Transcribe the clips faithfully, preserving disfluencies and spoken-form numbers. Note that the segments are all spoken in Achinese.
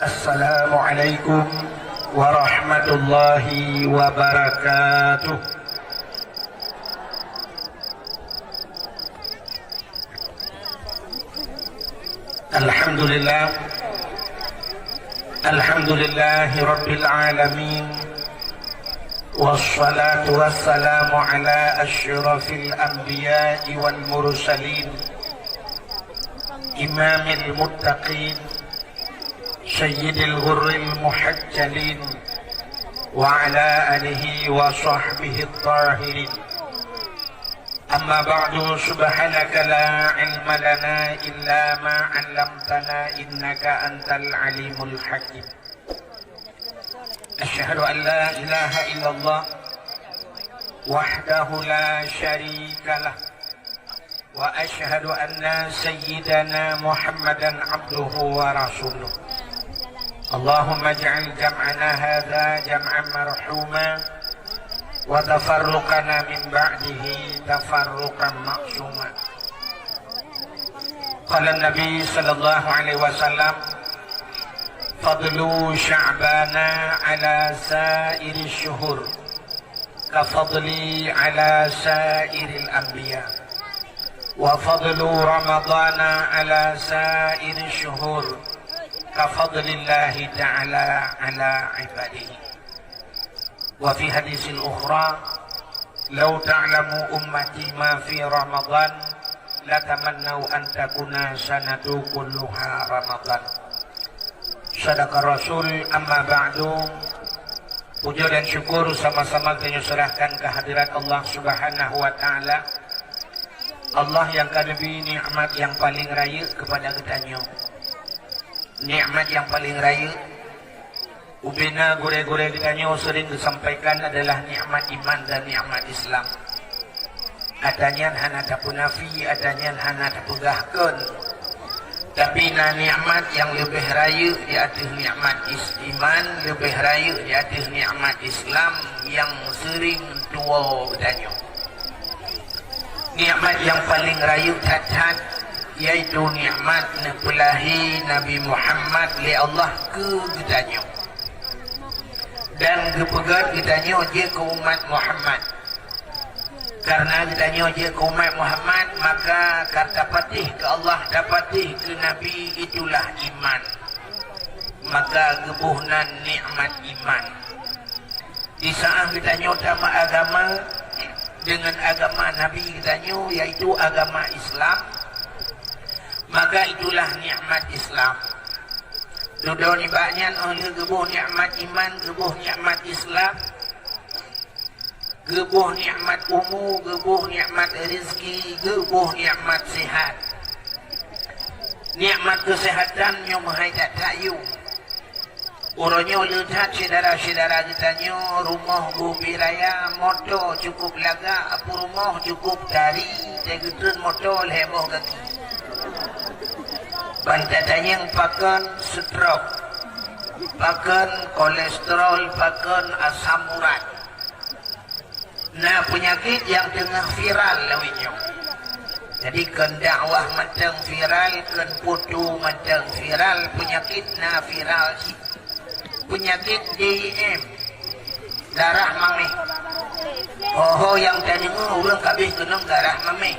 Assalamualaikum warahmatullahi wabarakatuh. Alhamdulillah. Alhamdulillahi rabbil alamin. Wassalatu wassalamu ala asyrafil anbiya'i wal mursalin, imamil muttaqin, sayyidil ghurril muhajjalin, wa ala alihi wa sahbihi tahirin. Amma ba'du, subhanaka la ilma lana illa ma 'allamtana, innaka antal alimul hakim. Asyhadu an la ilaha illallah wahdahu la syarika lah, wa asyhadu anna sayyidana Muhammadan abduhu wa rasuluh. Allahumma ij'al jam'ana hadza jam'an marhuma, wa tafarruqana min ba'dihi tafarruqan ma'suma. Qala Nabi sallallahu alaihi wasallam, "Fadlu Sya'bana ala sairi syuhur, ka fadli ala sairil anbiya. Wa fadlu Ramadana ala sairi syuhur, ka fadlillahi ta'ala ala ibadihi." Wa fi hadisil ukhra, "Lau ta'lamu ummati ma fi Ramadan, latamannau an takuna sanatu kulluha Ramadan." Sadaqa Rasul, amma ba'du. Puja dan syukur sama-sama tanyoe serahkan kehadirat Allah Subhanahu wa Ta'ala. Allah nyang ka neubri nikmat nyang paleng rayeuk keupada geutanyoe. Nikmat nyang paleng rayeuk ubena gurée-gurée geutanyoe sering geusampaikan adalah nikmat iman dan nikmat Islam. Ata nyan hana tapeunafi, ata nyan hana tapeugah kon. Tapi na nikmat nyang leubeh rayeuk di ateueh nikmat is-, iman, leubeh rayeuk di ateueh nikmat Islam nyang sering tuwoe geutanyoe. Nikmat nyang paleng rayeuk that-that, yaitu nikmat neupeulahé Nabi Muhammad lé Allah keu geutanyoe. Dan geupeugét geutanyoe jeuet keu umat Muhammad. Kareuna geutanyoe jeuet keu umat Muhammad, maka ka tapatéh keu Allah, tapatéh keu Nabi, itulah iman. Maka geuboh nan nikmat iman. Di saat geutanyoe tameuagama deungon agama Nabi geutanyoe, yaitu agama Islam, maka itulah nikmat Islam. Dudoe nibak nyan, óh lheueh geuboh nikmat iman, geuboh nikmat Islam, geuboh nikmat umu, geuboh nikmat rezeki, geuboh nikmat sihat. Nikmat keusihatan nyoe meuhai that-that yum. Uroe nyoe le that syedara-syedara geutanyoe, rumoh bubé raya, moto cukup lagak, peurumoh cukup tari, teugeutreun moto lhée boh gaki. Ban tatanyong pakon stroke, pakon kolesterol, pakon asam urat. Na peunyakét nyang teungoh viral lawét nyoe. Jadi, kon dakwah mantong viral, kon foto mantong viral, peunyakét na viral cit. Peunyakét D M, darah maméh. Ho-ho nyang tadeungoe ureuëng ka abéh keunong darah maméh.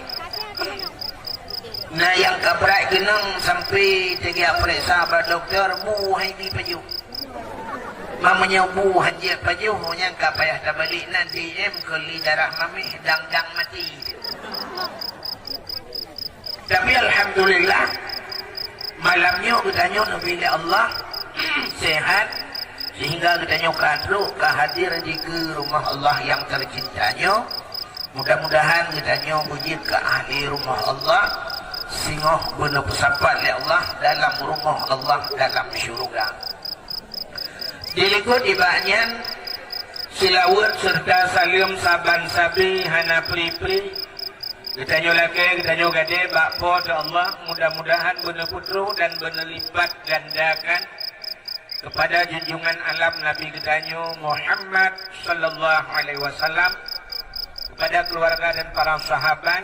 Na nyang ka brat keunong sampai teugiak peuriksa bak dokto, bu hai bi pajoh. Meunyoe bu hanjeuet pajoh, nyan ka payah tabalek nan D M keu li darah maméh, dang-dang maté. Tapi alhamdulillah, malam nyoe geutanyoe neubri lé Allah sehat, sehingga geutanyoe ka trok ka hadir di keu rumoh Allah nyang teucinta nyoe. Mudah-mudahan geutanyoe beujeuet keu ahli rumoh Allah, singoh beuneupeusapat lé Allah dalam rumoh Allah dalam syeuruga. Dilikot nibak nyan, seulaweuet seureuta saleuem saban sabe hana pri-pri geutanyoe lakée, geutanyoe gadée bak Po teu Allah, mudah-mudahan beuneupeutroh dan beuneulipatgandakan keupada junjungan alam Nabi geutanyoe Muhammad sallallahu alaihi wasallam, keupada keuluwarga dan para sahabat,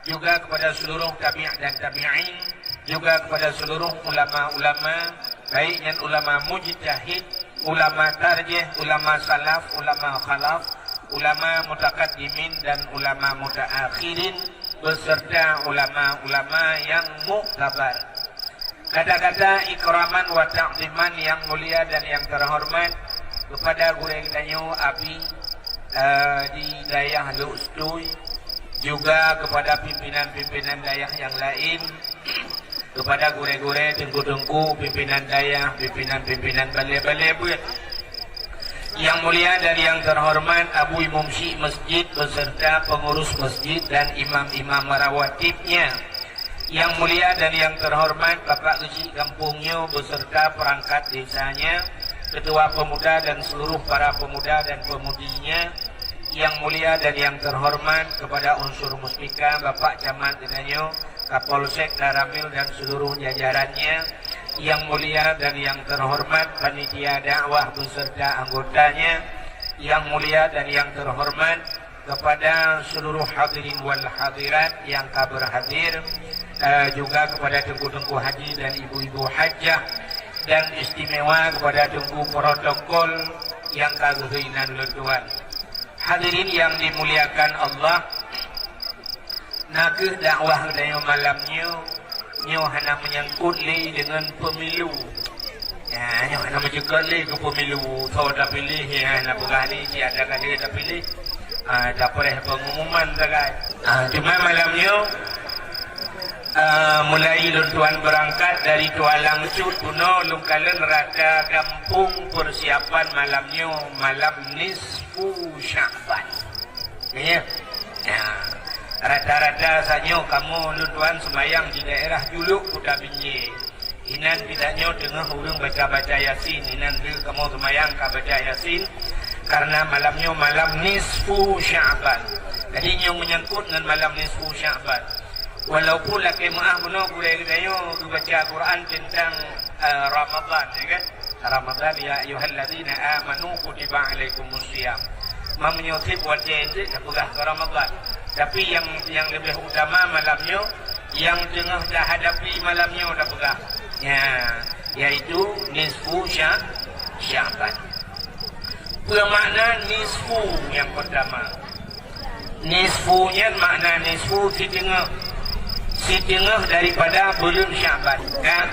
juga keupada seuluruh tabi' dan tabi'in, juga keupada seuluruh ulama-ulama, Baik nyan ulama mujtahid, ulama tarjih, ulama salaf, ulama khalaf, ulama mutakaddimin dan ulama mutaakhirin, beserta ulama-ulama yang muktabar. Kata-kata ikraman wa ta'ziman yang mulia dan yang terhormat kepada gurée geutanyoe Abi, eh, di dayah Lhokseutuy, juga kepada pimpinan-pimpinan dayah yang lain, kepada gurée-gurée, teungku-teungku, pimpinan dayah, pimpinan-pimpinan balé-balé beuet. Yang mulia dan yang terhormat Abu Imum Syik Masjid beserta pengurus masjid dan imam-imam rawatibnya. Yang mulia dan yang terhormat Bapak Geuchik Gampông nyoe beserta perangkat desanya, ketua pemuda dan seluruh para pemuda dan pemudinya. Yang mulia dan yang terhormat kepada unsur Muspika, Bapak Camat geutanyoe, Kapolsek Danramil dan seluruh jajarannya. Yang mulia dan yang terhormat panitia dakwah beserta anggotanya. Yang mulia dan yang terhormat kepada seluruh hadirin wal hadirat yang ka berhadir, eh, juga kepada teungku-teungku haji dan ibu-ibu hajah, dan istimewa kepada teungku protokol yang ka geuhôi nan lôn tuan. Hadirin yang dimuliakan Allah, na kheueh dakwah geutanyoe malam nyoe, nyoe hana meunyangkot lé deungon pemilu. Ya, nyoe hana meucukot lé keu pemilu, soe tapiléh, ya, na peugah lé, siat ka lheueh tapiléh. Ah, tapreh pengumuman sagai. Ah, cuma malam nyoe, ah, mulai lôn tuan beurangkat dari Tualang Cut bunoe lôn kalon rata gampông persiapan malam nyoe, malam nisfu Sya'ban. Ya. Ya. Rata-rata saat nyoe kamoe lôn tuan seumayang di daerah Juluk Kuta Binjai. Inan bidanyoe teungoh ureuëng baca-baca Yasin, inan deuh kamoe seumayang ka baca Yasin, karena malam nyoe malam nisfu Sya'ban. Jadi nyoe meunyangkot ngon malam nisfu Sya'ban. Walaupun lakée meuáh bunoe gurée geutanyoe geubaca Quran tentang, eh, Ramadan, ya kan? Ramadan, "Ya ayyuhalladzina amanu kutiba alaikumus siyam." Meunyoe seb watée jih tapeugah keu Ramadan. Tapi nyang, nyang leubeh utama malam nyoe, nyang teungoh tahadapi malam nyoe tapeugah. Ya, yaitu nisfu Sya-, Sya'ban. Peue makna nisfu nyang pertama? Nisfu nyan makna nisfu siteungoh. Siteungoh daripada buleuen Sya'ban, kan?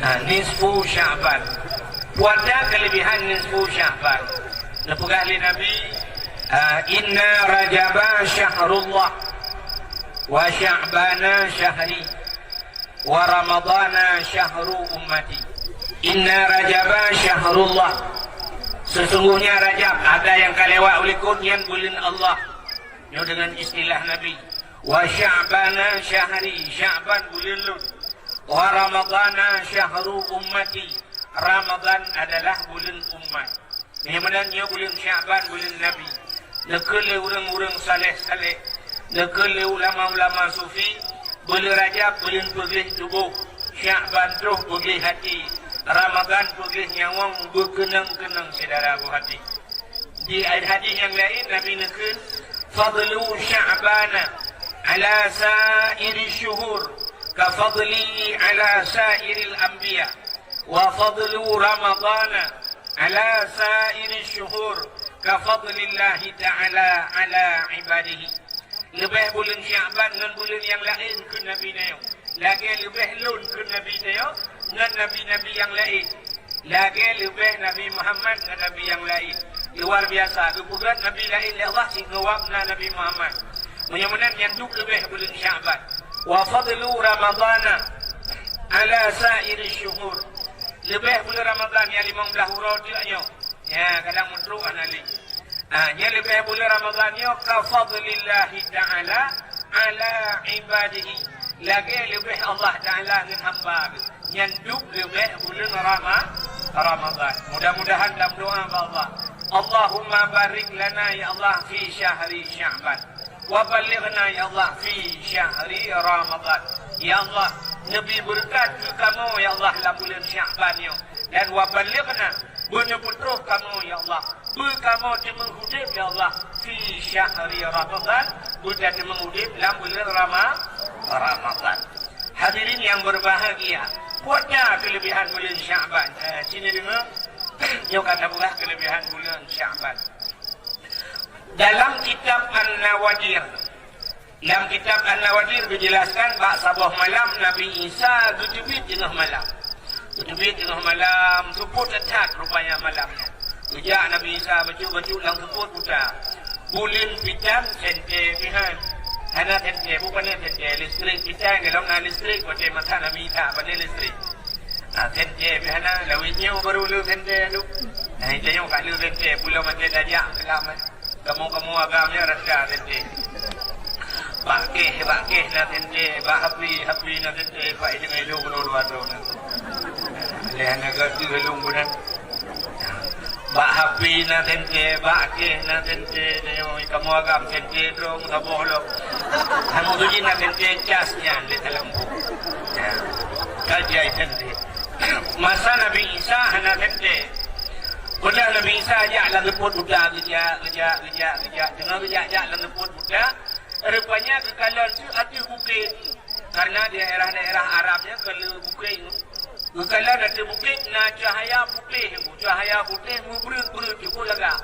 Nah, nisfu Sya'ban. Peue keulebihan nisfu Sya'ban? Neupeugah lé Nabi, ah, "Inna Rajaba syahrullah, wa Sya'bana syahri, wa Ramadana syahru ummati." "Inna Rajaba syahrullah." Sesungguhnya Rajab, ada nyang ka lewat u likot, nyan buleuen Allah. Nyoe deungon istilah Nabi. "Wa Sya'bana syahri," Sya'ban buleuen lôn. "Wa Ramadana syahru ummati," Ramadan adalah buleuen umat. Nyang meunan nyoe buleuen Sya'ban, buleuen Nabi. Neukheun lé ureuëng-ureuëng saleh-saleh, neukheun lé ulama-ulama sufi, buleuen Rajab buleuen peugleh tuboh, Sya'ban troh peugleh até, Ramadan peugleh nyawöng, beukeunong-keunong syedara boh até. Di hadis nyang laén Nabi neukheun, "Fadlu Sya'bana ala sa'iri syuhur ka fadli ala sa'iril anbiya." Wa fadlu Ramadana ala sa'iri syuhur ka fadlillahi ta'ala ala ibadihi. Leubeh buleuen Sya'ban ngon buleuen nyang laén kheun Nabi nyoe. Lagée leubeh lôn kheun Nabi nyoe ngon nabi-nabi nyang laén. Lagée leubeh Nabi Muhammad ngon nabi nyang laén. Luar biasa, geupeugét nabi laén lé Allah sigoe wab na Nabi Muhammad. Meunyoe meunan nyan dub leubeh buleuen Sya'ban. Wa fadlu Ramadana ala sa'iri syuhur. Leubeh buleuen Ramadhan nyang limong blaih uroe teuk nyoe. Nya, kadang meutrok hana lé. Ah, nya leubeh buleuen Ramadhan nyoe ka fadlillahi ta'ala ala ibadihi. Lagée leubeh Allah Ta'ala ngon hamba geuh. Nyan dub leubeh buleuen Rama-, Ramadhan. Mudah-mudahan dalam doa bak Allah. Allahumma barik lana ya Allah fi syahri Sya'ban. Wa ballighna ya Allah fi syahri Ramadhan. Ya Allah, neubi beureukat keu kamoe ya Allah lam buleuen Sya'ban nyoe. Dan wa ballighna, beuneupeutroh kamoe ya Allah. Beu kamoe teumeung udeb ya Allah fi syahri Ramadhan, beu tateumeung udeb lam buleuen Rama-, Ramadhan. Hadirin yang berbahagia, Buet na keuleubihan buleuen Sya'ban. Eh, sini deungoe, nyoe ka tapeugah keuleubihan buleuen Sya'ban. Dalam kitab An-Nawadir, lam kitab An-Nawadir geujelaskan bak saboh malam Nabi Isa geuteubiet teungoh malam. Geuteubiet teungoh malam, seupôt that-that rupanya malam nyan. Geujak Nabi Isa bacut-bacut lam seupôt buta. Buleuen pitan sente pih han. Hana sente, bukon sente, listrik pitan, golom na listrik, watèe masa Nabi Isa pane listrik. Na sente pih hana, lawét nyoe baru le sente tu. Nah, itu nyoe ka le sente, pulo mantong tajak keulamat. Kamoe-kamoe agam nyoe rasa sente. Bak kèh, bak kèh na sente, bak hapi, hapi na sente, bak idong-idong dua-dua tu na. Lé hana gaki helung beuna. Bak hapi na sente, bak kèh na sente, nyoe kamoe agam sente dong saboh lom. Kamoe tu jih na sente cas nyan lé dalam buku. Ya. Ka jai sente. Masa Nabi Isa hana sente. Padahai Nabi Isa jak lam seupôt buta, geujak, geujak, geujak, geujak. Teungoh geujak-jak lam seupôt buta, rupanya geukalon su ateueh bukét. Karena daerah-daerah Arab nyan ka le bukét. Geukalon ateueh bukét na cahaya putéh, cahaya putéh meubreuet-breuet, cukup lagak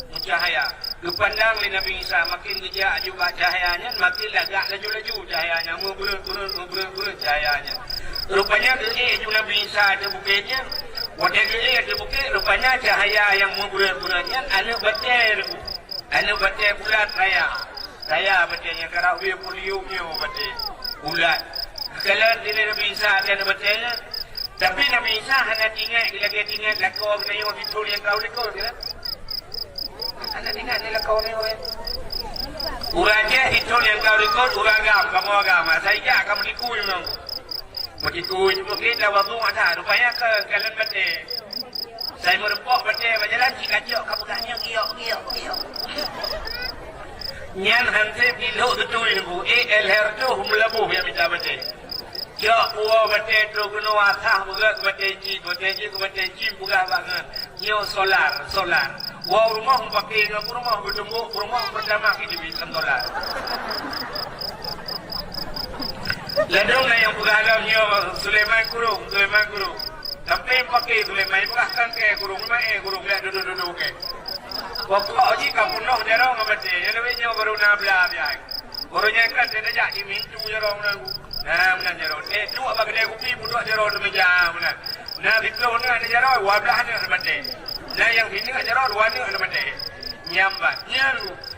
meucahaya. Geupandang lé Nabi Isa, makin geujak aju bak cahaya nyan, makin lagak laju-laju cahaya nyan, meubreuet-breuet, meubreuet-breuet cahaya nyan. Rupanya geuék aju Nabi Isa ateueh bukét nyan. Watèe geuék ateueh bukét, rupanya cahaya nyang meubreuet-breuet nyan aneuk batèe, aneuk batèe bulat raya. Raya batèe nyan, karab wie pulium nyoe batèe bulat. Geukalon lé Nabi Isa ateueh batèe nyan. Tapi Nabi Isa hana teuingat lagèe teuingat lakoe geutanyoe di thôn nyang ka u likot, kan? Hana teuingat lé lakoe nyoe, kan? Ureueng Aceh di thôn nyang ka u likot, ureueng agam, kamoe agam. Asai jak ka meutikui memang. Meutikui, mungken tawadhu ada. Rupanya ka kalon batèe. Sai meurumpok batèe bak jalan, si kacok ka peugah nyoe, giok, giok, giok. Nyan han sép jilhok beutôi nunggu. Eh, el her tu meulaboh nyang mita batèe. Cok puwoe batèe trok keunoe asah beugöt keu batèe cim, batèe cim keu batèe cim peugah bak ngon. Nyoe solar, solar. Woe rumoh meupaké ngon peurumoh, beutumbok peurumoh, peureutama keu jibit lam solar. Ladôm na nyang peugah lom nyoe Sulaiman Kurong, Sulaiman Kurong. Tapi paké Sulaiman, peugah kan kèe Kurong, ma eh Kurong, lheuh dudoe-dudoe kèe. Pokok jih ka peunoh jaroe ngon batèe, nyan lawét nyoe baru na blah biaya. Ureueng nyan kan tajak jimintu jaroe meunan. Nah, meunan jaroe. Eh, duek bak keudè kupi, peuduek jaroe di meja meunan. Na siplôh neuk jaroe, dua blah neuk batèe. Na nyang sineuk jaroe, dua neuk batèe. Nyan ban. Nyan,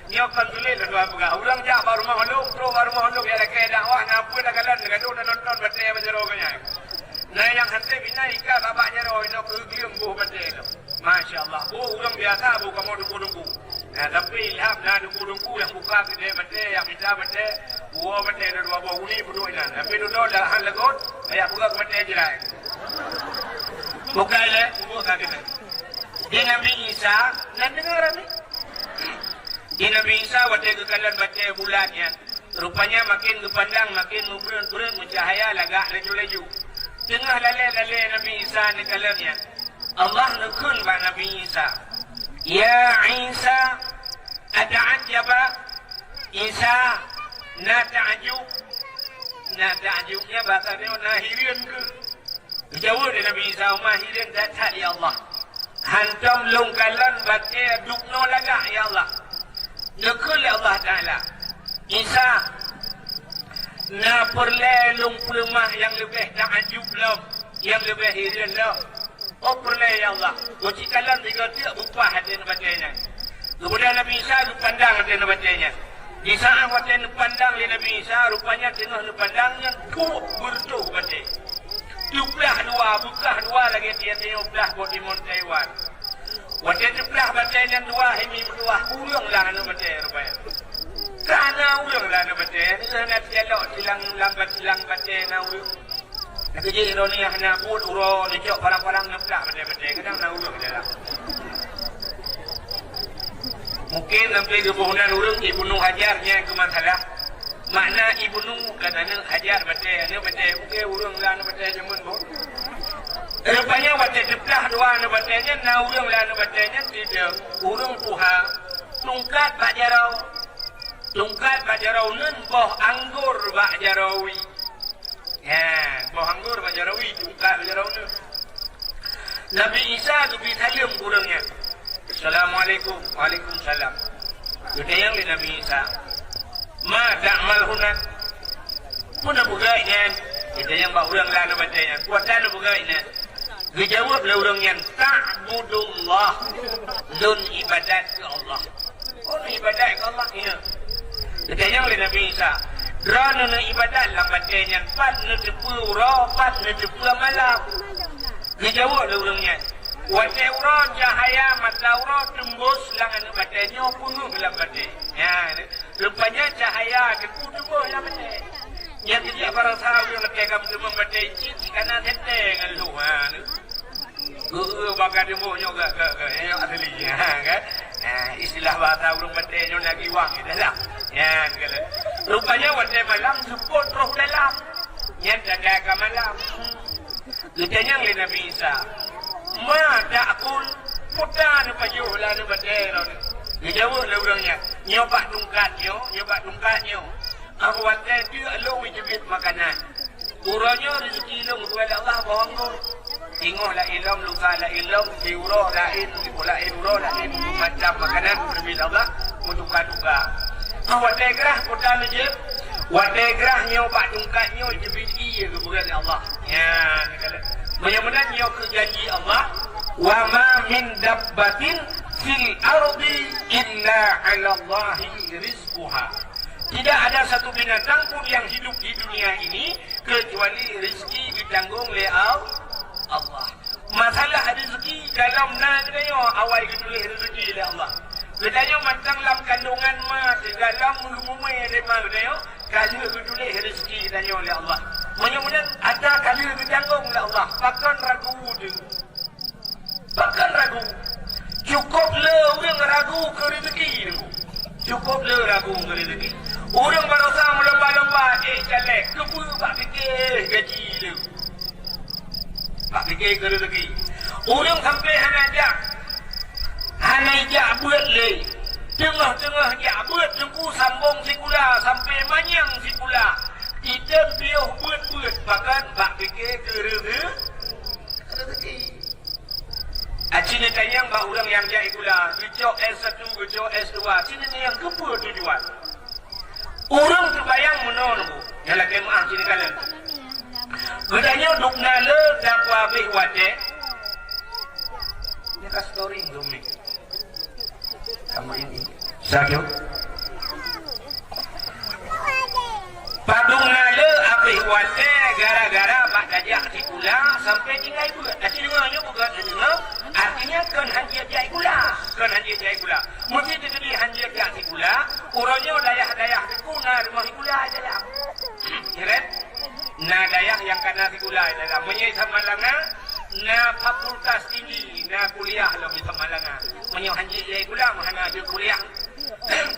nyoe kon tuléh lôn tuan peugah. Ureueng jak bak rumoh lôn, trok bak rumoh lôn, jak lakèe dakwah, na peue takalon, tagadôh tanonton batèe bak jaroe geuh nyan. Na nyang han sép inan ikat bak jaroe, inoe keu gleueng boh batèe lom. Masya Allah. Boh ureueng biasa, boh kamoe teungku-teungku. Nah, tapi ilham na teungku-teungku nyang buka keudè batèe, nyang mita batèe, puwoe batèe dua boh uni peuduek inan. Tapi dudoe dah han legot, baya peugah keu batèe jilai. Bukai lé, buka keudè. Di Nabi Isa, nan deungoe ramè. Di Nabi Isa watèe geukalon batèe bulat nyan, rupanya makin geupandang, makin meubreuet-breuet meucahaya lagak laju-laju. Teungoh lalè-lalè Nabi Isa neukalon nyan, Allah neukheun bak Nabi Isa, "Ya Isa, ata'ajjaba?" Isa, na taajub? Na taajub nyan bahasa Melayu na hireuen keuh? Geujaweueb lé Nabi Isa, "Uma hireuen that-that, ya Allah. Hantom lôn kalon batèe dubnoe lagak, ya Allah." Neukheun lé Allah Taala, "Isa, na peureulèe lôn peuleumah nyang leubeh taajub lom, nyang leubeh hireuen lom?" "Oh, peureulèe, ya Allah." Geucikalon sigoe teuk beupah ateueh batèe nyan. Keumudian Nabi Isa geupandang ateueh batèe nyan. Di saat watèe neupandang lé Nabi Isa, rupanya teungoh neupandang nyan, puk, beureutoh batèe. Teuplah dua, beukah dua lagèe tiep-tiep plah boh timon Taiwan. Watèe teuplah batèe nyan dua, himi meutuah, ureueng lam aneuk batèe rupanya. Ka na ureueng lam aneuk batèe, nyan na teujalok silang lam bat-, lam batèe na ureueng. Lagèe jih droeneuh hana buet uroe neucok parang-parang neuplah batèe-batèe, kadang na ureueng dalam. Mungken sampoe geuboh nan ureueng Ibnu Hajar nyan keu masalah. Makna Ibnu kan aneuk Hajar batèe, aneuk batèe, mungken ureueng lam aneuk batèe jameun boh. Rupanya watèe teuplah dua aneuk batèe nyan, na ureueng lam aneuk batèe nyan sidroe ureueng tuha, tungkat bak jaroe. Tungkat bak jaroe, uneun boh anggor bak jaroe. Ha, boh anggô bak jaroe, tungkat bak jaroe. Nabi Isa geubri saleuem keu ureuëng nyan. "Assalamualaikum." "Waalaikumsalam." Geutanyong lé Nabi Isa, "Ma ta'mal huna?" "Peue na peugah nyan?" Geutanyong bak ureuëng lam batée nyan. "Peue na peugah nyan?" Geujaweueb lé ureuëng nyan, "Ta'budullah." Lôn iébadat keu Allah. Oh, iébadat keu Allah, ya. Geutanyong lé Nabi Isa, "Droeneuh iébadat lam batée nyan, pat neuteupeue uroe, pat neuteupeue malam?" Geujaweueb lé ureuëng nyan, "Watée uroe cahya mata uroe teumbus lam aneuëk batée nyoe peungeuh lam batée." Ya, rupanya cahya teungku teumbus lam batée. Nyang keujiak barasa ureuëng leubeh ka meuteumong batée cit, cit kana sentée ngon lhôh. Ha, Geu-, geu-, baka teumbôh nyoe geu-, geu-, geu-, nyoe asli. Ha, kan? Ha, istilah bahasa ureuëng batée nyoe na giwang, gitu lah. Nyan, kan? Rupanya watée malam seupôt roh dalam. Nyan tanda ka malam. Geutanyong lé Nabi Isa, "Ma ta'kul?" "Peue na neupajoh lam aneuëk batée droeneuh?" Geujaweueb lé ureuëng nyan, "Nyoe bak tungkat nyoe, nyoe bak tungkat nyoe." Abu watée teuk lôn jeuet makanan. Uroe nyoe rezeki lôn geupeugah lé Allah boh anggô. Singoh laén lom, lusa laén lom, siuroe laén, siuroe laén, uroe laén, macam makanan geupeugah lé Allah, meutuka-tuka. Abu watée grah kuta neujép, watée grah nyoe bak tungkat nyoe jeuet ié geupeugah lé Allah. Nyan, meunyoe meunan nyoe keu janji Allah, "Wa ma min dabbatin fil ardi illa 'alallahi rizquha." Tidak ada satu binatang pun yang hidup di dunia ini kecuali rezeki ditanggung oleh Al-, Allah. Masalah rezeki dalam na geutanyoe awai geutuléh rezeki lé Allah. Geutanyoe mantong lam kandungan ma, dalam meulumumé lé ma geutanyoe, ka lheueh geutuléh rezeki geutanyoe lé Allah. Meunyoe meunan atra ka lheueh geutanggung lé Allah, pakon ragu teuh? Pakon ragu? Cukôp le ureuëng ragu keu rezeki. Cukôp le ragu keu rezeki. Ureuëng barosa meulomba-lomba ék caleg, keupeue bak pike gaji le? Bak pike keu rezeki. Ureuëng sampoe hana jak, hana ijak beuet le. Teungoh-teungoh jak beuet teungku sambong sikula sampoe manyang sikula. Item piôh beuet-beuet, pakon bak pike keu rezeki. Aci neutanyong bak ureuëng nyang jak sikula, geucok S satu, geucok S dua, ci neutanyong keupeue tujuan? Ureuëng teubayang meunoe, nyang lakée meuáh ci neukalon. Geutanyoe dubna le takwa abéh watée. Nyang ka storing dum ni. Sama ini. Satu. Padum na le abéh watée gara-gara bak tajak sikula sampoe tinggai beuet. Aci deungoe nyoe bukan deungoe, artinya kon hanjeuet jak sikula, kon hanjeuet jak sikula. Meuseuti teukeudi hanjeuet jak sikula, uroe nyoe dayah-dayah teungku na rumoh sikula di dalam. Ya kan? Na dayah nyang kana sikula di dalam. Meunyoe Samalanga, na fakultas tinggi, na kuliah lom di Samalanga. Meunyoe hanjeuet jak sikula, meuhana jeuet kuliah.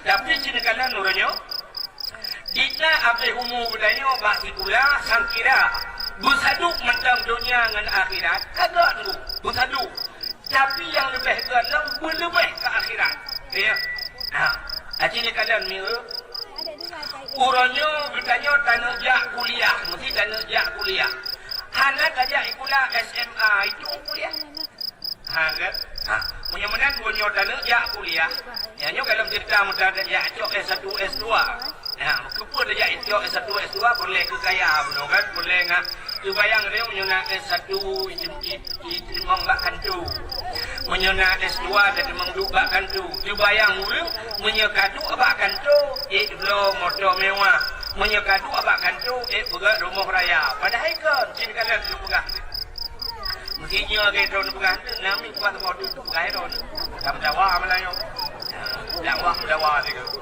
Tapi ci neukalon uroe nyoe, dita abéh umu geutanyoe bak sikula, sangkira beusadub mantong donya ngon akhirat, ka gét ngon beusadub. Tapi nyang leubeh gét lom beuleubeh keu akhirat. Ya. Ha. Aci neukalon mi, uroe nyoe geutanyoe taneuk jak kuliah, meusti taneuk jak kuliah. Hana tajak sikula S M A, itu kuliah. Ha, kan? Ha, meunyoe meunan, meunyoe taneuk jak kuliah, nyan nyoe dalam cerita meunan tajak cok S satu, S dua. Ha, keupeue tajak cok S satu, S dua, peureulée keu kaya bunoe kan, peureulée ngat. Teubayang lé meunyoe na S satu, icem-, i-, iteurimong bak kantô. Meunyoe na S dua, teurimong duek bak kantô. Teubayang ureuëng meunyoe ka duek bak kantô, ék bloe moto mewah. Meunyoe ka duek bak kantô, ék peugöt rumoh raya. Padahai kon, ci neukalon lôn peugah. Meusti nyoe lagée droeneuh peugah, namiet kuat moto itu peugah droeneuh. Ka meudawa malam nyoe. Dakwah meudawa sigoe.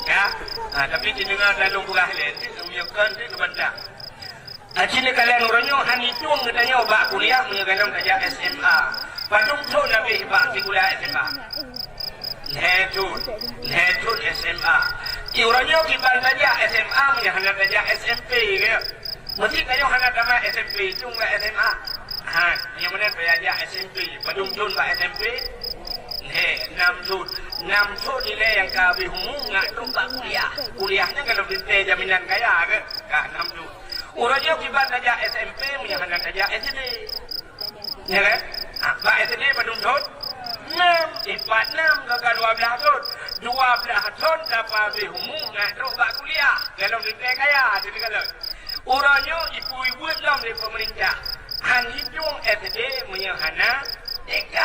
Ya. Ha, tapi ci deungoe lam lôn peugah lé, meunyoe kon tu neubantah. Aci neukalon uroe nyoe han itueng geutanyoe bak kuliah meunyoe golom tajak S M A. Padum thon abéh bak sikula S M A? Lhée thon. Lhée thon S M A. Uroe nyoe kiban tajak S M A meunyoe hana tajak S M P, ya. Meusti tanyoe hana tamat S M P, itueng bak S M A. Ha, nyang meunan payah jak S M P, padum thon bak S M P? Lhée, nam thon. Nam thon ilée nyang ka abéh umu ngat trok bak kuliah. Kuliah nyan golom teuntée jaminan kaya, kan? Ka nam thon. Uroe nyoe kiban tajak S M P meunyoe hana tajak S D. Ya kan? Ah, bak S D padum thon? Enam, eh, pat enam gaga dua blaih thon. Dua blaih thon tapabéh umu ngat trok bak kuliah. Dalam lintée kaya, hati dikalon. Uroe nyoe ibu-ibu lom lé pemerintah. Han hitung S D meunyoe hana T K.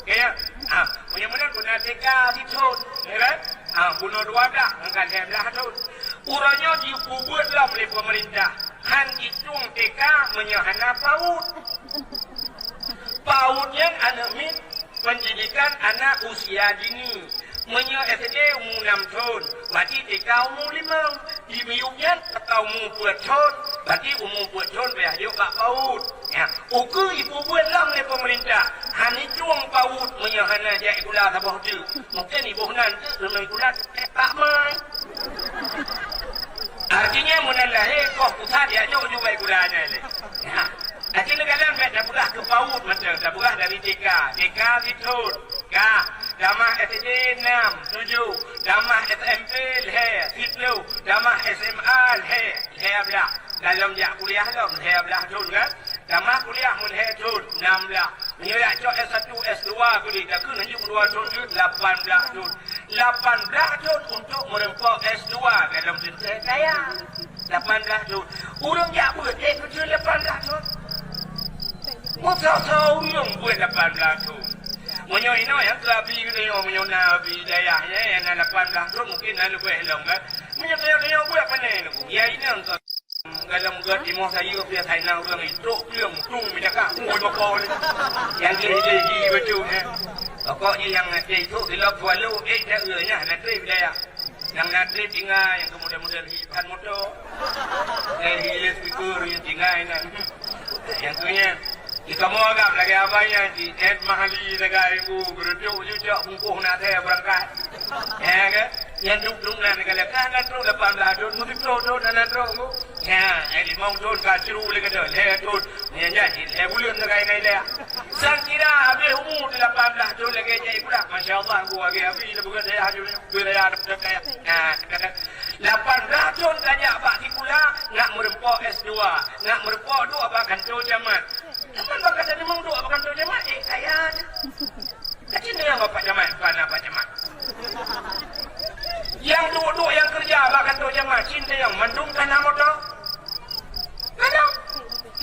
Ya, ya. Ah, meunyoe meunan guna T K sithon, ya kan? Ah, bunoe dua blaih, angka lhée blaih thon. Uroe nyoe jipeubuet lom lé pemerintah, han jitueng T K meunyoe hana PAUD. PAUD nyan aneuk miet, pendidikan anak usia dini. Meunyoe S D umu nam thon, berarti T K umu limong. Di miyueb nyan atau umu peuet thon, berarti umu peuet thon payah jok bak PAUD. Ya, ukeue jipeubuet lom lé pemerintah, han jitueng PAUD meunyoe hana jak sikula saboh teuk. Mungken iboh nan teuk, keuneuk sikula teuk bak mai. Artinya, meunan lahé koh pusat jak jok ju bak sikula nyan lé. Ya. Aci neukalon bèk tapeugah keu PAUD mantong, tapeugah dari T K. T K sithon, ka. Tamah S D nam, tujoh. Tamah S M P lhée, siploh. Tamah S M A lhée, lhée blaih. Dalam jak kuliah lom, lhée blaih thon kan? Tamah kuliah meulhée thon, nam blaih. Meunyoe jak cok S satu, S dua keudéh, takheun hanjeuet dua thon jeuet, lapan blaih thon. Lapan blaih thon untuk meureumpok S dua dalam lintée kaya. Lapan blaih thon. Ureueng jak beuet, eh, keuceue lapan blaih thon. Meusoe-soe ureueng beuet lapan blaih thon. Meunyoe inoe nyang keu abi geutanyoe, meunyoe na abi dayah nyan, nyang na lapan blaih thon, mungkin na leubeh lom kan. Meunyoe tanyoe-tanyoe beuet pane nyoe, ya inong ka. Galom gèt timoh sayeup, biasa inong ureueng itrok plueng, tung meujaka, ngui bako lé. Nyang gleh-gleh hi bacut nyan. Pokok jih nyang até itrok silop swallow, eh, dak eu nyan, na trép dayah. Nyang na trép tinggai, nyang keu model-model hi phan moto. Eh, hi lé speaker nyang tinggai nyan. Nyang keu nyan. Di kamoe agam lagèe abang nyan, di Ed Mahali sagai bu, geureudok ju cok bungkôh na thèe beurangkat. Ya kan? Nyang duek-duek nan ka lheueh, ka na trok lapan blaih thon, meusiplôh thon hana trok bu. Ya, eh, limong thon ka cru lé keudroe, lhèe thon. Nyang jadi, lhèe buleuen sagai na ilèe. Sang kira habéh umu di lapan blaih thon lagèe jak sikula. Masya Allah, bu lagèe abi, lagèe abi, lagèe abi. Nah, lapan blaih thon tajak bak sikula, nak meureumpok S dua, nak meureumpok duek bak kantô camat. Teuma bak kata limong duek bak kantô camat, eh, kaya. Ka cit nyang bak camat, bak na bak camat. Nyang duek-duek nyang keureuja bak kantô camat, cit nyang mandum ka na moto. Galom.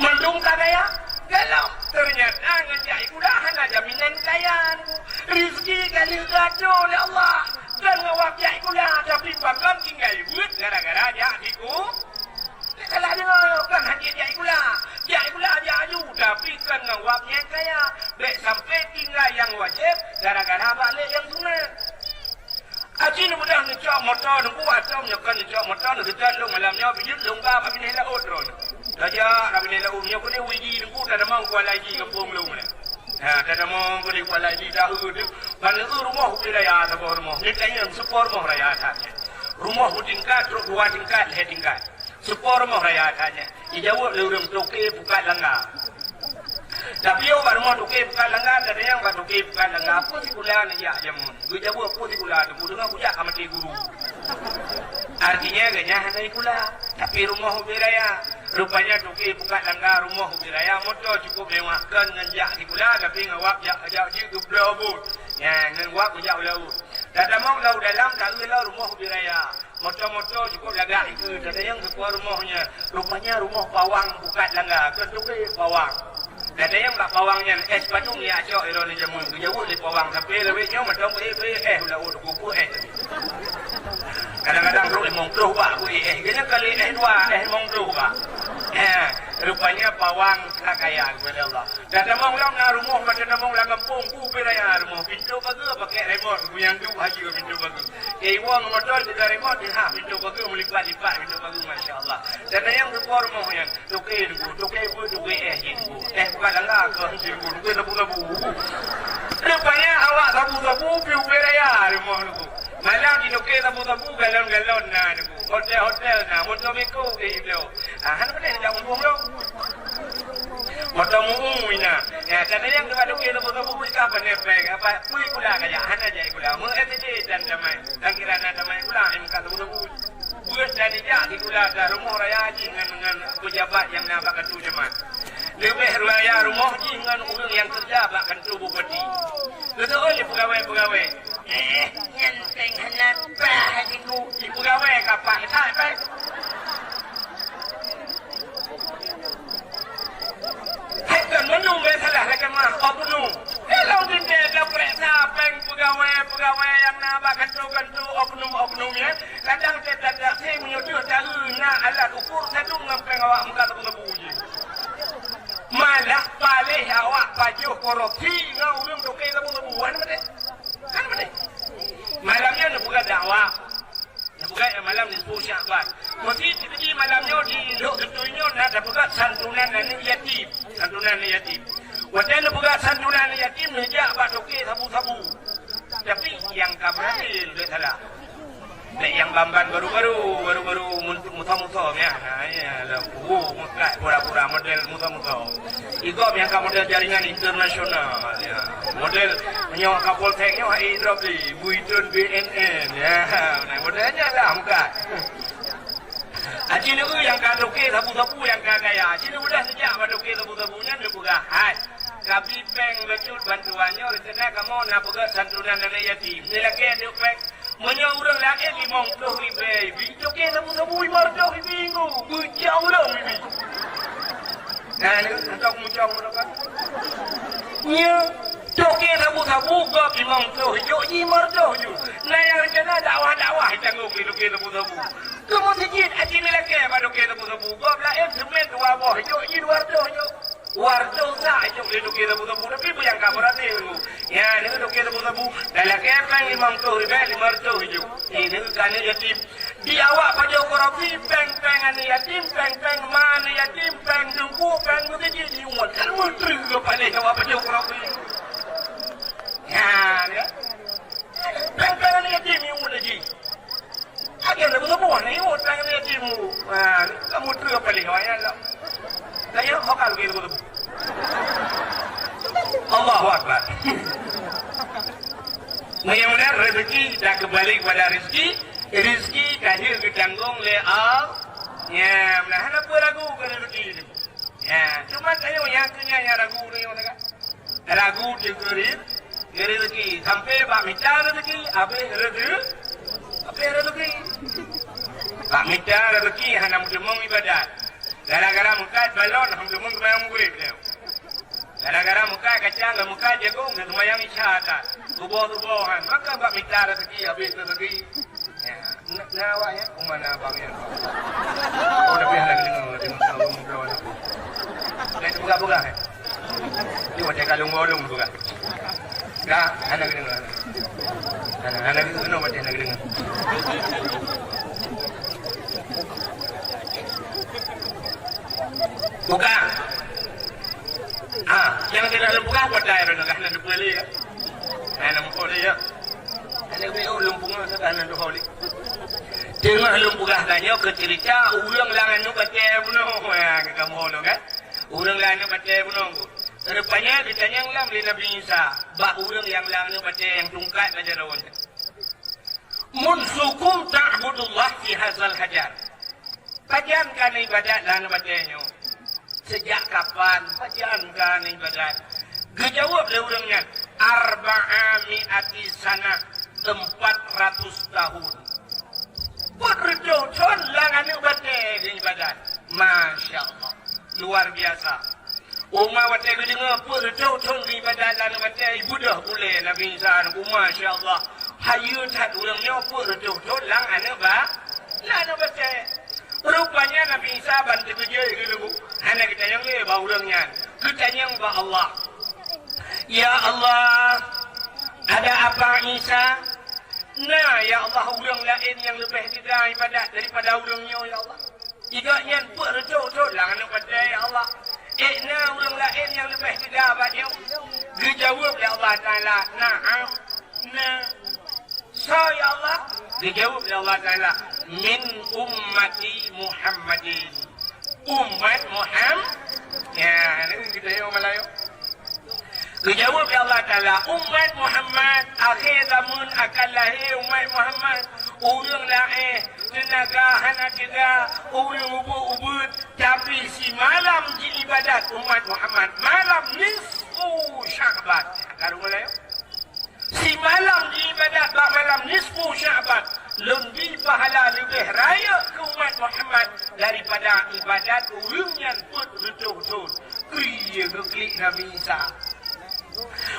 Mandum ka kaya. Galom. Teunyata ngon jak sikula hana jaminan kaya. Rezeki ka lheueh geuatur lé Allah. Kon ngon wab jak sikula, tapi pakon tinggai beuet gara-gara jak siku-, Salah deungoe, kon hana jak sikula. Jak sikula jak aju, tapi kon ngon wab nyang kaya. Bèk sampai tinggai nyang wajéb gara-gara bak lé nyang sunat. Aci neubeudôh neucok moto Teungku, atau meunyoe kon neucok moto, neuseutôt lôn malam nyoe, bijeuet lôn ba bak binéh laôt droeneuh. Tajak bak binéh laôt, meunyoe keuneuk uji Teungku, tatamong Kuala Haji gampông lôn nyan. Ha, tatamong keuneuk Kuala Haji, taeu teuk. Ban eu rumoh ubé raya saboh rumoh. Nyoe tanyoe seupôt rumoh raya that nyan. Rumoh beutingkat, trok dua tingkat, lhèe tingkat. Seupôt rumoh raya that nyan. Jijaweueb lé ureueng toke pukat langga. Tapi yoh bak rumoh toke pukat langga, tatanyong bak toke pukat langga, "Peue sikula neujak jameun?" Geujaweueb, "Peue sikula, Teungku, deungoe kujak ka maté guru." Artinya, geuhnyan hana sikula, tapi rumoh ubé raya. Rupanya toke pukat langga rumoh ubé raya, moto cukup mewah, kon ngon jak sikula, tapi ngon wab jak, jak jeuet geubloe buet. Nyan, ngon wab geujak u laôt. Tatamong lam dalam, taeu lom rumoh ubé raya. Moto-moto cukup lagak ikeue, tatanyong seupôt rumoh nyan. Rupanya rumoh pawang pukat langga, kon toke pawang. Tatanyong bak pawang nyan, "Éh padum jak cok droeneuh jameun?" Geujaweueb lé pawang, "Sampoe lawét nyoe mantong beu éh, beu éh, éh u laôt, Teungku, beu éh." Kadang-kadang trok limong ploh bak beu éh, éh. Keuneuk kali éh dua, éh limong ploh bak. Eh, rupanya pawang ka kaya, kepada Allah. Tatamong lom na rumoh, mata tamong lam gampông, ubé raya rumoh, pintoe pageue pakai remote, guyang duek haji pintoe pageue. Eh, iwoe ngon moto teuka remote, ha, pintoe pageue meulipat-lipat pintoe pageue, masya Allah. Tatanyong seupôt rumoh nyan, "Toke Teungku, toke peue, toke éh jih Teungku. Éh pukat langga keuh jih Teungku, toke sabu-sabu." Rupanya awak sabu-sabu pi ubé raya rumoh Teungku. Malah di toke sabu-sabu galon-galon na Teungku. Hotel-hotel na, moto meko ubé ibloe. Ah, hana pandai jak muphom lom. Moto mu'u ina. Ya, tatanyong keupada toke sabu-sabu, "Peue ka pane péng, apa, peue sikula kajak?" "Hana jak sikula." Meu S D dan tamai. Dan kira na tamai sikula, eh, muka sabu-sabu. Beuet Nijak sikula ka rumoh raya jih ngon, ngon pejabat nyang na bak kantô camat. Leubeh raya rumoh jih ngon ureuëng nyang keureuja bak kantô bupati. Geuseuôt lé peugawée-peugawée, "Eh, nyan péng hana paih lingku." Di peugawée ka paih that, paih. Hai kan meunyoe salah lagée mah oknum. Eh, lôn teuntée tapeuriksa péng peugawée-peugawée nyang na bak kantô-kantô oknum-oknum nyan. Kadang teutateupeue meunyoe teuh taeu na alat ukur sadum ngon péng awak meukat sabu-sabu jih. Malah paléh awak pajoh korupsi ngon ureuëng toke sabu-sabu. Hana maté. Hana maté. Malam nyan neupeugah dakwah. Neupeugah malam nisfu Sya'ban. Meusi teukeudi malam nyoe di Lhokseutu nyoe na tapeugah santunan aneuëk yatim. Santunan aneuëk yatim. Watée neupeugah santunan aneuëk yatim, neujak bak toke sabu-sabu. Tapi nyang ka beurani leubeh salah. Bék nyang ban-ban baru-baru, baru-baru mun-, musoh-musoh, ya. Ha, ya, lah, oh, meukat pura-pura model musoh-musoh. Igob nyang ka model jaringan internasional, ya. Model nyoe ka polsek nyoe, hai drop li, buiton B N N, ya. Nah, model nyan lah, meukat. Aci neu nyang ka toke sabu-sabu nyang ka kaya. Aci neu udah sejak bak toke sabu-sabu nyan neupeugah, "Hai, kabi péng bacut bantuan nyoe, rencana kamoe na peugah santunan aneuk yatim." Nilakée duek péng. Meunyoe ureuëng laén limong ploh ribée ibi, toke sabu-sabu lima reutôh ibi ngu, beucong lom ibi. Nah, ni kan, hantom mucong tu kan. Nya, toke sabu-sabu gob limong ploh ijok jih lima reutôh ju. Nah, nyang rencana dakwah-dakwah itanggong lé toke sabu-sabu. Keu meuseujid aci nilakée bak toke sabu-sabu. Gob laén seumén dua boh ijok jih dua reutôh ju. Warto sa ijok lé toke sabu-sabu, tapi beu nyang ka beurani ngu. Ya, neu toke sabu-sabu, dan lakée péng limong ploh ribée lima reutôh ijok. Eh, neu ka neu yatim. Di awak pajoh korupsi, péng-péng aneuk yatim, péng-péng ma aneuk yatim, péng teungku, péng meuseujid di umat. Kan meutreu keu paléh awak pajoh korupsi. Ya, ya. Péng-péng aneuk yatim di umat lagi. Akhé leubu-leubu, hana ingat tangan yatim. Ha, kamu treu paléh awaknyan lom. Tanya, ho ka lagée leubu-leubu. Allahu Akbar. Mudah-mudahan rezeki dah kembali kepada rezeki, rezeki ka jeuet geutanggong lé Allah. Ya, mudah hana peue ragu keu rezeki nyoe. Ya, cuma tanyoe nyang keu nyan nyang ragu nyoe, ragu jeuet keu re-, keu rezeki. Sampai bak mita rezeki, habéh rezeki, habéh rezeki. Bak mita rezeki hana meuteumong ibadat. Gara-gara meukat balon, hana meuteumong seumayang Maghrib nyoe. Gara-gara meukat kacang, meukat jagong, seumayang Isya that. Suboh-suboh han. Maka bak mita rezeki, habéh rezeki. Ya, na, na awak nyan, uma na abang nyan. Oh, tapi hana geudeungoe, tengok tahu muka awak. Dah itu peugah-peugah, eh. Ni watée ka lôn bolong peugah. Dah, hana geudeungoe. Hana, hana geudeungoe, watée hana geudeungoe. Buka. Ah, nyang tidak lôn peugah, buat dah, hana geudeungoe, hana geudeungoe, ya. Hana meuko lé, ya. Hana meuko lôn peugah, hana meuko lé. Teungoh lôn peugah tanyoe keu cerita ureuëng lam aneuk batée bunoe. Ha, ka kamoe lôn, kan? Ureuëng lam aneuk batée bunoe. Rupanya geutanyong lom lé Nabi Isa bak ureuëng nyang lam aneuk batée nyang tungkat bak jaroe nyan. "Munzu kum ta'budullah fi hazal hajar?" Pajan ka neuibadat lam aneuk batée nyoe? Sejak kapan pajan ka neuibadat? Geujaweueb lé ureuëng nyan, "Arba'a mi'ati sanah, empat ratus tahun." Peuet reutôh thon lam aneuk batée geuibadat. Masya Allah. Luar biasa. Uma watée geudeungoe peuet reutôh thon geuibadat lam aneuk batée, ibeudôh ulée Nabi Isa, "Masya Allah, hayeue that ureuëng nyoe peuet reutôh thon lam aneuk ba-, lam aneuk batée." Rupanya Nabi Isa ban teukeujot geulubu, hana geutanyong lé bak ureuëng nyan, geutanyong bak Allah. "Ya Allah, ada apa Isa?" "Na, ya Allah, ureuëng laén nyang leubeh teuga ibadat daripada ureuëng nyoe, ya Allah. Gobnyan peuet reutôh thon lam aneuk batée, ya Allah. Ék na ureuëng laén nyang leubeh teuga bak nyoe?" Geujaweueb lé Allah Taala, "Na'am, na." "Soe, ya Allah?" Geujaweueb lé Allah Taala, "Min ummati Muhammadin." Umat Muham-, ya, neu geutanyoe Malayu. Geujaweueb lé Allah Taala, "Umat Muhammad, akhé zaman akan lahé umat Muhammad. Ureuëng laén teunaga hana teuga, ureuëng ubeuet-ubeuet, tapi simalam jiibadat umat Muhammad, malam nisfu Sya'ban. Ka deungoe laén? Simalam jiibadat bak malam nisfu Sya'ban, lôn bri pahala leubeh rayeuk keu umat Muhammad daripada ibadat ureuëng nyan peuet reutôh thon. Ui, geuklik Nabi Isa.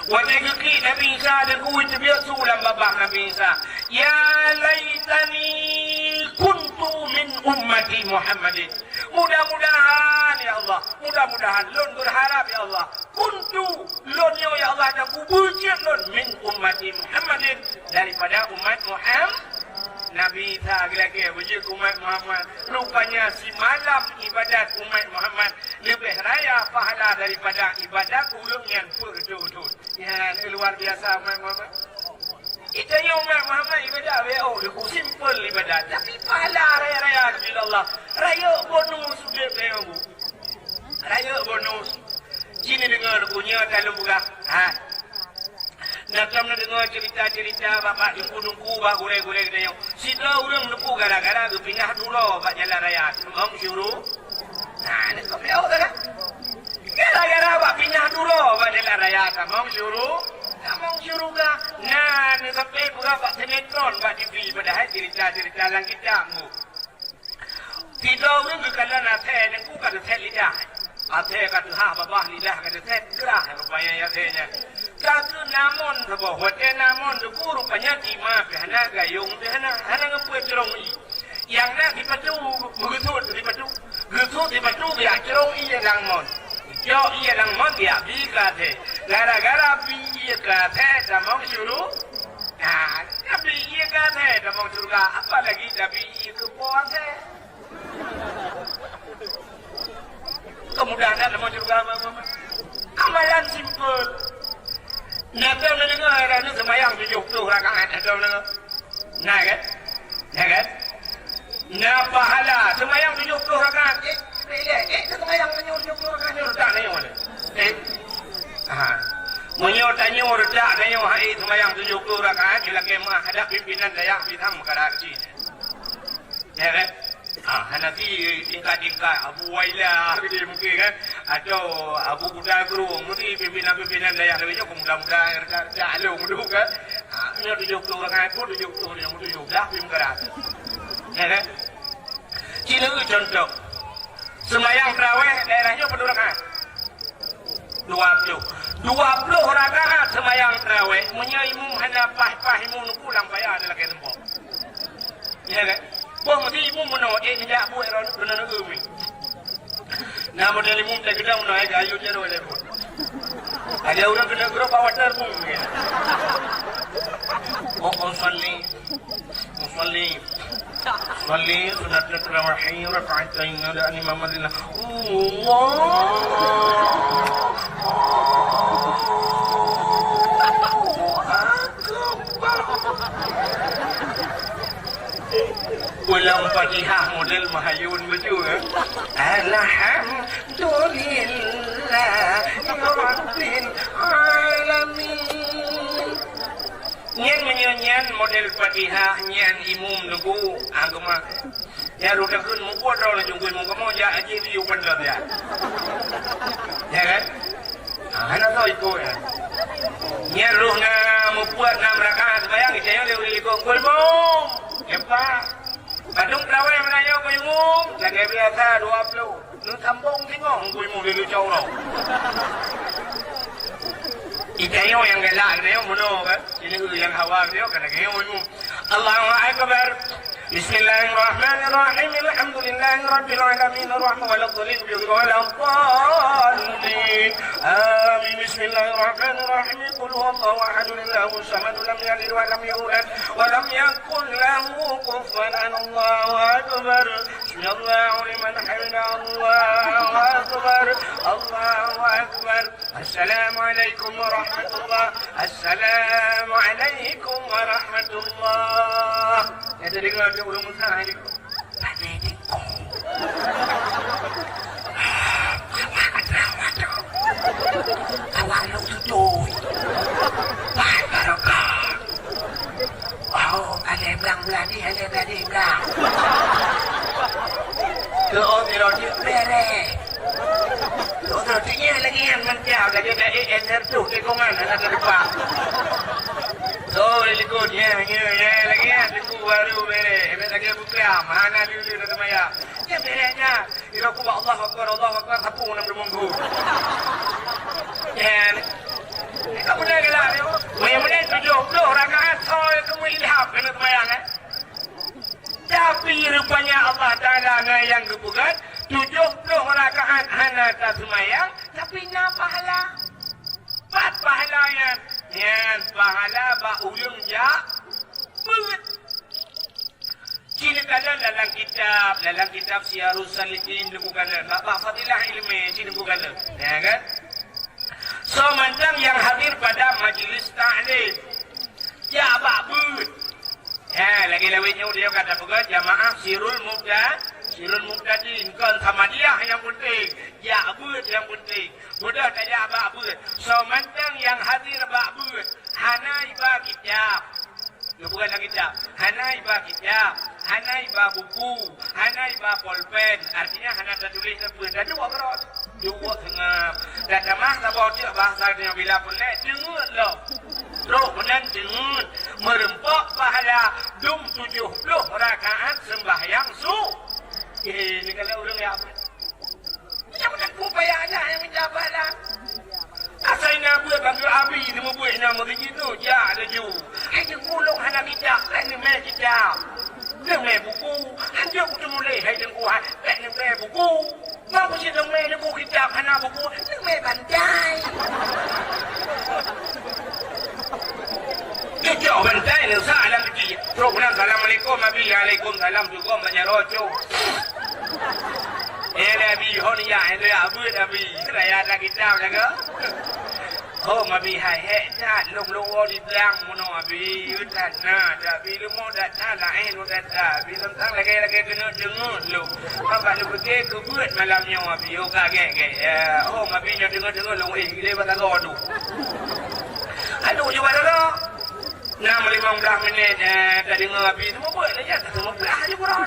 Watée geuklik Nabi Isa, deungon teubiet su lam babah Nabi Isa, "Ya laitani kuntu min ummati Muhammadin." Mudah-mudahan, ya Allah, mudah-mudahan, lôn beurharap, ya Allah, kuntu, lôn nyoe, ya Allah, dan kubeujeuet lôn min ummati Muhammadin, daripada umat Muhammad. Nabi Isa geulakée beujeuet umat Muhammad. Rupanya simalam ibadat umat Muhammad leubeh raya pahala daripada ibadat ureuëng nyang peuet reutôh thon. Nyan luar biasa umat Muhammad. Geutanyoe umat Muhammad ibadat W O, deungon simpel ibadat, tapi pahala raya-raya geubri Allah. Rayeuk bonus udeb tanyoe, Bu. Rayeuk bonus. Ci neudeungoe, Teungku, nyoe ka lôn peugah. Ha. Na tom neudeungoe ceurita-ceurita bak, bak teungku-teungku, bak gurée-gurée geutanyoe. Sidroe ureuëng teungku gara-gara geupinah duroe bak jalan raya. Tamong syuru-, nah, neusampoe kan? Gara-gara bak pinah duroe bak jalan raya, tamong syuru-, tamong syeuruga. Nah, neusampoe peugah bak sinetron, bak T V, padahai ceurita-ceurita lam kitab, Bu. Sidroe ureuëng geukalon asèe, Teungku, ka teusét lidah. Asèe ka teuhah babah, lidah ka teusét, grah rupanya asèe nyan. Ka keuh na mon saboh, watée na mon, Teungku, rupanya tima pih hana, gayong pih hana, hana geupeu cirông ié. Nyang na sipatu, meugeusut sipatu. Geusut sipatu, geujak cirông ié lam mon. Cok ié lam mon, geujak bi keu asèe. Gara-gara bi ié keu asèe, tamong syuru-, nah, bi ié keu asèe, tamong syeuruga. Apalagi tabi ié keu po asèe. Keumudahan tamong syeuruga, ma-, ma-, ma-. Amalan simpel. Na tom neudeungoe, na tom seumayang tujoh ploh rakaat, na tom neudeungoe? Na kan? Na kan? Na pahala seumayang tujoh ploh rakaat. Eh, eh, eh, seumayang tanyoe tujoh ploh rakaat nyoe, tak tanyoe. Eh. Ha. Meunyoe tanyoe, tak tanyoe, hai seumayang tujoh ploh rakaat, lakée meu'ah hadab pimpinan dayah, pisang meukarat cit. Ya kan? Ah, hana ti tingkat-tingkat Abu Wailah gitu mungkin kan, atau Abu Kuta Krueng, mesti pimpinan-pimpinan dayah lebih jauh muda-muda, redak-redak along tu kan. Ah, nyoe tujoh ploh rakaat pun tujoh ploh, tujoh ploh dah pimpinan. Ya kan? Cina contoh. Sembahyang tarawih daerah nyoe peuet rakaat. Dua ploh. Dua ploh rakaat seumayang tarawih, meunyoe imum hana paih-paih imum, Teungku, lam paya ada lakée sempok. Ya kan? Boh meuti imum meunoe, eh, nijak buet ron, keunoe neueu mi. Na model imum teugeudong meunoe, eh, gayut jaroe lé pun. Ada ureuëng keuneuk grob bak water pun. Oh, oh, sholli. Usalli. Usalli sunnatul tarawih rak'atain, ada Imam Madinah. Allahu Akbar. Ulang Fatihah model Mahayun betul, eh? Alhamdulillah Rabbil Alamin. Nyan meunyoe nyan model Fatihah nyan imum Teungku, ah, geumah. Nyan rot takheun mubuet droe laju ngui mukamoe jak aji liu bandar ya. Ya kan? Ah, hana soe ikot ya. Nyan roh na mubuet nam rakaat sembahyang, geutanyoe lé ureuëng ikot, "Ngui imum." Lepas. Padum tarawih meunyoe keu imum, lagée biasa dua ploh. Neusambong singoh ngui imum lé lucok uroe. Geutanyoe nyang galak, geutanyoe meunoe kan? Ini ureuëng nyang hawa geutanyoe kan lagée imum. Allahu Akbar. Bismillahirrahmanirrahim. Alhamdulillahirabbil alamin. Arrahmanir rahim. Amin. Bismillahirrahmanirrahim. Qul huwallahu ahad. Allahus samad. Lam yalid wa lam yulad. Wa lam yakul lahu kufuwan ahad. Allahu Akbar. Sami'allahu liman hamidah. Allahu Akbar. Allahu Akbar. Assalamualaikum warahmatullah. Assalamualaikum warahmatullah. Ya, jadi kalau ada orang Mekah ni, tak ada tingkong. Awak ada, awak ada. Awak lu tutup. Baik barokah. Oh, ada yang bilang berani, ada So, likot, ya, ya, ya, lagi ya, teungku baru beres. Hebat lagi buka, mana dulu nak sembahyang. Ya, beres dah. Kira aku buat Allahu Akbar, Allahu Akbar, sapu nam deumunggu. Ya. Kamu dah gelak, ya. Maya-maya tujuh puluh rakaat, so, kamu ilham, kena sembahyang, eh. Tapi rupanya Allah Taala na nyang geupeugah tujuh puluh rakaat hana taseumayang, tapi na pahala. Pat pahala nyan? Nyan pahala bak ureueng jak beuet. Ci neukalon dalam kitab, dalam kitab Siyarus Salikin neukalon, bak, bak Fadilah Ilmi ci neukalon. Ya kan? So mantong nyang hadir pada majlis taklim. Jak bak beuet. Ha, lagèe lawét nyoe dia kata peugah jamaah sirul mubta, sirul mubtadin. Kon Samadiyah nyang penting, jak beuet nyang penting. Mudah tajak bak beuet. So mantong nyang hadir bak beuet, hana iba kitab. Geupeugah lam kitab, hana iba kitab, hana iba buku, hana iba polpen. Artinya hana tatuléh sapeue, taduek keudroe. Duek seungab. Dan tamah saboh teuk bahasa nyoe bila peureulèe, deungeut lom. Trok meunan deungeut, meureumpok pahala dum tujoh ploh rakaat seumbahyang su. Eh, ni kalau ureueng ya. Nyang meunan peue payah nyan nyang minta pahala. Asai na beuet bangkeu abi, neumeubuet nyang meureuji tu, jak laju. Hai teungku, lôn hana kitab, bèk neumè kitab. Neumè buku, hanjeuet kuteumuléh, hai teungku, hai, bèk neumè buku. Bang peucit neumè buku kitab hana buku, neumè bantai. Cucok bantai neusa lam piti. Trok meunan, "Assalamualaikum, Abi." "Waalaikumsalam." Cugom banyak rocok. Eh, Abi, hon ya, eh, ya, Abi, Abi. Raya dah kitab jaga. Oh, Abi, hai, hek, cat, lom, lom, di belang, mono, Abi. Yu, tat, na, tat, Abi, lom, tat, tat, lain, tat, tat, Abi, lom, tang, lagi, lagi, kena, dengar, lom. Abah, lu, pergi, ke, buat, malam, nyawa, Abi, oh, kaget, kaget. Ya, oh, Abi, nyo, dengar, dengar, lom, eh, dia, batang, tu. Aduh, cuba, dulu. Nam limong blah minit, eh, tadeungoe Abi teumeubuet lé nyan, tateumeupeugah laju bunoe.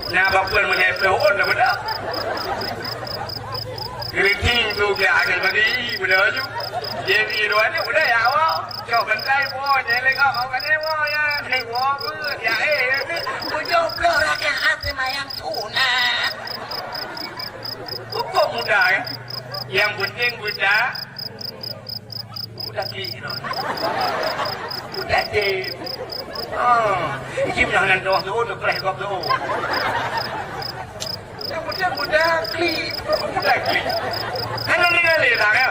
Na bapeue meunyoe ploh ôn dah beudôh. Keriting tu keu agak bagi, beudôh laju. Jadi, dua ni, beudôh ya, awak. Cok bantai, boh, jadi kau, kau kena, boh, ya. Ni, boh, beut, ya, eh, ya, ni. Tujoh ploh rakaat seumayang sunat. Huköm mudah, ya. Yang penting budak, budak klik, you know. Budak dem. Oh, ini meunan doh tu, tu preh gop tu. Yang penting budak klik, budak klik. Kan ni kali dah, ya?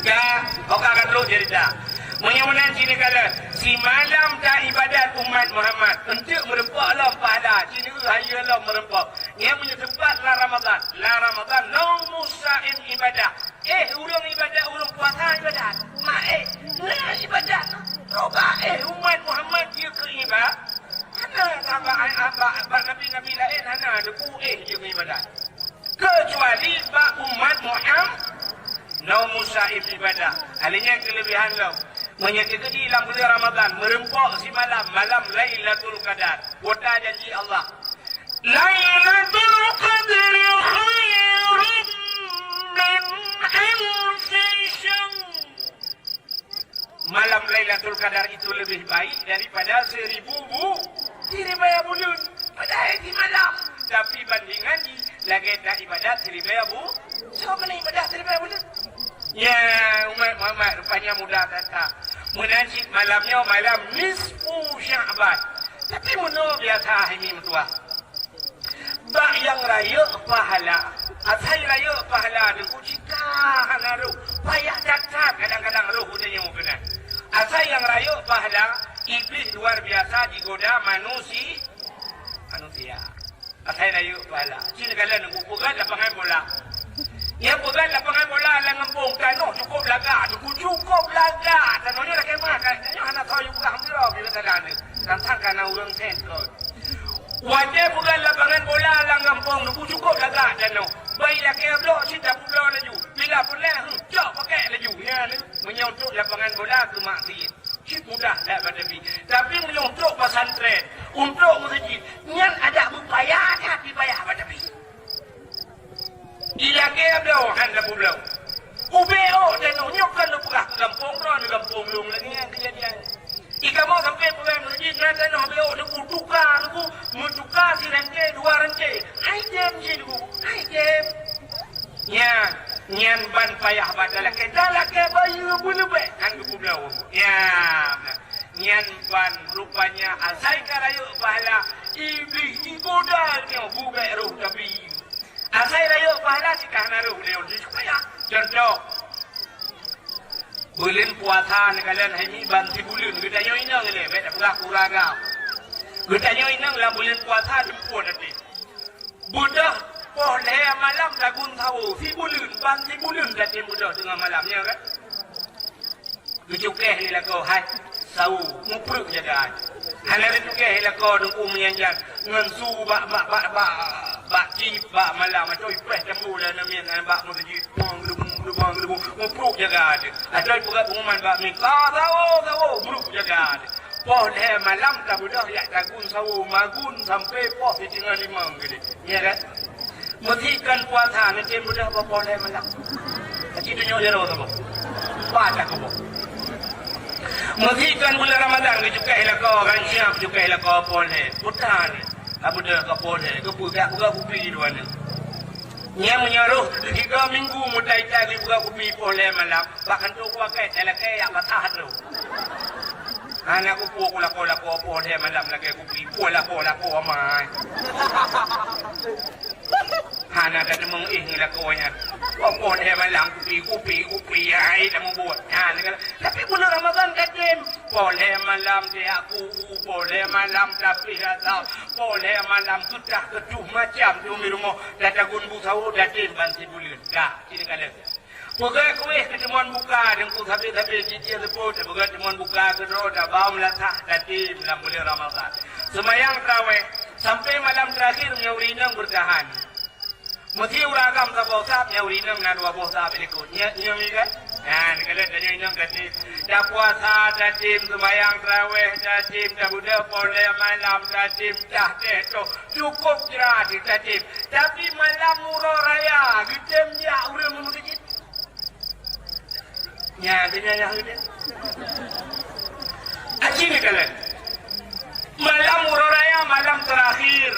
Ya, oka kan lu jadi dah. Meunyoe meunan sini kala, simalam ta ibadat umat Muhammad, untuk meureumpok lom pahala, sini hayeue lom meureumpok. Nyan meunyoe teumpat lam Ramadan. Lam Ramadan, naumus saim ibadah. Eh, ureueng ibadat, ureueng puasa ibadat. Mak, eh, na ibadat. Coba, eh, umat Muhammad jeuet keu ibadat. Hana saban, eh, bak, bak nabi-nabi laén hana teupeu, eh, jeuet keu ibadat. Keucuali bak umat Muhammad, naumus saim ibadah. Hal nyan keuleubehan lom. Meunyoe teukeudi lam buleuen Ramadan, meureumpok simalam, malam Lailatul Qadar. Kuota janji Allah. Lailatul Qadri khairum min alfi syahr. Malam Lailatul Qadar itu lebih baik daripada seribu bu-, siribèe buleuen. Padahai di malam, tapi bandingan di lagèe ta ibadat siribèe bu-, so keuneuk ibadat siribèe buleuen. Ya, umat Muhammad rupanya mudah that-that. Meunan cit malam nyoe malam nisfu Sya'ban. Tapi meunoe biasa hai mi meutuah. Bak nyang rayeuk pahala. Asai rayeuk pahala teungku cika hana roh. Payah that-that kadang-kadang roh bunoe nyoe keunan. Asai nyang rayeuk pahala, Iblih luar biasa jigoda manusi-, manusia. Asai rayeuk pahala. Ci neukalon teungku peugöt lapangan bola. Nyang peugöt lapangan bola lam gampông, tanoh cukôp lagak, teungku, cukôp lagak. Tanoh nyoe lakèe mah, tanoh nyoe hana soe yue peugah, hampir bila teuka ni. Tantang kana ureueng sentral. Watèe peugöt lapangan bola lam gampông, teungku, cukôp lagak tanoh. Bai lakèe bloh cit tapeubloe laju. Bila peureulèe, hmm, cok pakèk laju. Nyan, meunyoe trok lapangan bola keu maksiet. Cit mudah that bak Nabi. Tapi meunyoe trok pesantren, untuk meuseujid, nyan adak beupaya that dipayah bak Nabi. Lagèe bloe, han lampu bloe. Ubé ôk tanoh nyoe kan neupeugah keu gampông droe, neu gampông lôn lagèe nyan keujadian. Di kamoe sampoe peugah meuseujid na tanoh ubé ôk neuku tuka neuku, meutuka sirante dua rante. Hai tem jih neuku, hai tem. Nyan, nyan ban payah bak talakèe. Talakèe bayeue beuleubèh han geupubloe. Nyan, nyan ban rupanya asai ka rayeuk pahala, Iblih igoda nyoe gubèk roh Nabi. Asai rayeuk pahala cit ka hana rhoh lé ulôn supaya. Contoh, buleuen puasa neukalon hai mi ban sibuleuen, geutanyoe inong lé, bèk tapeugah keu ureueng agam. Geutanyoe inong lam buleuen puasa lumpoe até. Beudôh poh lhèe malam tagun sawo, sibuleuen, ban sibuleuen tatem beudôh teungoh malam, nyo kan? Geucukèh lé lakoe, hai, sawo, mupreuek jaga. Hana geucukèh lé lakoe teungku meunyan-nyan, ngon su bak, bak, bak, bak, bak cip, bak malam, atau ipèh tambu lam miet, bak meuseujid, bang, geuleubu, geuleubu, geuleubu, mupreuek jaga teuh. Atau ipeugah pengumuman bak miet, "Ka sawo, sawo," mupreuek jaga teuh. Poh lhèe malam tabeudôh jak tagun sawo, magun sampoe poh siteungoh limong keudéh. Iya kan? Meusikan puasa neutem beudôh bak poh lhèe malam. Aci tunyok jaroe saboh. Pat dak kuboh. Meusikan buleuen Ramadan geucukèh lakoe, kan siap cukèh lakoe poh lhèe. Puta ni. Ka beudôh ka poh lhèe, geupeugah buka kupi dua ni. Nyan meunyoe rhoh tiga minggu meutai-tai geupeugah kupi poh lhèe malam, bak kantô kuakèe, talakèe jak basah droe. Hana kupeue ku lakoe-lakoe poh lhèe malam lakèe kupi, peue lakoe-lakoe amai. Hana tateumeung éh ngon lakoe nyan. Poh lhèe malam kupi, kupi, kupi, hai tamubuet. Nyan, tapi buleuen Ramadan tatem. Poh lhèe malam teuak ku, poh lhèe malam tapéh asam, poh lhèe malam keutah keutuh macam tu di rumoh. Tatagun bu sawo tatem ban sibuleuen. Ka, sini ka lheueh. Peugöt kueh keu teumon buka, teungku sabe-sabe cicém seupôt, peugöt teumon buka keudroe, tabau meulasah tatem lam buleuen Ramadhan. Seumayang traweh sampoe malam teurakhir meunyoe ureueng inong beurtahan. Meusé ureueng agam saboh sab, nyan ureueng inong na dua boh sab likot. Nyan, nyan mi kan? Nyan, kalau tanyoe inong tatem. Tapuasa tatem, seumayang traweh tatem, tabeudôh poh lhèe malam tatem, tah teh toh. Cukôp jra tatem. Tapi malam uroe raya, geutem jak ureueng meuseujid. Nyan, teunyanya heude. Aci neukalon. Malam uroe raya, malam teurakhir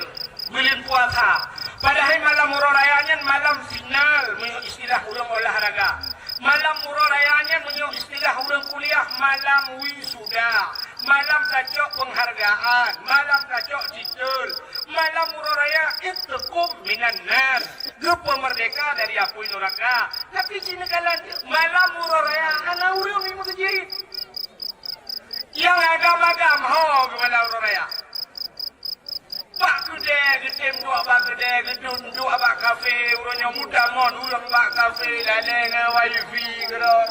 buleuen puasa. Padahai malam uroe raya nyan malam final, meunyoe istilah ureueng olahraga. Malam uroe raya nyan meunyoe istilah ureueng kuliah, malam wisuda. Malam tacok peunghargaan, malam tacok titel. Malam uroe raya, itqum minan nar. Geupeumerdeka dari apui neuraka. Tapi ci neukalon, malam uroe raya hana ureueng i meuseujid. Nyang agam-agam ho keu malam uroe raya. Bak keudè, geutem duek bak keudè, geutem duek bak kafe, uroe nyoe mutamon ureueng bak kafe, lalè ngon wifi keudroe.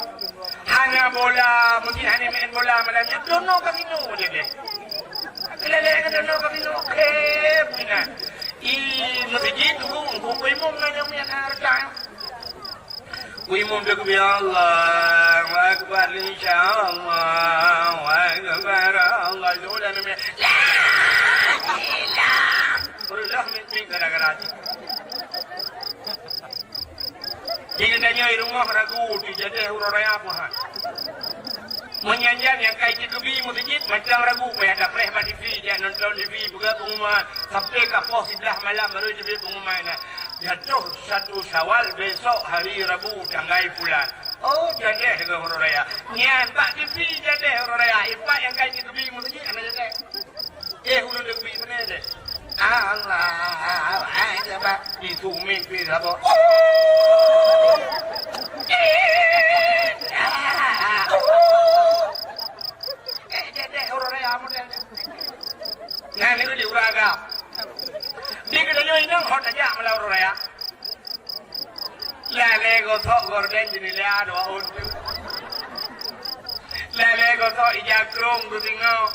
Hana bola, meusti hana main bola malam nyoe, dono kasino je deh. Lalè ngon dono kasino, khép inan. I meuseujid tu, ku imum ngon nyang miet hareuta. Ku imum takbir, Allahu Akbar, insya Allah, Allahu Akbar, Allah, sudah nami. La ilaha illallah, min, min, gara-gara hati. Jadi tanyoe i rumoh ragu, teuh jadeh uroe raya peue hai. Meunyan-nyan nyang ka jiteukeubie meuseujid, macam ragu, payah tapreh bak T V, jak nonton T V, peugah pengumuman, sampai ka poh siblaih malam baru jiteubiet pengumuman nyan. Jatuh satu Syawal, besok hari Rabu, tanggai pulan. Oh, jadeh keu uroe raya. Nyan bak T V jadeh uroe raya. Ipak nyang ka jiteukeubie meuseujid hana jadeh. Eh, ulôn deuek bri beuna deh. Allahu Akbar. Di sumé pih saboh. Eh, jadeh uroe raya model nyan. Nyan ni di ureueng agam. Di geutanyoe inong hot tajak malam uroe raya. Lalè gosok gorden jeunela dua ôn teuk. Lalè gosok ija krong geusingoh.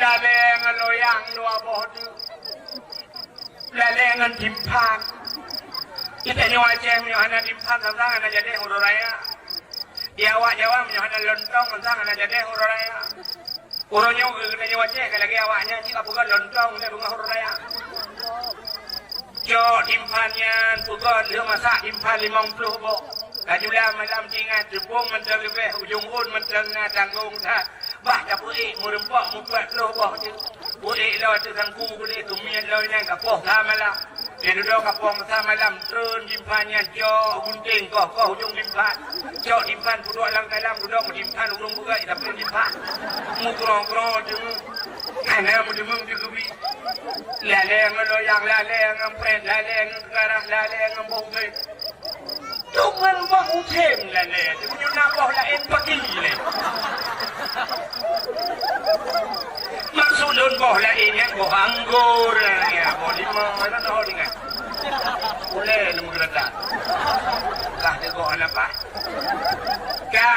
Lalè ngon loyang dua boh teuk. Lalè ngon timphan. Di tanyoe Aceh meunyoe hana timphan, sang-sang hana jadeh uroe raya. Di awak Jawa meunyoe hana lontong, sang-sang hana jadeh uroe raya. Uroe nyoe geutanyoe Aceh ka lagèe awak nyan cit ka peugah lontong lé beungoh uroe raya. Cok timphan nyan, peugöt lheueh masak timphan limong ploh boh. Ka jula malam teuingat, teupông mantong leubeh, ujông ôn mantong na tanggông that. Bah tapeuék meureumpok meupat ploh boh teuk. Peuék lom teuk sangku, peuék keumiet lom inan ka poh sa malam. Lheueh dudoe ka poh sa malam, treun timphan nyan, cok gunting, koh-koh ujông timphan. Cok timphan peuduek lam kalam, dudoe meutimphan ureueng beugöt, tapi timphan. Meukrong-krong teungeut. Hana meudeungoe teukeubit. Lalée ngon loyang, lalée ngon prét, lalée ngon keukarah, lalée ngon boh ubé. Teuma boh ubé lalée, meunyoe na boh laén paki lé. Maksud lôn boh laén nyan boh anggô, ya, boh limau, mana tahu dengan. Ulée lôn meugeurata. Kah teugok hana paih. Ka.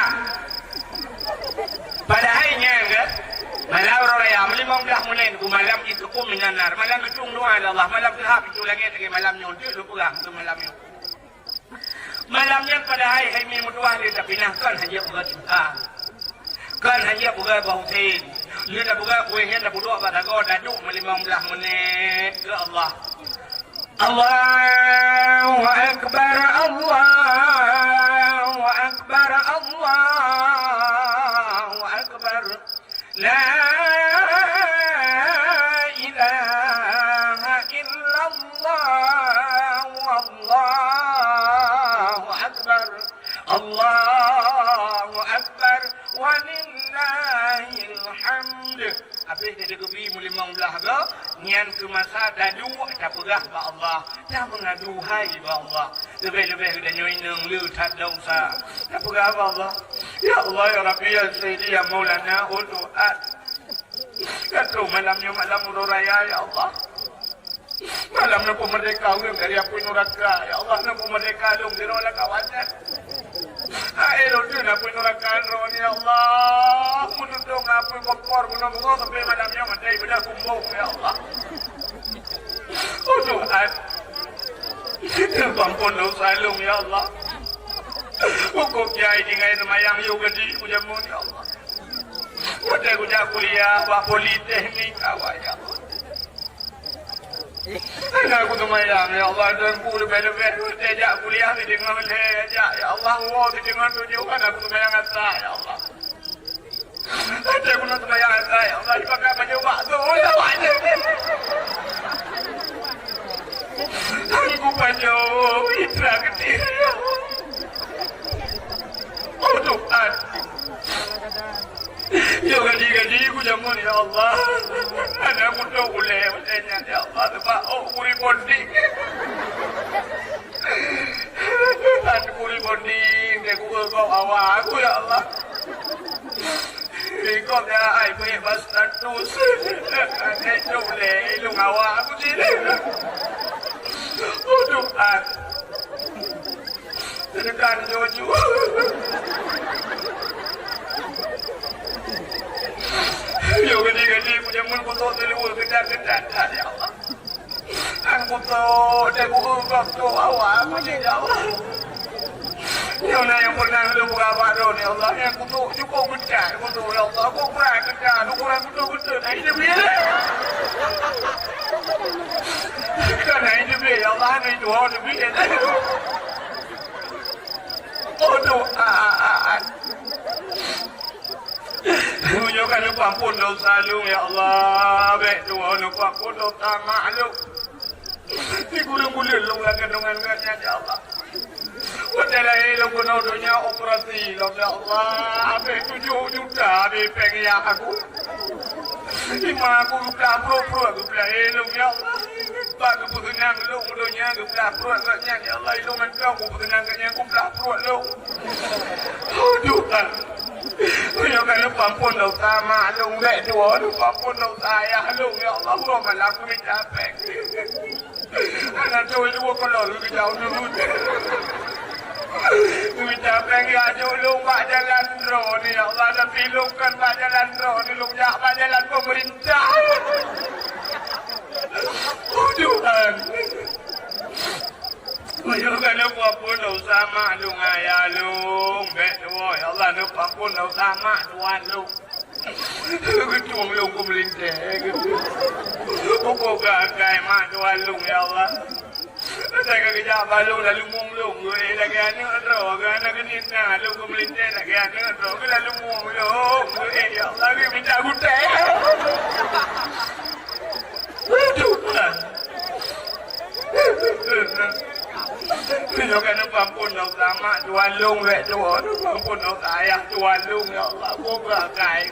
Padahai nyan ke, malam uroe raya, limong blaih mulai nunggu malam itu pun minan nar. Malam itu doa ya Allah, malam keuhab itu lagée lagée malam nyoe, tu lu peugah untuk malam nyoe. Malam nyan padahai hai mi meutuah dia tapi nah kan hanya peugah cinta. Kan hanya peugah bau tin. Dia dah peugah kuih nyan dah budok bak dago, daduk melimong blaih menit ke Allah. Allahu Akbar, Allahu Akbar, Allahu Akbar. La ilaha illallah, wallahu akbar. Allahu akbar, walillahil hamd. Habéh teukeubit meulimong blaih go, nyan keu masa taduek tapeugah bak Allah, tameungaduhai bak Allah. Leubeh-leubeh geutanyoe inong le that desya. Tapeugah bak Allah, "Ya Allah, ya Rabbi, ya Sayyidi, ya Maulana, oh Tuhan. Ka troh malam nyoe malam uroe raya, ya Allah." Malam neupeumerdeka ulôn dari apui nuraka. Ya Allah, neupeumerdeka lôn sidroe lam kawasan. Hai lôn deuh apui nuraka droe ni, ya Allah. Meunutong apui kompor bunoe-bunoe sampai malam nyoe maté beudah kumbong, ya Allah. Oh Tuhan, neupampon dosa lôn, ya Allah. Hukôm kiai tinggai seumayang yôh gadi kujameun, ya Allah. Watèe kujak kuliah bak politeknik awai, ya Allah. Hana kuseumayang, ya Allah, dan ku leubeh-leubeh watèe jak kuliah sideungoe lhèe jak, ya Allah, woe sideungoe tujoh, hana kuseumayang atra, ya Allah. Watèe kuneuk seumayang atra, ya Allah, ipakai bajèe bakso, ya Allah. Hana kupajoh itra geuti, ya Allah. Oh Tuhan. Yo gadi-gadi kujameun, ya Allah. Hana kutok ulèe watèe nyan, ya Allah, teuma oh kuri bonding. Hana kuri bonding, deh kueukop awak aku, ya Allah. Ikop ya ai beuet bak status. Hana tok ulèe ilong awak aku cit. Oh Tuhan. Teudeungon jojo. Yo gadi-gadi kujameun kutok teuluwa keutat-keutat, ya Allah. An kutok dan kueukop awak aku cit, ya Allah. Nyoe na nyang pernah lôn peugah bak droeneuh, ya Allah, nyang kutok cukôp keutat kutok, ya Allah. Kok brat keutat, ukuran kutok keutat, na jiteubiet. Kan na jiteubiet, ya Allah, na jituho teubiet. Oh Tuhan. Meunyoe ka neupeuampon dosa lôn, ya Allah, bèk tuwoe neupeuampon dosa mak lôn. Di gurèe-gurèe lôn lam kandongan geuh nyan, ya Allah. Watèe lahé lôn keunoe donya operasi lom, ya Allah. Habéh tujoh juta habéh péng yak aku. Ima aku geuplah pruet-pruet geuplah ilong, ya Allah. Bak geupeukeunang lôn donya geuplah pruet geuh nyan, ya Allah. Ilong mantong geupeukeunang geuh nyan geuplah pruet lôn. Oh Tuhan. Meunyoe ka neupeuampon dosa mak lôn, bèk tuwoe neupeuampon dosa ayah lôn, ya Allah. Uroe malam neumita péng. Hana toe dua kolor geujak uneut. Geujak péng geujak lôn bak jalan droeneuh, ya Allah, tapi lôn kon bak jalan droeneuh, lôn jak bak jalan pemerintah. Oh Tuhan. Meunyoe ka neupeuampon dosa mak lôn, ayah lôn, bèk tuwoe, ya Allah, neupeuampon dosa mak tuan lôn. Geutueng lôn keu meulintèe. Pukon geukai mak tuan lôn, ya Allah. Saya ka geujak bak lôn lalu mueng lôn, eh, lagèe aneuk droe, lagèe aneuk keuneuk na, lôn keumeulintèe lagèe aneuk droe, keu lalu mueng lôn, eh, ya Allah, keu minta gutèe. Tuhan. Keu nyoe ka neupeuampôn dosa mak tuan lôn bèk tuwoe, neupeuampôn dosa ayah tuan lôn, ya Allah, boh beuakai.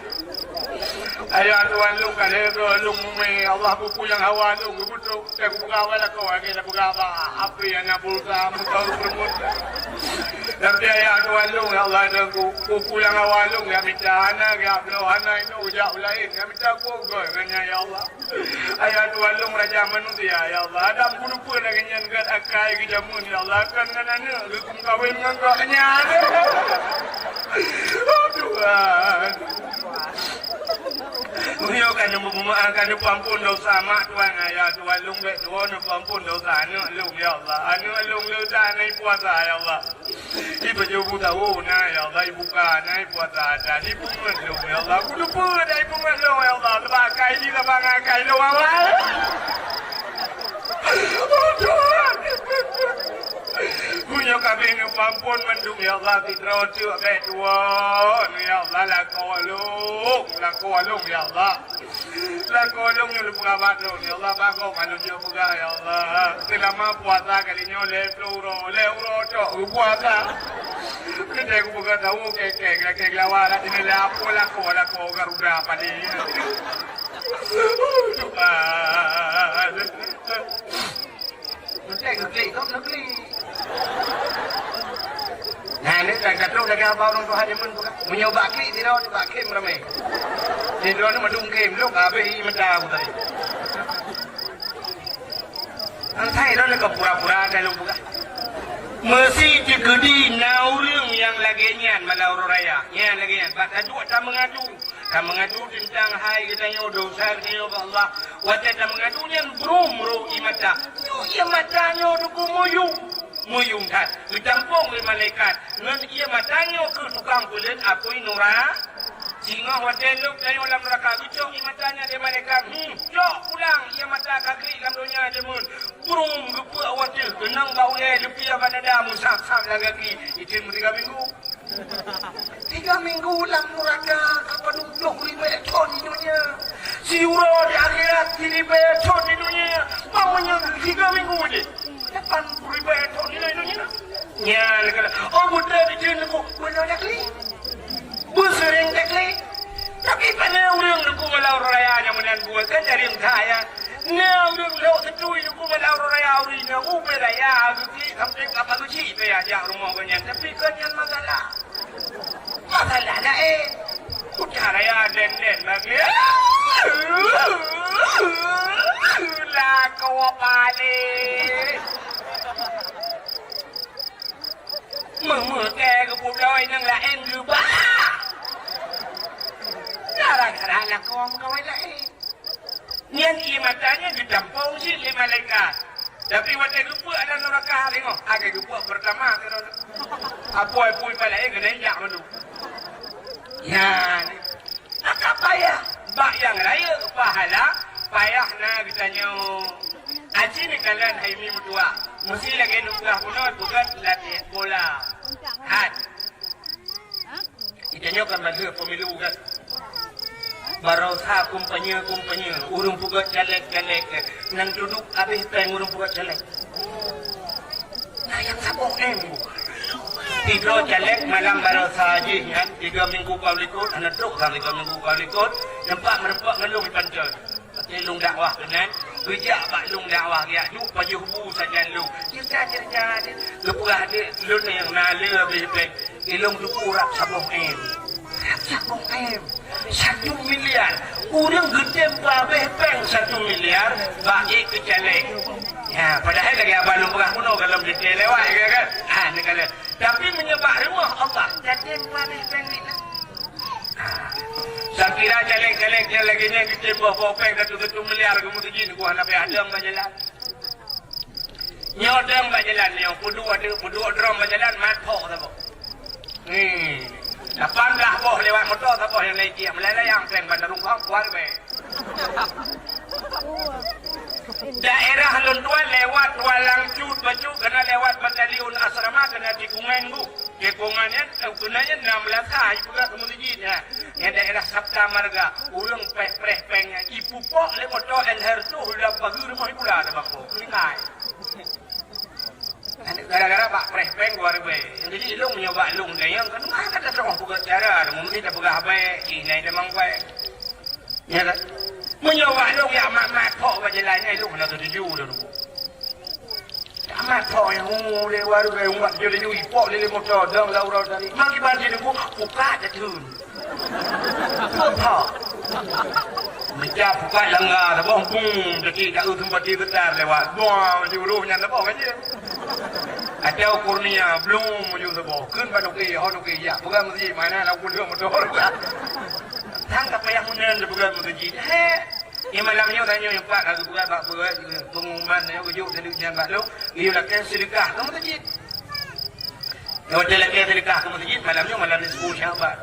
Ayah tuan lôn ka lhèe droe lôn mumè, ya Allah, peue-peue nyang hawa lôn geupeutôh. Teuka kupeugah awai lakoe lagèe tapeugah bak apui hana pulsa, meukawen peureumut. Tapi ayah tuan lôn, ya Allah, dan ku, ku pulang awai lôn, ya mita hana, ya bloe hana, inoe jak u laén, ya mita kugoe ngon nyan, ya Allah. Ayah tuan lôn raja manusia, ya Allah. Adam keuneuk peue lagèe nyan gèt akai geujameun, ya Allah. Kan ngon aneuk geuh meukawen ngon gobnyan. Oh, Tuhan. Meunyoe ka neupeumaaf, ka neupeuampôn dosa mak tuan, ayah tuan lôn bèk tuwoe neupeuampôn dosa aneuk lôn, ya Allah. Aneuk lôn le that na ipuasa, ya Allah. Ipajoh bu tawoe na, ya Allah, ibuka na, ipuasa that, ipeungèt lôn, ya Allah. Kuteupeu that ipeungèt lôn, ya Allah. Sabab akai jih saban ngon akai lôn awai. Oh, Tuhan. Meunyoe ka abéh neupeuampôn mandum, ya Allah, sidroe teuk bèk tuwoe, ya Allah, lakoe lôn, lakoe lôn, ya Allah. Lakoe lôn nyang lôn peugah bak lôn, ya Allah, bak gob lôn jeuet peugah, ya Allah. Seulama puasa kali nyoe lhèe plôh uroe, lhèe uroe tok geupuasa. Keutai kupeugah tawoe kèk-kèk, lakèe geulawa dak sinoe lé apo lakoe, lakoe Garuda padé. Tuhan. Meusti geuklik, kok geuklik. Nah, ni kan ka trôh lagèe haba ureueng tuha jameun peugah. Meunyoe bak klik, sidroe bak khem ramè. Sidroe ni mandum khem, lôn ka abéh ié mata aku tadi. Asai droeneuh ka pura-pura ka lôn peugah. Meusi teukeudi na ureueng nyang lagèe nyan malam uroe raya. Nyan lagèe nyan. Bak taduek tameungadu. Ka meungadu teuntang hai geutanyoe, dosa geutanyoe bak Allah. Watèe tameungadu nyan brum ro ié mata. Nyoe ié mata nyoe dukue meuyum. Meuyum that. Geutampông lé malaikat. Ngon ié mata nyoe keuh tukang peuleuen apui nura-, singoh watèe lhôk tanyoe lam nuraka geucok ié mata nyan lé malaikat. Hmm, cok pulang ié mata ka klik lam donya jameun. Brum geupeuek watèe keunong bak ulèe leupie bak dada meusab-sab lam gaki. Icen meutiga minggu. Tiga minggu lam nuraka ka panutoh ribèe thon di donya. Siuroe di akhirat siribèe thon di donya. Bang meunyoe tiga minggu je. Lapan ploh ribèe thon di donya. Nyan keuh. Oh, beutôi di jeuet nyoe, beutôi dak li. Beuseuring dak li. Tapi pane ureueng dukue malam uroe raya nyang meunan buet kan jaring kaya. Na ureueng lhôk teutui dukue malam uroe raya ureueng nyoe ubé raya geuklik sampoe ka pageucik payah jak rumoh gobnyan. Tapi gobnyan masalah. Masalah laén. Kuta raya den-den lagèe. Lakoe paleng. Meumeuté geupeubloe nyang laén geuba. Gara-gara lakoe meukawen laén. Nyan ié mata nyan geutampông cit lé malaikat. Tapi watèe geupeuek lam nuraka, tengok, lagèe geupeuek peurtama keudroe. Apui-apui paleng keuneuk jak mandum. Nyan. Maka payah. Bak nyang rayeuk pahala, payah na geutanyoe. Aci neukalon hai mi meutuah. Meusti lagèe neupeugah bunoe peugöt latihan bola. Hat. Geutanyoe kan bangsa pemilu kan. Baroesa kumpanye-kumpanye, ureueng peugöt caleg-caleg, nyang duduek abéh péng ureueng peugöt caleg. Nah, nyang saboh M. Sidroe caleg malam baroesa jih nyan, tiga minggu ka likot, hana trok ka tiga minggu ka likot, nampak meureumpok ngon lôn di Pancon. Watèe lôn dakwah keunan, geujak bak lôn dakwah, geujak duek pajoh bu sajan lôn. Cerita-cerita dia, geupeugah dek lôn nyang na le abéh péng. Ilôn teupeu rab saboh M. Rab saboh M. Satu miliar. Ureueng geutem peuabéh péng satu miliar bak ék keu caleg. Ya, padahai lagèe abah lôn peugah bunoe gohlom geutem lewat, ya kan? Ah, ni kala. Tapi meunyoe bak rumoh Allah, geutem peuabéh péng di na. Sakira caleg-caleg nyang lagèe nyan geutem boh-boh péng satu-satu miliar keu meuseujid, ku hana payah dong bak jalan. Nyoe dong bak jalan nyoe, peuduek, peuduek drom bak jalan, mat phok saboh. Hmm. Lapan blah boh lewat moto saboh nyang lagi, meulai layang péng ban rungkong, kuat bèk. Daerah lôn tuan lewat Tualang Cut bacut keunan lewat batalion asrama keunan tikungan bu. Tikungan nyan, eh, keunan nyan enam belas ha, ipeugah keu meuseujid nyan. Nyan daerah Sabta Marga, ureueng preh-preh péng nyan, ipupok lé moto L R tuh lam pageue rumoh ibula ada bako. Lingkai. Gara-gara bak preh péng dua ribu. Jadi ilong nyoe bak long dayang kan, ah, kata seorang peugah cara, mungkin dah peugah baik, cina dah mang baik. Ya kan? Meunyoe bak lôn yak mat-mat phok bak jalan nyan, lôn hana teutuju lôn. Yak mat phok nyang hu lé waru bai umat jeuet laju ipok lé lé moto dong lau rau tadi. Mang kiban di nunggu buka dah tun. Phok. Meja buka langga dah boh bung detik dak eu tempat di getar lewat. Buang di uruh nyan dah boh kan je. Atau kurnia belum menuju seboh. Keun bak duki, ho duki, ya. Peugah meuseujid mana lau kuliah motor. Sang ka payah meunan dipeugah meuseujid. He. Di malam nyoe tanyoe nyang pat ka geupeugah bak peue, pengumuman nyoe geujok tadi nyan bak lôn, geuyue lakée seudeukah keu meuseujid. Watée lakée seudeukah keu meuseujid, malam nyoe malam nisfu Sya'ban.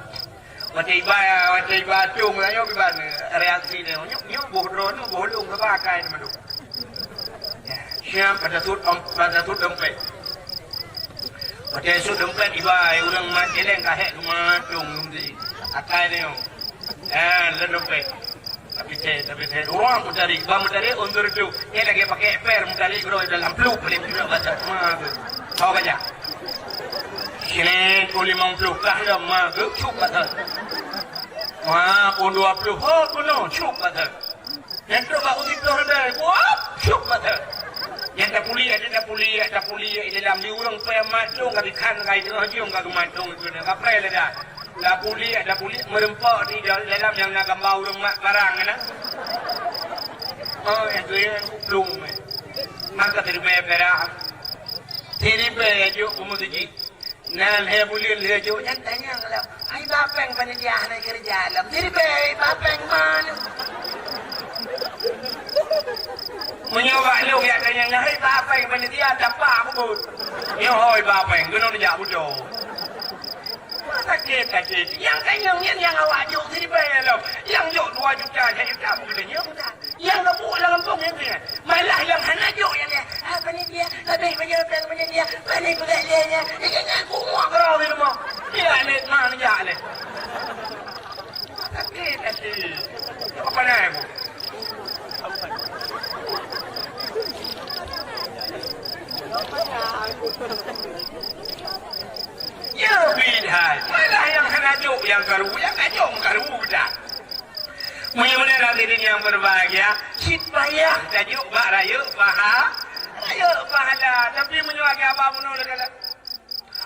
Watée iba, watée iba acong tanyoe kiban reaksi nyoe. Nyoe, nyoe boh droeneuh, boh lôn, saba akai nyoe mandum. Siap pada sut, pada sut dompet. Watée sut dompet iba, ureueng mat jeleng ka hék keumat dong di akai nyoe. Eh, lam dompet. Tapi teh, tapi teh, ureueng meutarék, ba meutarék untuk tu. Dia lagi pakai per meutarék bro dalam peluk boleh tidak baca. Ma tu. Tahu baca. Sini tu lima puluh kah dah ma tu cukup baca. Ma pun dua puluh. Oh, kuno cukup baca. Nyang trok bak uji ploh reudah, wop, syuk mata. Nyang tapuliek, nyang tapuliek, tapuliek di dalam di ureueng peumat dong ka dikhan ngon teungoh jeuem ka geumat dong keu na kapreh lé dah. Tapuliek, tapuliek meureumpok di dal-, dalam nyang na gamba ureueng mat parang na. Oh, nyang tu nyang kuplong. Maka siribèe perak. Siribèe jok peumeuseujid. Nan lhèe buleuen lheueh jok nyan tanyong lom, "Hai ba péng panitia hana keureuja lom?" Siribèe, "Hai ba péng man?" Meunyoe bak lôn jak tanyong nyan, "Hai ba péng panitia?" Tapak bubut. Nyoe hôi ba péng, keunoe jak buto. Sakét, sakét. Nyang tanyong nyan nyang awak jok siribèe lom. Nyang jok dua juta, sa juta, bukan nyoe bukan. Nyang geubuet lam gampông nyan keuh. Malah nyang hana jok nyan, "Ah, panitia, habéh meunyoe péng panitia, pane peugah lé nyan." Nyan, nyan, kumuak keudroe di rumoh. Dia aneuk ma neujak lé. Sakét hati. Apa na, Bu? Ya, bid'ah. Malah nyang hana jok, nyang karu, nyang ka jok, karu dah. Meunyoe meunan hadirin nyang berbahagia, cit payah tajok bak rayeuk paha-, rayeuk pahala. Tapi meunyoe lagèe abah bunoe lagèe,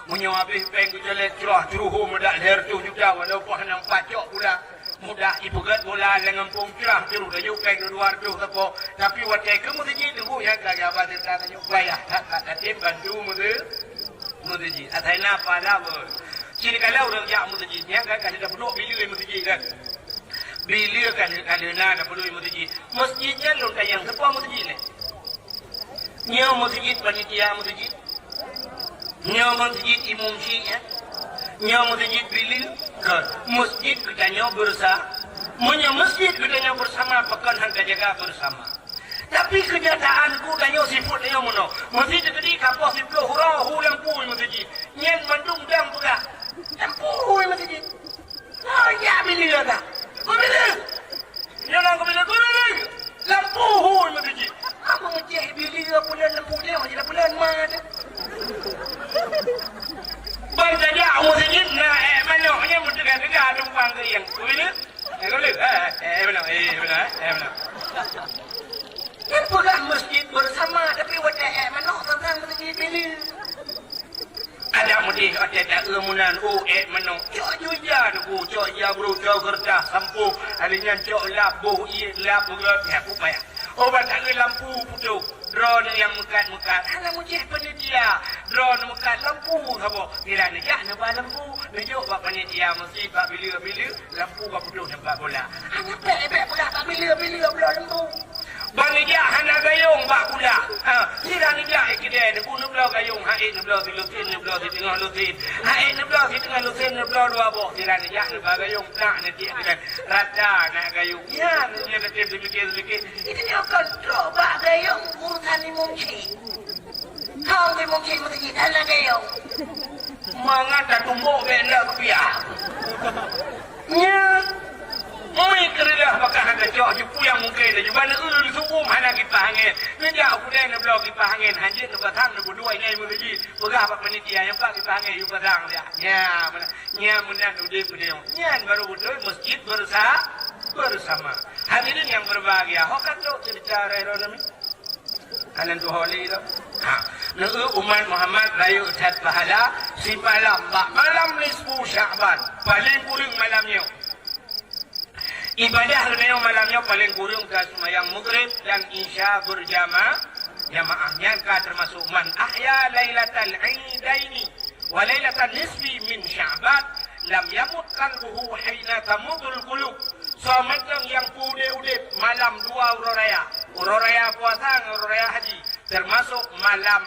meunyoe habéh péng geucalek curah curuhu meudak lhèe reutôh juta, walau pah nam pacok pula, mudah ipeugèt bola lam gampông curah curuh tajok péng dua reutôh sapo. Tapi watèe keu meuseujid teungku nyan lagèe abah cerita tajok payah that, that, that, bantu meuse-, meuseujid. Asai na pahala beuh. Cit kalau ureueng jak meuseujid nyan kan, ka lheueh tapeuduek bileue meuseujid kan. Bileue ka lheueh, ka lheueh na tapeuduek meuseujid. Meuseujid nyan lôn tanyong, sapeue meuseujid nyan? Nyoe meuseujid panitia meuseujid. Nyoe meuseujid imum syiek, eh? Nyoe meuseujid bileue, kon. Meuseujid geutanyoe beureusa-, meunyoe meuseujid geutanyoe beureusamah, pakon han tajaga beureusamah? Tapi keunyataan ku tanyoe sifeuet tanyoe meunoe. Meuseujid teukeudi ka poh siplôh uroe hu lampu meuseujid. Nyan mandum dang peugah, "Lampu hu meuseujid." Oh, ya, bileue ka. Keu bileue. Nyoe na keu bileue, keu bileue. Lampu hu meuseujid. Apa ngeceh bileue buleuen lampu dia, macam buleuen ma tu. Ban tajak meuseujid na, eh, manok nyan meuteuga-teuga tumpang keu ieng. Keu bileue. Eh, keu bileue. Eh, eh, eh, beuna, eh, beuna, eh, beuna. Nyan peugah meuseujid beureusamah, tapi watèe, eh, manok teuntang meuseujid bileue. Adak meudeh watèe taeu meunan, oh, ék manok. Cok ju ija teungku, cok ija bro, cok keureutah, sampôh. Hari nyan cok lap, boh ié, lap beugöt, nyan payah. Oh, ban taeu lampu putôh. Droeneuh nyang meukat-meukat, hana mujih panitia. Droeneuh meukat lampu saboh. Sira neujak neuba lampu, neujok bak panitia meuseujid, bak bileue-bileue, lampu ka putôh teumpat bola. Hana pék-pék peugah bak bileue-bileue bloe lampu. Ban neujak hana gayông bak kulah. Ha, sira neujak i keudè, neubloe gayông, ha, ék neubloe silusin, neubloe siteungoh lusin. Ha, ék neubloe siteungoh lusin, neubloe dua boh. Sira neujak neuba gayông, nak neutiek keudè. Rata na gayông. Nyan, nyan, nyan, nyan, nyan, nyan. Itu nyoe kon trok bak gayông urusan imum syik. Hong imum syik meuseujid, hana gayông. Mangat tatumbok bèk ndak kupiah. Nyan. Oi, keureudah pakat hana cok, jipuyang mungken laju. Ban eu su'um hana kipah angén. Neujak u keudè neubloe kipah angén, hanjeuet neupasang neupeuduek inan meuseujid. Peugah bak panitia, "Nyan pat kipah angén, yue pasang siat." Nyan meunan, nyan meunan udép keudéh. Nyan baru beutôi masjid bersa-, bersama. Hadirin yang berbahagia, ho ka trok ceurita raya droeneuh nyoe? Hana tuho lé lom. Ha. Neu umat Muhammad rayeuk that pahala simalam bak malam nisfu Sya'ban. Paléng kureueng malam nyoe. Ibadah geutanyoe malam nyoe paléng kureueng ka seumayang Maghrib dan Isya berjama-, jamaah. Nyan ka teumasuk man ahya lailatal idaini wa lailatan nisfi min Sya'ban lam yamut qalbuhu hina tamutul qulub. Soe mantong nyang peuudép-udép malam dua uroe raya, uroe raya puasa ngon uroe raya haji, teumasok malam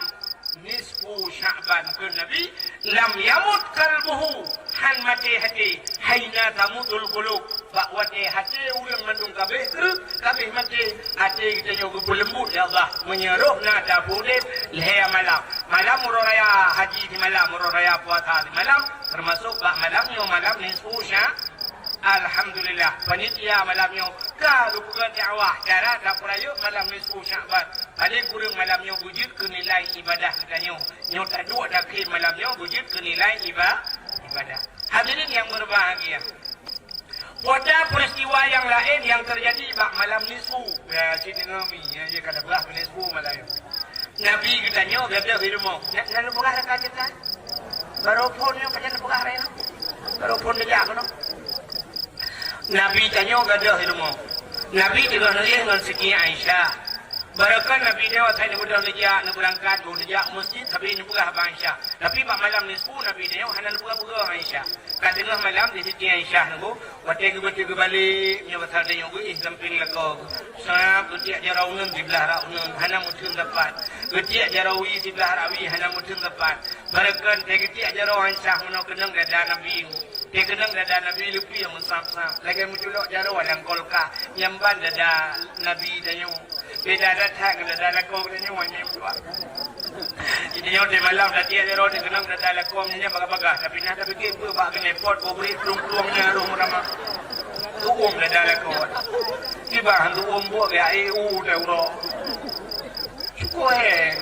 nisfu Sya'ban kheun Nabi, lam yamut qalbuhu, han maté até, hina tamutul qulub, bak watèe até ureueng mandum ka abéh kreueh, ka abéh maté, até geutanyoe geupeuleumbut lé Allah, meunyoe roh na tapeuudép lhèe malam. Malam uroe raya haji simalam, uroe raya puasa simalam, teumasok bak malam nyoe malam nisfu Sya-, Alhamdulillah, panitia malam nyoe ka geupeugah dakwah cara tapeurayeuk malam nisfu Sya'ban. Paléng kureueng malam nyoe beujeuet keu nilai ibadah geutanyoe. Nyoe taduek takhém malam nyoe beujeuet keu nilai iba-, ibadah. Hadirin yang berbahagia. Pada peristiwa yang laén nyang teujadi bak malam nisfu. Ya, cit deungoe mi, ya, ya, kada beurah nisfu malam nyoe. Nabi geutanyoe gadôh di rumoh. Na, na lôn peugah raka cit na? Barô phôn nyoe pajan lôn peugah raya nyoe. Barô phôn geujak keunoe. Nabi tanyoe gadôh di rumoh. Nabi teungoh neuéh ngon Siti Aisyah. Barokon Nabi nyoe asai neubeudôh neujak, neubeurangkat, neujak u meuseujid, tapi neupeugah bak Aisyah. Tapi bak malam nisfu Nabi nyoe hana neupeugah-peugah Aisyah. Ka teungoh malam di Siti Aisyah nunggu, watèe geubeutôi geubalek, nyoe pasal tanyoe geuéh sampéng lakoe. Sab geutiek jaroe uneun siblah rak uneun, hana meutheun sapat. Geutiek jaroe wie siblah rak wie, hana meutheun sapat. Barokon teugeutiek jaroe Aisyah meunoe keunong dada Nabi. Teukeunong dada Nabi leupie meusab-sab. Lagèe meuculok jaroe lam kulkas. Nyan ban dada Nabi tanyoe. Beda that ngon dada lakoe tanyoe nyan dua. Jadi nyoe di malam tatiek jaroe teukeunong dada lakoe nyan bagah-bagah. Tapi na tapike peue bak keuneuk pot bubri plueng-plueng nyan roh meurama. Tu'uem dada lakoe. Tiba han tu'uem buet gaya eu teu uroe. Syukur, eh.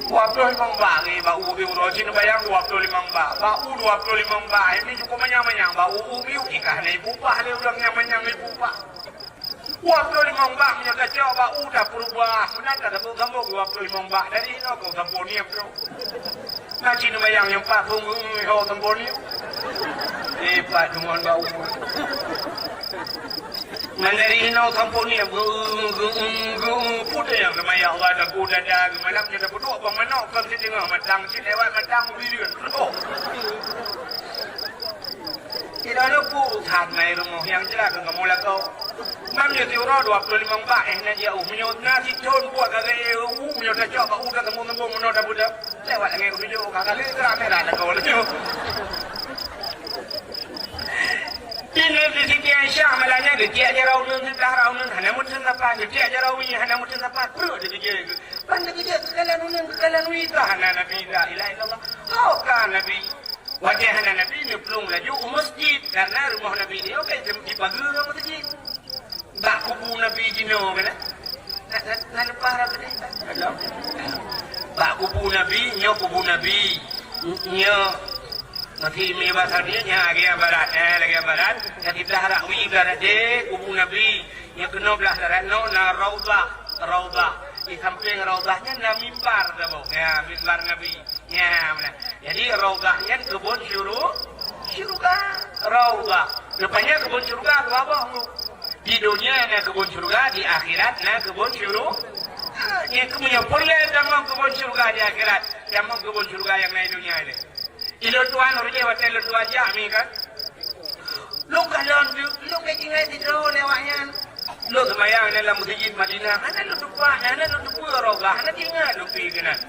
Dua ploh limong bak lé bak u di uroe, cit neubayang dua ploh limong bak. Bak u dua ploh limong bak, ini cukup manyang-manyang. Bak u, u miuk jih ka hana ipupah lé ureueng nyang manyang ipupah. Dua ploh limong bak meunyoe tacok bak u dah peurubah. Meunan ka sambông-sambông dua ploh limong bak. Dari inoe kong sampoe niem tu. Na cit neubayang nyang pat phôn geueu ho sampoe niem. Eh, pat deungon bak u. Ngon dari inoe sampoe niem geueu, geueu, geueu. Peue teuh nyang teuma ya Allah, dah ku dada geumalap nyoe dah peuduek bang manok kon siteungoh matang, cit lewat matang bireuen. Oh. Tidak ada urusan mai rumoh nyang jeulaih keu kamoe lakoe. Mam nyoe siuroe dua ploh limong bak, eh, na jeuet u. Meunyoe na sithon buet ka gaya u, meunyoe tacok bak u ka sambông-sambông meunoe dah budak. Lewat lagèe u tujoh ka kali gerak merah lakoe laju. Di Siti Aisyah malam nyan geutiek jaroe uneun siblah rak uneun hana meutheun sapat, geutiek jaroe wie hana meutheun sapat, breuek dikeujeuet. Ban dikeujeuet keukalan uneun, keukalan wie ka hana Nabi, la ilaha illallah. Ho ka Nabi. Watèe hana Nabi neuplueng laju u meuseujid, karena rumoh Nabi nyoe ka jipageue ngon meuseujid. Bak kubu Nabi jinoe kana? Na, na, na leupah rot tadi. Bak kubu Nabi, nyoe kubu Nabi. Nyoe, nyoe lagèe barat, eh, lagèe barat. Nyang siblah rak wie barat deh, kubu Nabi. Nyoe keunoe blah darat noe na raudhah, raudhah. Di sampéng raudhah nyan na mimbar saboh. Ya, mimbar Nabi. Ya, meunan. Jadi, raudhah nyan keubon syuru-, syuruga. Raudhah. Rupanya keubon syuruga dua boh tu. Di donya na keubon syuruga, di akhirat na keubon syuru-, ha, nyan keu meunyoe peureulèe tamong keubon syuruga di akhirat, tamong keubon syuruga nyang na di donya nyoe. Ilôn tuan, ureueng watèe lôn tuan jak mi kan. Lôn kalon, lôn ka jingai sidroe lé awak nyan. Lôn seumayang dalam meuseujid Madinah, hana lôn tupat, hana lôn tupeue Raudhah, hana teuingat lôn pi keunan.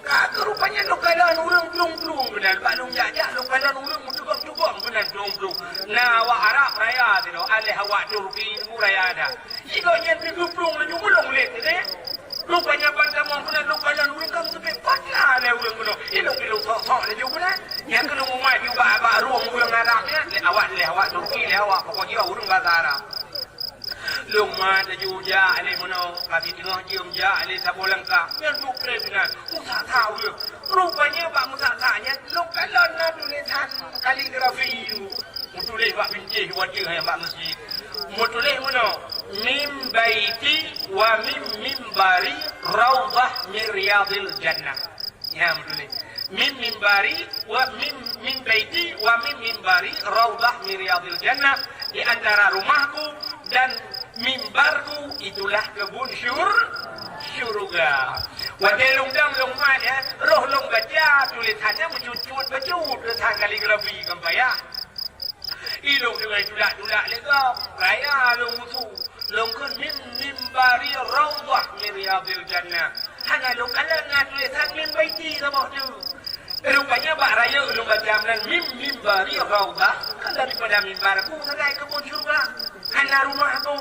Ka keuh rupanya lôn kalon ureuëng plueng-plueng keunan, bak lôn jak-jak lôn kalon ureuëng meutugom-tugom keunan plueng-plueng. Na awak Arab raya sidroe, aléh awak Turki nyoe raya that. Sigoe nyan pih geuplueng laju meulong lé teuh. Rupanya ban tamong keunan lôn kalon ureuëng ka meuteupék pat na lé ureuëng keunoe. Ilong-ilong sok-sok laju keunan. Nyang keunoe mumat ju bak, bak rueng ureuëng Arab nyan, lé awak, lé awak Turki, lé awak pokok jih ureuëng basa Arab. Lôn mat laju jak lé meunoe, ka siteungoh jeuem jak lé saboh langkah. Nyan duek pré meunan, meusak-sak ureuëng. Rupanya bak meusak-sak nyan, lôn kalon na tulésan kaligrafi. Meutuléh bak bintéh watèe nyan bak meuseujid. Meutuléh meunoe, "Min baiti wa min mimbari raudhah min riyadil jannah." Ya, meutuléh. "Min mimbari wa min, min baiti wa min mimbari raudhah min riyadil jannah." Di antara rumahku dan mimbarku itulah kebun syur-, syurga. Watèe lôn dong lôn mat, ya, roh lôn baca tulésan nyan meucut-cut bacut, tulésan kaligrafi kan payah. Ilong teungoh tulak-tulak lé gob, raya lôn musu. Lôn kheun, "Min mimbari raudhah min riyadil jannah." Hana lôn kalon na tulésan min baiti saboh teuk. Rupanya bak rayeuk lôn baca meunan, "Min mimbari raudhah," kan daripada mimbarku sagai kebun syurga. Hana rumahku.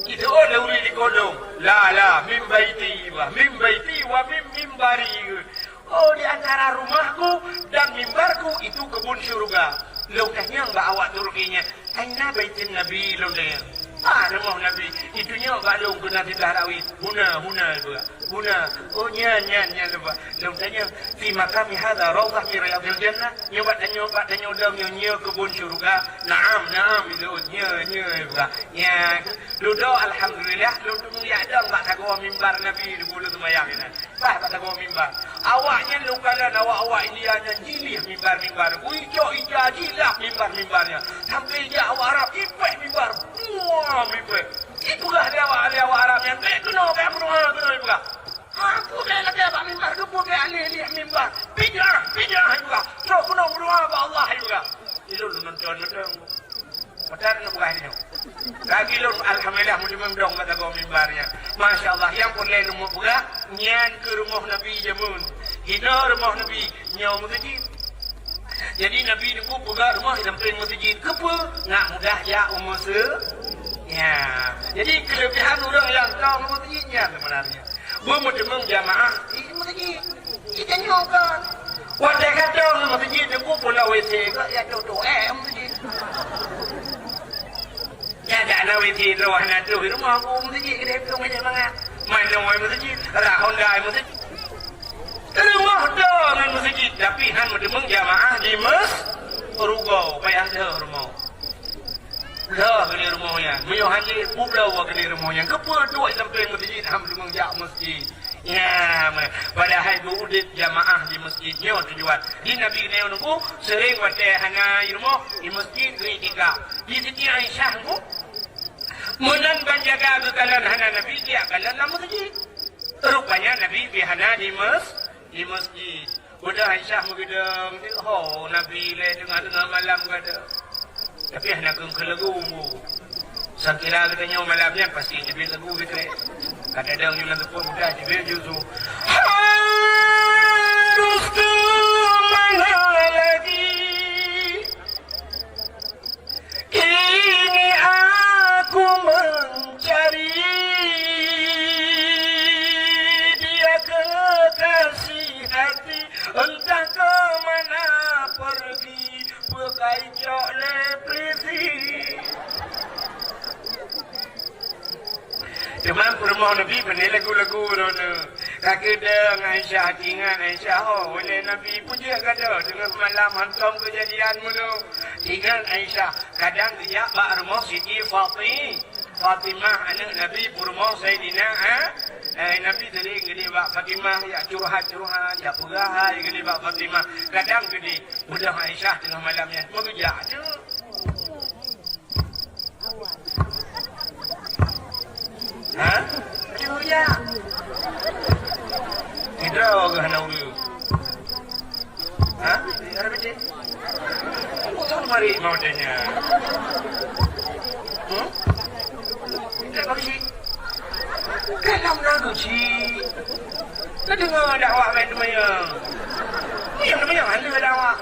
Itu oh lé ureuëng di kodong. La, la, "Min baiti wa, min baiti wa min mimbari." Oh, di antara rumahku dan mimbarku itu kebun syurga. Lôn tanyong bak awak Turki nyan, "Aina baitun Nabi?" lôn tanyong. "Ah, rumoh Nabi." "Itu nyoe bak lôn keunan siblah rawi." "Huna, huna," lôn peugah. "Huna." "Oh, nyan, nyan, nyan," lôn peugah. Lôn tanyong, "Fi maqami hadza raudhah min riyadil jannah?" Nyoe bak tanyoe, bak tanyoe dong nyoe, nyoe kebun syurga. "Na'am, na'am," itu, "nyoe, nyoe," lôn peugah. Nyan, lôn dong, alhamdulillah, lôn teumeuyak dong bak sagoe mimbar Nabi di bulu seumayang nyan. Bah bak sagoe mimbar. Awak nyan lôn kalon awak-awak India nyan jih lieh mimbar-mimbar. Ui, cok ija jih lap mimbar-mimbar nyan. Sampai jak awak Arab, ipéh mimbar. Buah, ipéh. Ipeugah lé awak, lé awak Arab nyan, "Bèk keunoe, bèk meudoa keunoe," ipeugah. "Ha, peue bèk lagèe bak mimbar, keupeue bèk lieh-lieh mimbar? Bid'ah, bid'ah," ipeugah. "Trok keunoe meudoa bak Allah," ipeugah. Ilôn lôn nonton mantong. Meutan neupeugah nyoe. Lagi lôn, alhamdulillah, meuteumèe dong bak sagoe mimbar nyan. Masya Allah, nyang peureulèe lôn peugah, nyan keuh rumoh Nabi jameun. Hinoe rumoh Nabi, nyoe meuseujid. Jadi, Nabi Teungku peugah rumoh i sampéng meuseujid. Keupeue? Nak mudah jak u meuse-, ya. Jadi, keulebihan ureueng nyang ka u meuseujid nyan seubeunarnya. Beumeuteumèe jamaah di meuseujid. Geutanyoe kon. Watèe ka dong meuseujid, Teungku, pula W C ka, ya, tutoe, eh, meuseujid. Ya, dak na W C droe hana troh, di rumoh ku meuseujid, keudéh peue mangat. Manoe meuseujid, rah Honda meuseujid. Rumoh dong ngon meuseujid, tapi han meuteumèe jamaah di mes-, rugoe, payah deuh rumoh. Deuh keuneuk rumoh nyan. Meunyoe han jeuet, peubloe keuneuk rumoh nyan. Keupeue duek i sampéng meuseujid, han meuteumèe jak meuseujid. Ya, meunan. Padahai geuudép jamaah di meuseujid nyoe tujuan. Di Nabi nyoe Teungku, seuréng watèe hana i rumoh, di meuseujid geuiktikaf. Di Siti Aisyah Teungku, meunan ban jaga geukalon hana Nabi, geujak kalon lam meuseujid. Rupanya Nabi pih hana di meus-, di meuseujid. Udah Aisyah meugeudong, ho, Nabi lé teungoh-teungoh malam gata. Tapi hana keu-, keu lagu. Sangkira geutanyoe malam nyan pasti jeuet lagu geutrek. Kadang-kadang nyoe lam teupeu mudah jeuet ju su. Harus ke mana lagi? Kini aku mencari dia kekasih hati, entah ke mana pergi, peukai cok lé polisi. Teuma peurumoh Nabi peureulèe lagu-lagu droeneuh. Ka keudong Aisyah, ingat Aisyah, oh, ulèe Nabi peujeuet gata teungoh malam hantom keujadian meunyoe. Ingat Aisyah, kadang geujak bak rumoh Siti Fati-, Fatimah, aneuk Nabi, peurumoh Saidina, eh? Eh, Nabi sering geudeh bak Fatimah, jak curhat-curhat, jak peugah hai geudeh bak Fatimah. Kadang geudeh, beudôh Aisyah teungoh malam nyan, meugeujak tu. Ha? Aduh, ya. Sidroe geuh hana ureueng. Ha? Ada betul? Betul mari mau tanya. Hmm? Tidak bagus sih. Aku cit. Teudeungoe dakwah bak teumanyong. Nyang teumanyong hana dakwah.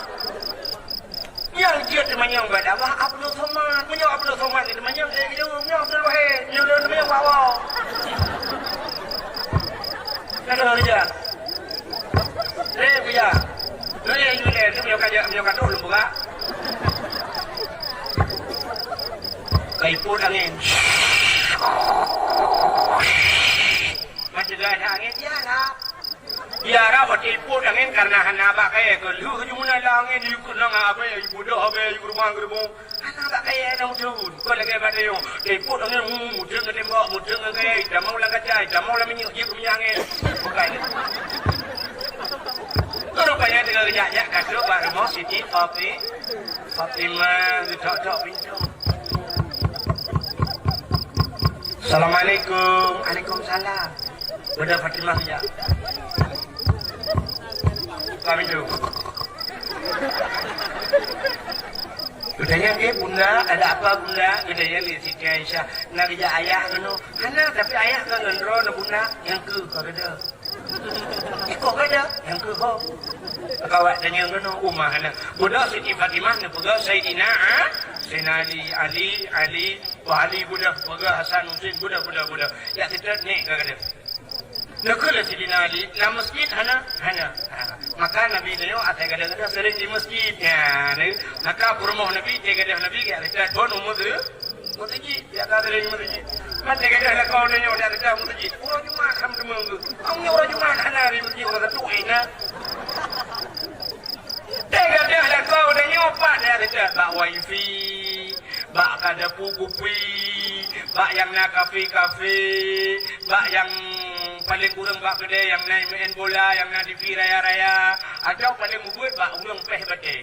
Nyang jeuet teumanyong bak dakwah Abdul Somad. Meunyoe Abdul Somad ni teumanyong, eh, jaweueb nyoe Abdul Wahid. Nyoe lôn teumanyong bak Allah. Ka deungoe keujak. Eh, keujak. Lôn, eh, lôn, eh, tu meunyoe ka jak, meunyoe ka troh lôn peugah. Ka ipot angén. Macam gaya angén, ya lah. Ya lah, watèe ipot angén karena hana bak kayèe keu lheueh jumeunan lam angén, yue keunong abèe, yue bodoh abèe, yue geurubang-geurubong. Hana bak kayèe na meuteun. Kon lagèe bak tanyoe. Ipot angén, hmm, meuteun ngon tembok, meuteun ngon kayèe, itamong lam kaca, itamong lam minyeuk, jeuet keu minyeuk angén. Bukan. Rupanya teungoh geujak-jak ka trok bak rumoh Siti Fati-, Fatimah, geutok-tok pintoe. Assalamualaikum. Waalaikumsalam. Bunda Fatimah, ya. Kami tu. Geutanyong, "Eh, Bunda, ada apa, Bunda?" Geutanyong lé Siti Aisyah. "Na geujak ayah keunoe?" "Hana, tapi ayah ka ngon droeneuh, Bunda." "Nyang keu ka geuda?" "Iko geuda?" "Nyang keu ho." Ka awak tanyong keunoe, uma hana. Bunda Siti Fatimah neupeugah Saidina A-, Saidina Ali, Ali, Ali, Wah, Ali buda, peugah Hasan Husein buda, buda, buda. Jak seutôt nèk ka gata. Neukheun lé Sidina Ali, lam masjid hana? Hana. Ha. Maka Nabi nyoe asai gata-gata sering di masjid. Ya, ni. Maka peurumoh Nabi, teugadôh Nabi, jak seutôt bon u masjid. Masjid, jak ka sering masjid. Man teugadôh lakoe nyoe jak seutôt masjid. Uroe Jumat ham teumong. Am nyoe uroe Jumat hana di masjid, uroe Sabtu, eh, na. Teugadôh lakoe nyoe pat jak seutôt bak wifi. Bak ka dapu kupi, bak nyang na kafe-kafe, bak nyang paleng kureueng bak keudè nyang na meu'en bola, nyang na TV raya-raya, atawa paleng ubit bak ureueng péh batèe.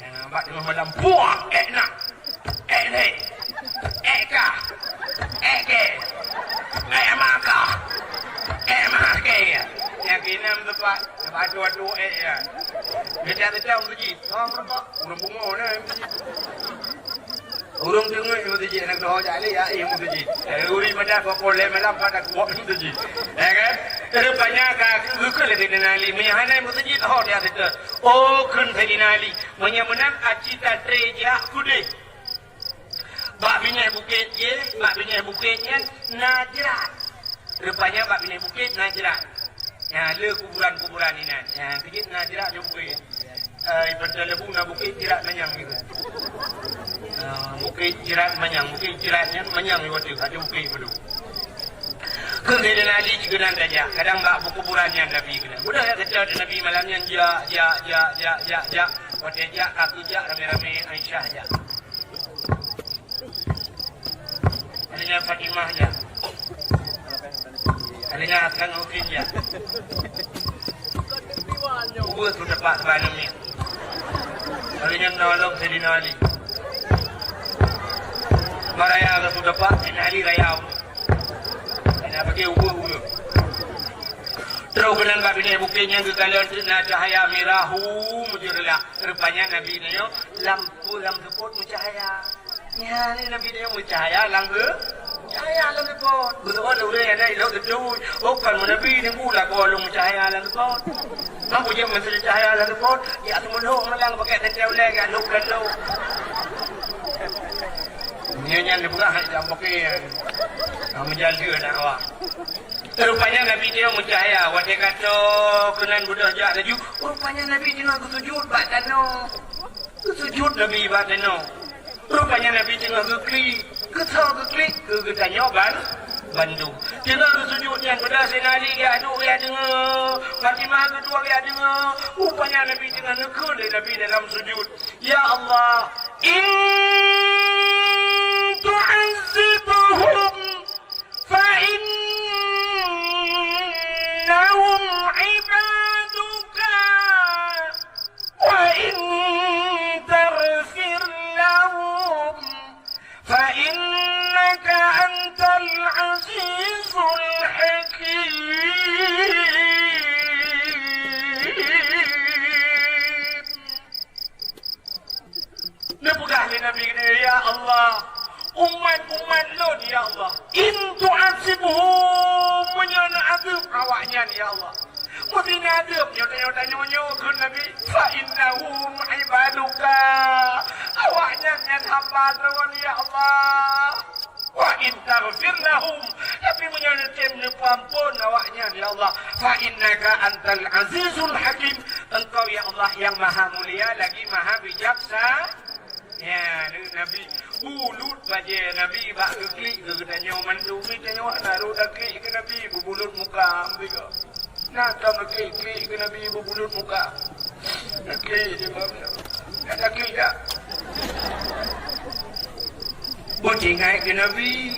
Ya, bak teungoh malam, puah, ék na, ék lé, ék ka, ék kèe, ék maka, ék makèe. Nyang keunan teumpat, teumpat atu-atu ék ya. Geucak-geucak meuseujid, ha, meureumpok, ureueng bumoe na meuseujid. Ureueng teungeut meuseujid, aneuk teuho jak lé, ya, eh, meuseujid. Eh, uri meudah pukul lhèe malam pada kuok meuseujid. Ya kan? Rupanya ka geukheun lé Saidina Ali, meunyo hana meuseujid, ho, dia kata, "Oh," kheun Saidina Ali, "meunyo meunan aci tatré jak keudeh. Bak binéh bukét jih, bak binéh bukét nyan na jrat." Rupanya bak binéh bukét na jrat. Nyan le kuburan-kuburan inan. Nyan keuh jeuet na jrat di bukét. Eh, di Pantai Lembu na bukét jrat manyang gitu. Eh, bukét jrat manyang, bukét jrat nyan manyang di watèe, ada bukét beudôh. Keu Saidina Ali jih keunan tajak, kadang bak kuburan nyan Nabi keunan. Udah ya, kata Nabi malam nyan, jak, jak, jak. Watèe jak, ka geujak ramé-ramé, Aisyah jak. Akhirnya Fatimah jak. Akhirnya Hasan Husein jak. Ubit su teumpat bak aneuk miet. Akhirnya nolong Saidina Ali. Maraya ka su teumpat, Saidina Ali raya. Saidina pakai ubit-ubit. Trôh keunan bak binéh bukét nyan geukalon na cahya mirah hu meujeureulah. Rupanya Nabi nyoe lam, lam seupôt meucahya. Nyan Nabi nyoe meucahya lam geu-, cahya lam seupôt. Beutôi ureueng nyang na ilok geutui. Oh, kon Nabi nunggu lakoe lôn meucahya lam seupôt. Mampu jeuet meuseujid cahya lam seupôt. Ya, seumulok malang pakai teuntèe ulèe, ya, lok dan lok. Nyan, nyan dipeugah hai jam pakai. Ka meujalan dakwah. Rupanya Nabi teungoh meucahya, watèe ka trôh keunan beudôh jak laju. Rupanya Nabi teungoh geusujut bak tanoh. Geusujut Nabi bak tanoh. Rupanya Nabi teungoh geuklik. Keu soe geuklik? Keu geutanyoe ban-, bandum. Teungoh geusujut nyan, beudôh Saidina Ali geujak duek geujak deungö. Fatimah geuduek geujak deungö. Rupanya Nabi teungoh neukheun lé Nabi dalam sujut, "Ya Allah, in tu'azzibhum" فإنهم عبادك وإن تغفر لهم فإنك أنت العزيز الحكيم. Neupeugah lé Nabi geutanyoe, "Ya Allah, umat-umat lôn, ya Allah, in tu'adzibhum, Meunyoe neuadeueb awaknyan, ya Allah. Meuseuti neuadeueb nyoe tanyoe-tanyoe nyoe, kheun Nabi, "Fa innahum ibaduka." Awaknyan nyan hamba Droe, ya Allah. "Wa in taghfir lahum." Tapi meunyoe neutem neupeuamphon awaknyan, ya Allah, "fa innaka antal azizul hakim." Engkau, ya Allah, yang maha mulia lagi maha bijaksa-, Ya, Nabi, bulut bajée Nabi bak geuklik keu geutanyoe mandum. Geutanyoe hana rhot daklik keu Nabi, beubulut muka, am tiga. Na tam geuklik-klik keu Nabi, beubulut muka. Daklik di bawah. Ka daklik dak? Beutingai keu Nabi.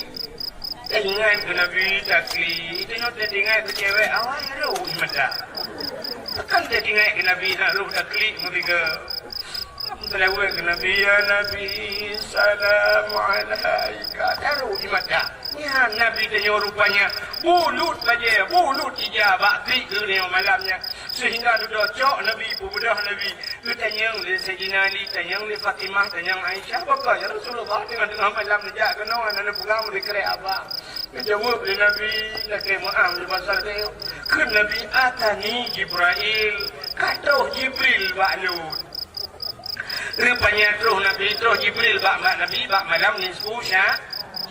Taingat keu Nabi, daklik. Geutanyoe taingat keu cewek, awai rhot mata. Kan taingat keu Nabi, na rhot daklik meuriga. Seulaweuet keu Nabi, "Ya Nabi, salam alaika." Taruh di mata. Nyan Nabi tanyoe rupanya bulut bajée, bulut ija bak klik geutanyoe malam nyan. Seuhingga dudoe cok Nabi, peubeudoh Nabi. Geutanyong lé Saidina Ali, tanyong lé Fatimah, tanyong Aisyah, "Pakon ya Rasulullah, teungoh-teungoh malam neujak keunoe, hana neupeugah meureukrek haba?" Geujaweueb lé Nabi, lakée meu'ah lé basa geutanyoe. Kheun Nabi, "Atani Jibrail." Ka troh Jibril bak lôn. Rupanya troh Nabi, troh Jibril bak, bak Nabi bak malam nisfu Sya-,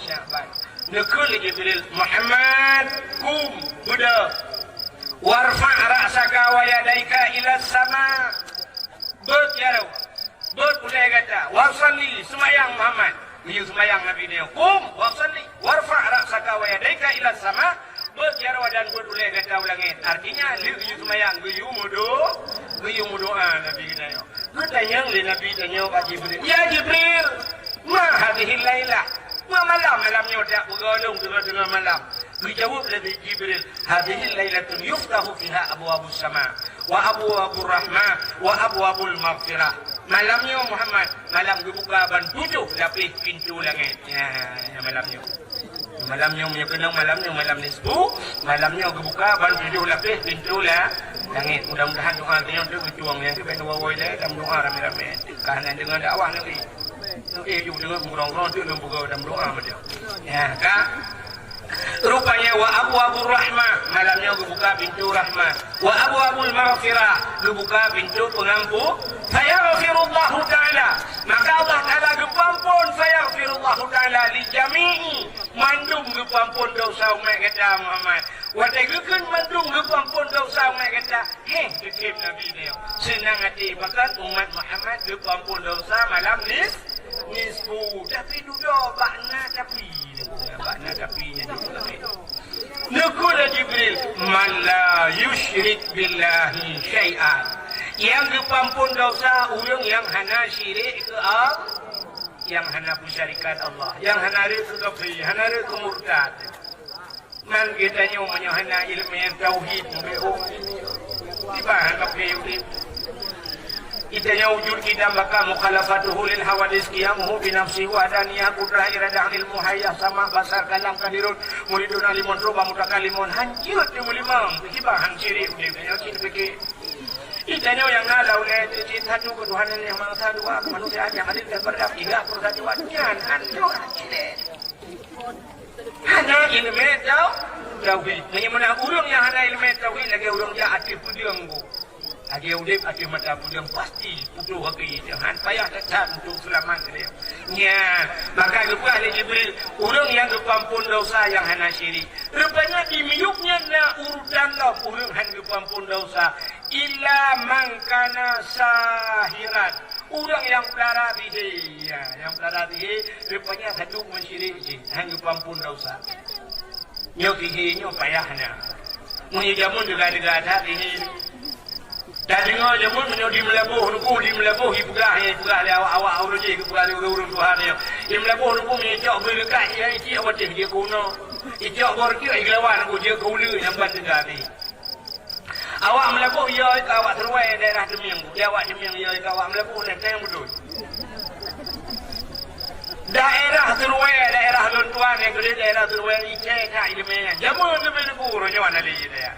Sya'ban. Neukheun lé Jibril, "Muhammad, qum, beudôh. Warfa' ra'saka wa yadaika ila sama." Beuet jaroe, beuet ulée gata. "Wa shalli, seumayang Muhammad." Geuyue seumayang Nabi nyoe. "Qum, wa shalli, warfa' ra'saka wa yadaika ila sama." Beuet jaroe dan beuet ulée gata u langét. Artinya, lheueh geuyue seumayang, geuyue meudo-, geuyue meudoa Nabi geutanyoe. Geutanyong lé Nabi tanyoe bak Jibril, "Ya Jibril, ma hadhihil lailah?" Ma malam, malam nyoe dak peugolong teungoh-teungoh malam. Geujaweueb lé Jibril, "Hadhihil lailatun yuftahu fiha abwabus sama, wa abwabur rahmah, wa abwabul maghfirah." Malam nyoe Muhammad, malam geubuka ban tujoh lapéh pintoe langét. Ya, ya, malam nyoe. Malam nyoe, meunyoe keunong malam nyoe, malam nisfu, malam nyoe geubuka ban tujoh lapéh pintoe la-, langét. Mudah-mudahan doa tanyoe teuk geutueng nyang keubiet neuwoe-woe ilée lam doa ramé-ramé. Ka hana deungoe dakwah nyoe. Nyoe ju deungoe meurong-rong teuk lôn peugah lam doa macam. Ya, ka. Rupanya wa abwabur rahmah, malam nyoe geubuka pintoe rahmat. Wa abwabul maghfirah, geubuka pintoe peungampun. Fayaghfirullahu ta'ala, maka Allah Ta'ala geupeuampôn, fayaghfirullahu ta'ala li jami'i, mandum geupeuampôn desya umat gata Muhammad. Watée geukheun mandum geupeuampôn desya umat gata, heh, teutem Nabi nyoe. Seunang até, bahkan umat Muhammad geupeuampôn desya malam nis-, nisfu. Tapi dudoe bak na tapi. Bak na tapi nyan di buleuen. Neukheun lé Jibril, "Man la yusyrik billahi syai'an." Nyang geupeuampôn desya ureuëng nyang hana syirik keu Allah, nyang hana peusyarikat Allah, nyang hana rhot keu kafé, hana rhot keu murtad. Man geutanyoe meunyoe hana iéleumé tauhid, meubeue kiban kafé udeb. Geutanyoe wujud kidam baka mukhalafatuhu lil hawadis, qiyamuhu bi nafsihi, wahdaniyah, qudrah, iradah, ilmu, hayah, sama, basar, kalam, kadirun, muridun, alimun, ruba, mutakalimun, han jeuet teumeulimong, kiban han syirik udeb. Tanyoe cit pike. Geutanyoe nyang na lam ulée cit satu keutuhanan nyang masa, dua keumanusiaan nyang adil dan beradab, tiga persatuan nyan, han jeuet han syirik. Hana iéleumé tau-, tauhid. Meunyoe meunan ureuëng nyang hana iéleumé tauhid lagée ureuëng jak ateueh peudeueng bu. Lagée udeb ateueh mata peudeueng pasti putôh kaki. Jangan payah that-that untuk seulamat keu dia. Nyan, maka geupeugah lé Jibril, ureuëng nyang geupeuampôn desya nyang hana syirik. Rupanya di miyueb nyan na urutan lom ureuëng han geupeuampôn desya. Illa man kana sahiran. Ureuëng nyang peulara sihé, ya, nyang peulara sihé, rupanya satu meusyirik jih, han geupeuampôn desya. Nyoe sihé nyoe payah na. Meunyoe jameun teuga-teuga that sihé. Tadeungoe jameun meunyoe di Meulaboh, Teungku, di Meulaboh, ipeugah, ipeugah lé awak-awak ureuëng jih, ipeugah lé ureuëng-ureuëng tuha nyoe. Di Meulaboh, Teungku, meunyoe icok beureuleukat, ya, icok watèe jeuet keu unoe. Icok bor cok igelawan, Teungku, jeuet keu uleue nyang ban teuga sihé. Awak Meulaboh yo keu awak Seruwai daerah Teumieng, di awak Teumieng yo keu awak Meulaboh lé teueng beutôi. Daerah Seruwai, daerah lôn tuan nyang keudeh daerah Seruwai, icé that iéleumé nyan. Jameun leubeh teungku uroe nyoe hana lé ié daya.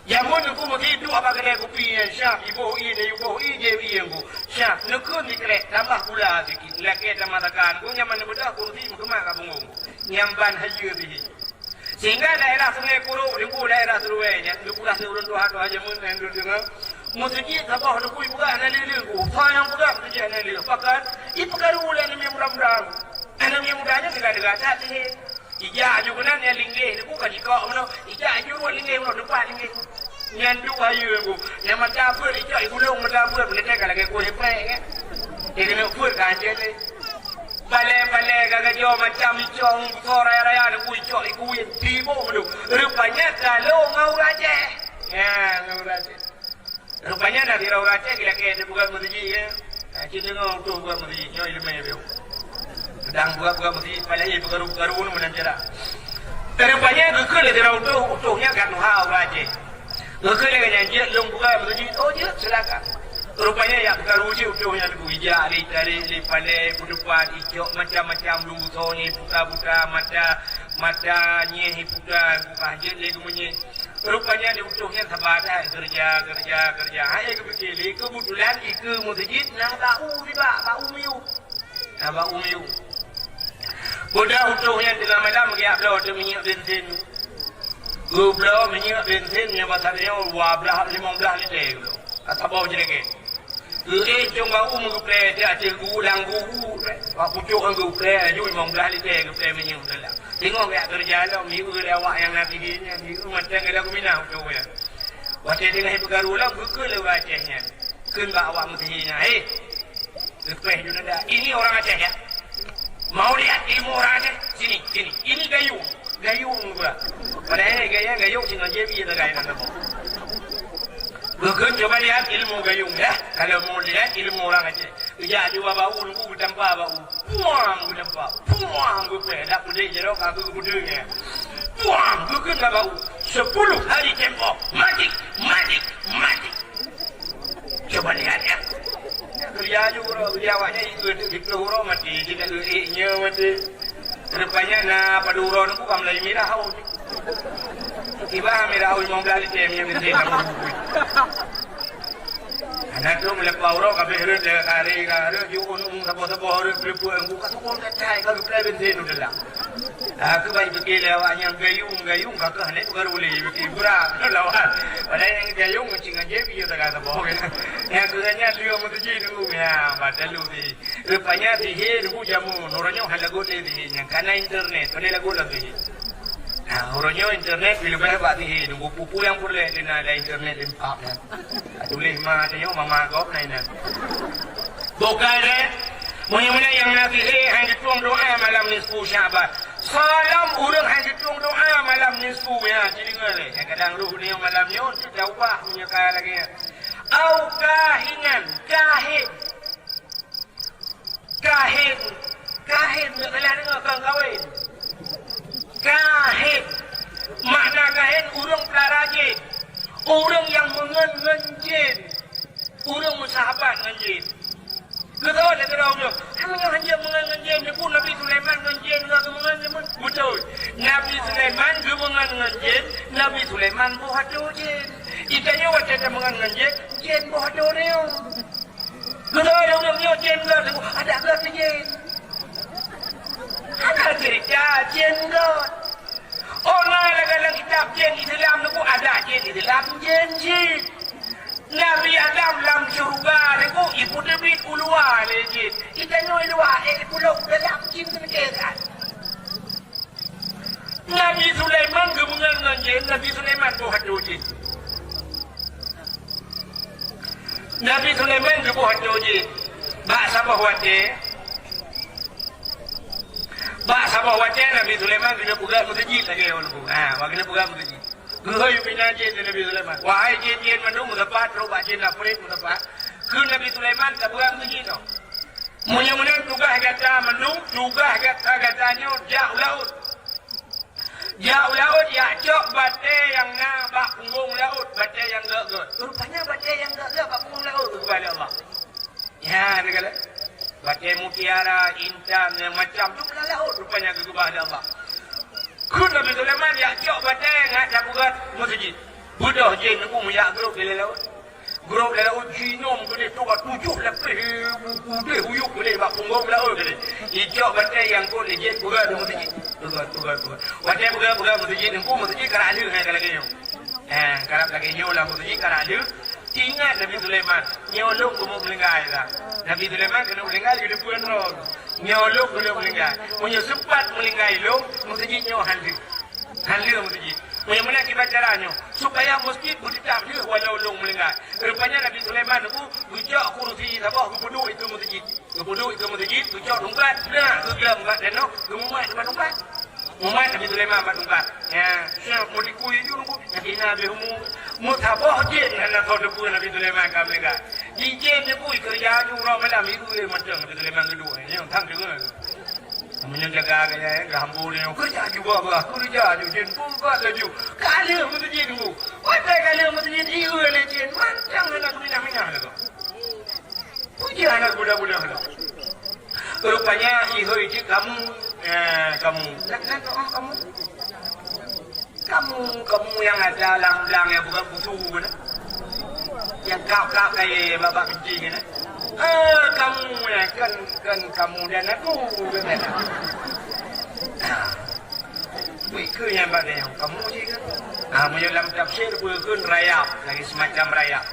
Jameun teungku meuki duek bak keudè kupi nyan syah, iboh ié, iboh ié, jép ié teungku. Syah, neukheun sikrek, tambah gula sikit. Lakèe tamah sagan, ku nyaman neubeudah kursi meukeumah ka punggong. Nyang ban hayeue sihé. Sehingga daerah Sungai Kurok, Teungku, daerah Seruwe nyan, Teungku, rasa ureueng tuha-tuha jameun nyang dulu deungoe, meuseujid saboh Teungku ipeugah hana lé-lé, Teungku. Soe nyang peugah meuseujid hana lé-lé? Pakon? Ipeugah ureueng nyang muda-muda. Nyang muda nyan teuga-teuga that sihé. Ijak aju keunan nyang linggéh Teungku ka jikok meunoe. Ijak aju ruwet linggéh meunoe, teumpat linggéh. Nyan duek hayeue Teungku. Nyang mata peuet icok igulong mata peuet, meunetée ka lagée kueh prek, kan? Dia keuneuk peuet ka hanjeuet lé. Balée-balée gagah jih macam icok, busoe raya-raya Teungku icok ikuyen, tiboh meudu. Rupanya ka lôn ngon ureueng Aceh. Ya, ngon ureueng Aceh. Rupanya na sidroe ureueng Aceh geulakée teupeugah meuseujid, ya. Ha, cit deungoe utôh peugah meuseujid, nyoe ileumé beu. Sedang peugah-peugah meuseujid, padahai peukaru-peukaru nyoe meunan cara. Rupanya geukheun lé sidroe utôh, utôh nyan ka tuha ureueng Aceh. Geukheun lagée nyan, "Jeuet lôn peugah meuseujid." "Oh, jeuet, silakan." Rupanya jak peukaru cit utôh nyan Teungku, ijak lé, itarek lé palée, peuteupat, icok macam-macam, lôn busoe nyan iputa-puta, mata, mata nyan iputa, buka hanjeuet lé geumeunyét. Rupanya di utôh nyan saba that, keureuja, keureuja, keureuja. Hai geupike lé, keubeutulan ikeue meuseujid na bak u nibak, bak u miyueb. Na bak u miyueb. Peugah utôh nyan teungoh malam geujak bloe teuk minyeuk bensin. Geubloe minyeuk bensin nyang basa nyoe dua blaih, limong blaih lite geubloe. Ka saboh jeureukén. Geuéh cong bak u meugeupée, di ateueh gu-, lam gu-, gu-, bak pucôk ngon geupreh, laju limong blaih lite geupreh minyeuk dalam. Teungoh geujak keureuja lom, miseue lé awak nyang na sihé nyan, miseue mantong geulag geuminah pucôk nyan. Watée teungoh peukaru lom, geukheun lé ureueng Aceh nyan. Kheun bak awak meusihi nyan, "Hei, leupeh ju nanda. Ini orang Aceh, ya? Mau lihat ilmu orang Aceh? Sini, sini. Ini gayung." Gayung geuh. Padahai gaya gayung singoh jih bie sagai nan saboh. Geukheun, "Coba lihat ilmu gayung, ya. Kalau mau lihat ilmu orang Aceh." Geujak ju bak u, Teungku, geutampa bak u. Puang! Geutampa. Puang! Geupeh. Dak peudeh jaroe ka geupeudeh nyan. Puang! Geukheun bak u. Sepuluh hari tempoh. Mati! Mati! Mati! Coba lihat, ya. Geujak ju uroe, geujak awaknyan, ikeu teuk siplôh uroe mati, jih ka geuék nyoe mati. Rupanya na padub uroe Teungku ka mulai mirah haus. Tiba mirah haus limong blaih lite minyeuk beusi lam bubui. Hana troh meuleupa uroe ka abéh rhot lé kari, ka rhot ju ôn-ôn saboh-saboh rhot peuleupeue Teungku ka sukon ka cai ka geuplai bensin u dalam. Aku bak pike lé awaknyan gayung, gayung ka keuh hana peugah ulée, pike berat lawan. Padahai nyang gayung cit ngon jép, iya sagai saboh. Nyang keuh nyan lheueh meutuji nunggu, ya, batal lu sihé. Rupanya sihé nunggu jameun, uroe nyoe hana lagot lé sihé nyan, kana internet, hana lagot lom sihé. Nah, uroe nyoe internet leubeh bak sihé, nunggu peue-peue nyang peureulée keunan lam internet leumpah nyan. Tuléh ma tanyoe mama gob na inan. Bukai deh. Meunyoe-meunyoe nyang na sihé han jitueng doa malam nisfu Sya'ban. Salom ureueng han jitueng doa malam nisfu, ya, ci deungoe lé. Nyang kadang roh nyoe malam nyoe teuka ubah meunyoe ka lagée nyan. Au kahinan, kahin. Kahin, kahin, nyoe salah deungoe, kon kawén. Kahin. Makna kahin, ureueng peulara jén. Ureueng nyang meungon ngon jén. Ureueng meusahabat ngon jén. Geutôi lé sidroe ureueng, "Hai meunyoe hanjeuet meungon ngon jén, neupeu Nabi Sulaiman ngon jén ka geumeungon ngon jén?" Beutôi. Nabi Sulaiman geumeungon ngon jén, Nabi Sulaiman boh atô jén. Geutanyoe watée tameungon ngon jén, jén boh atô tanyoe. Geutôi lé ureueng nyoe jén gét, adak gét jén. Hana cerita jén gét. Oh, na lagée lam kitab jén Islam nyoe, adak jén Islam jén cit. Nabi Adam lam syeuruga nyoe, ipeuteubiet u luwa lé jén. Geutanyoe luwa, eh, ipulok dalam jén keuneuk that. Nabi Sulaiman geumeungon ngon jén, Nabi Sulaiman boh atô jén. Nabi Sulaiman geuboh atô jén. Bak saboh watée, bak saboh watée Nabi Sulaiman keuneuk peugah meuseujid lagée awak leumbut. Ha, bak keuneuk peugah meuseujid. Geuhôi pimpinan jén lé Nabi Sulaiman, "Wahai jén-jén mandum, meusapat, trok bak jén Afrit meusapat." Kheun Nabi Sulaiman, "Tapeugah meuseujid nyoe. Meunyoe meunan tugaih gata mandum, tugaih gata, gata nyoe jak u laôt." Jak u laôt, jak cok batée nyang na bak punggong laôt, batée nyang gét-gét. Rupanya batée nyang gét-gét bak punggong laôt geukeubah lé Allah. Ya, neukalon. Batée mutiara, intan, nyang macam tu bak laôt rupanya geukeubah lé Allah. Kheun Nabi Sulaiman, "Jak cok batée ngat tapeugét meuseujid." Beudôh jén nyoe meujak grob di laôt. Grob lam laôt jinom keudeh, tujoh lapéh udeh uyueb keudeh bak punggong lam laôt keudeh. Icok batèe nyang kot lé jén peugah di meuseujid. Peugah, peugah, peugah. Watèe peugah, peugah meuseujid, teungku meuseujid karap lheueh hai ka lagèe nyoe. Eh, karap lagèe nyoe lam meuseujid karap lheueh. Ingat Nabi Sulaiman, nyoe lôn keuneuk meulinggai dah. Nabi Sulaiman keuneuk meulinggai di depan droe. Nyoe lôn keuneuk meulinggai. Meunyoe seumpat meulinggai lôn, meuseujid nyoe han lheueh. Han lheueh meuseujid. Meunyoe meunan kiban cara nyoe, supaya meuseujid beuteutap lheueh walau lôn meulinggai. Rupanya Nabi Sulaiman nyoe geucok kurusi saboh geupeuduek ikeue meuseujid. Geupeuduek ikeue meuseujid, geucok tungkat, na geugleueng bak tanoh, geumumat bak tungkat. Mumat Nabi Sulaiman bak tungkat. Ya, siap meulikui ju nunggu, nyang hina habéh umu. Meusaboh jén hana soe teupeue Nabi Sulaiman ka meulinggai. Di jén teupeue keureuja ju uroe malam, ieu mantong Nabi Sulaiman geuduek. Nyoe, thang deungoe. Meunyoe jaga gaya, eh, geuhambô nyoe, keureuja ju babah, keureuja ju jén, tungkat laju. Ka lheueh meuseujid nunggu. Watèe ka lheueh meuseujid, ieu lé jén, mantong hana geuminah-minah lagoe. Puji aneuk buda-buda lom. Rupanya ihôi jih kamu, eh, kamu. Kan, kan, oh, kamu. Kamu, kamu nyang ada lam blang nyang bukan pusu keunan. Nyang kap-kap kayèe babah binti keunan. Eh, kamu, eh, kan, kan kamu dan aku keunan. Nah. Weh, keu nyang bak nyoe, kamu jih kan? Ah, meunyoe lam tafsir, peue kheun rayap, lagèe semacam rayap.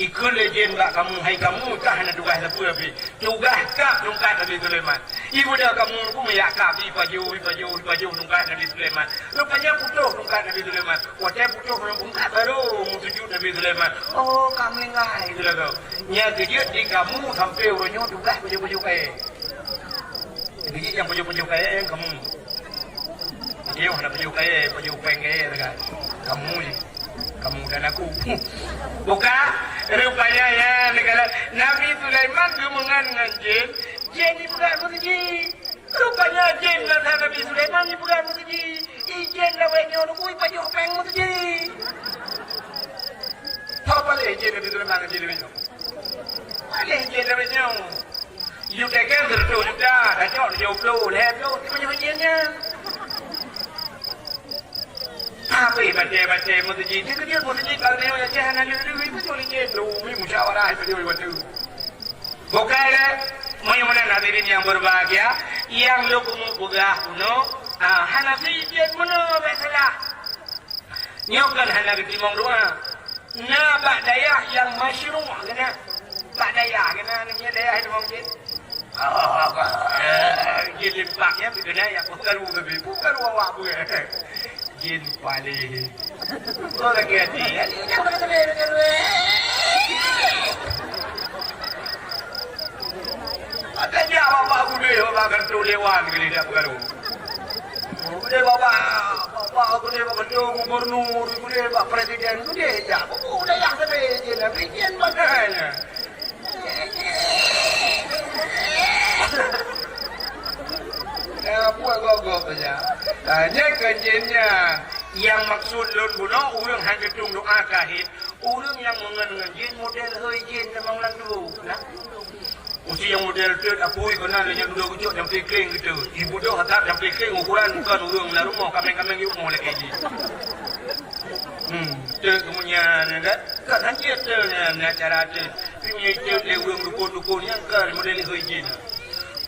Ikheun lé jén bak kamu, hai kamu, kah hana tugaih sapeue pih. Tugaih kap tungkat Nabi Sulaiman. Ibu dah kamu, ku meuyak kap, ipajoh, ipajoh, ipajoh tungkat Nabi Sulaiman. Rupanya putôh tungkat Nabi Sulaiman. Watèe putôh tungkat, baru meusujut Nabi Sulaiman. Oh, ka meulinggai, keu lagèe. Nyan keujeuet di kamu sampoe uroe nyoe tugaih pajoh-pajoh kayèe. Biji nyang pajoh-pajoh kayèe nyang kamu. Dia hana pajoh kayèe, pajoh péng kayèe sagai. Kamu ni. Kamu dan aku. Buka, rupanya ya, negara Nabi Sulaiman geumeungan ngon jén, jén jipeugah meuseujid. Rupanya jén rasa Nabi Sulaiman jipeugah meuseujid. Ijén lawét nyoe nunggu pajoh péng meuseujid. Apa lé jén Nabi Sulaiman ngon jén lawét nyoe? Paléh jén lawét nyoe. Yue teuken sireutoh juta, tacok tujoh ploh, lhèe ploh, tiep nyoe jén nyan. Tapi batèe-batèe meuseujid, dia keudiek meuseujid, bak nyoe Aceh hana lé-lé, itu cuma licin, demi musyawarah, itu cuma bantu. Bukai lé, meunyoe meunan hadirin yang berbahagia, nyang lôn keumeung peugah bunoe, ah, hana si icen meunoe bèk salah. Nyoe kan hana geutimong doa. Na bak dayah nyang masyru' keunan. Bak dayah keunan, nyoe dayah nyang mungkin. Jin limpak nyan, keunan ya, bukan ruh tapi, bukan ruh awak pun. Jin paléh. Kau lagi hati, hati jangan kena sampai dengan. Ada dia bapak gudé, bapak kan tu dewan ke lidah baru. Gudé bapak, bapak gudé bapak tu gubernur, gudé bapak presiden, gudé ya. Buku udah yang sampai je lah, bikin makanya. Ya, buat gogok saja. Tanya ke jinnya. Yang maksud lôn bunoe ureueng han geutung doa kahit. Ureueng nyang meungon ngon jin model hôi jin tamong lam tuboh, nah. Usi nyang model teut apui keunan lé nyang dudoe geucok nyang pike keuteut. Ibu doh that nyang pike ukuran bukan ureueng lam rumoh, kaméng-kaméng yue moh lagèe jih. Hmm, teut keumudian kan? Kan hanjeuet teut nyan, nyan cara teut. Tapi meunyoe teut lé ureueng dukon-dukon nyan kan model hôi jin.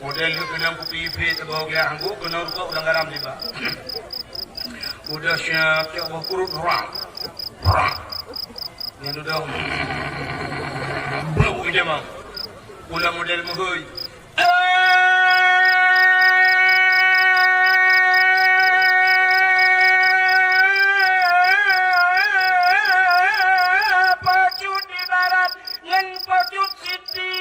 Model keunan kupi ipét saboh geulak anggô, keunan rukok udang garam tiba. Udah siap, cok boh kurut, rang. Rang. Nyan dudoe. Blok ija mang. Pula model meuhôi. Pacut di barat ngon pacut siti.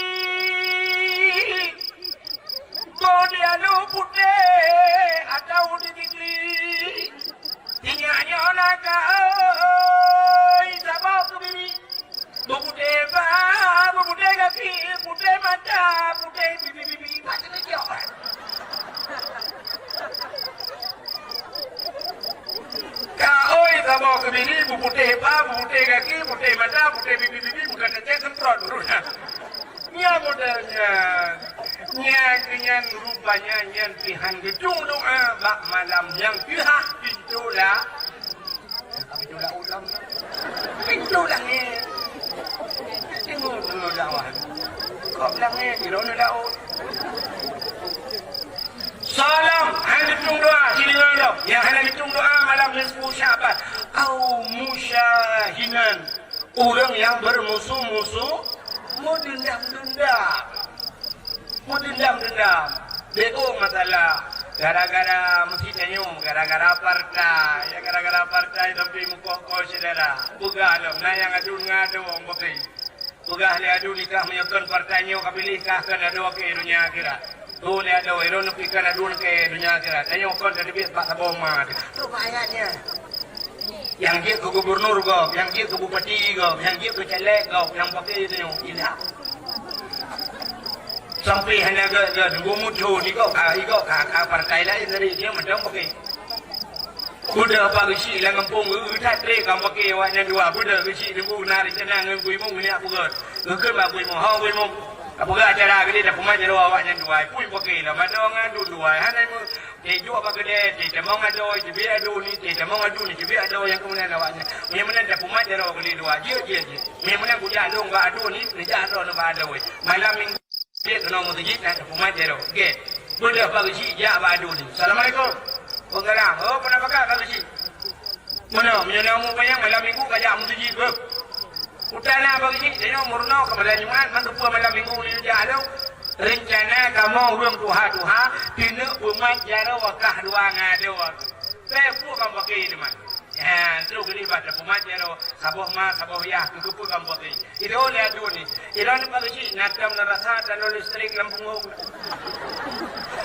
Boh di anu putéh atau di bibri. Inyak nyoe na ka oi, saboh keubibi. Beuputéh ba, beuputéh gaki, putéh mata, putéh bibi-bibi. Macam ni jawab. Ka oi saboh keubibi, beuputéh ba, beuputéh gaki, putéh mata, putéh bibi-bibi, bukan teucek semprot. Nyan model nyan. Nyan keunyan rupanya nyan pih han geutung doa bak malam nyang teuhah pintoe la-, pintoe laôt lam. Pintoe langèt. Gob langét, droeneuh laôt. Soe lom han geutueng doa sideungoe lom, nyang hana geutueng doa malam nisfu Sya'ban. Au musyahinan, ureuëng nyang beurmusoh-musoh, meudendam-dendam. Meudendam-dendam. Deuh masalah gara-gara meusitanyoe, gara-gara partai, ya gara-gara partai sampai meukoh-koh syedara. Peugah lom, na nyang aduen ngon adoe bukon. Peugah lé aduen, nikah meunyoe kon partai nyoe kapiléh, kah kon adoe keu donya akhirat. Tuh lé adoe, droeneuh pih kon aduen keu donya akhirat. Tanyoe kon tateubiet bak saboh ma. Tuh bahayanya. Nyang jeuet keu gubernur gob, nyang jeuet keu bupati gob, nyang jeuet keu caleg gob, nyang paké tanyoe ilah. Sampai hana gèt-gèt, gumuthon, igob ka, igob ka, ka partai laén dari dia mantong paké. Beudôh bak geuchik lam gampông, geutat trép ka paké awaknyan dua. Beudôh geuchik teungku na rencana ngon Pu Imum meunyak peugöt. Geukheun bak Pu Imum, "Ho Pu Imum, ka peugah acara geudeh, tapeumat jaroe awaknyan dua. Pui paké lom, adoe ngon aduen dua. Hana mu-, teujuek bak keudè, teutamong adoe, teubiet aduen ni, teutamong aduen ni, teubiet adoe nyang keumudian awaknyan. Meunyoe meunan tapeumat jaroe geudeh dua. Jeuet, jeuet, jeuet. Meunyoe meunan kujak lôn bak aduen ni, neujak droeneuh bak adoe." Malam minggu Jeuet keunoe meuseujid, na tapeumat jaroe. Gèt. Beudôh bak geuchik jak bak aduen ni. "Assalamualaikum." "Waalaikumsalam." "Oh, peue na pakat bak geuchik?" "Meunoe, meunyoe na umu panyang malam minggu kajak meuseujid beuh." Utai na bak geuchik, tanyoe meurunoe ka malam Jumat, man keupeue malam minggu neujak lom. Reuncana kamoe ureueng tuha-tuha, keuneuk peumat jaroe kah dua ngon adoe. Bèk peue kam paké teuma. Ha, trok geulibak tapeumat jaroe, saboh ma, saboh yah, keu keupeue gampông nyoe. Idong lé aduen ni. Idong ni bak geuchik, na tom na rasa talon listrik lam punggong.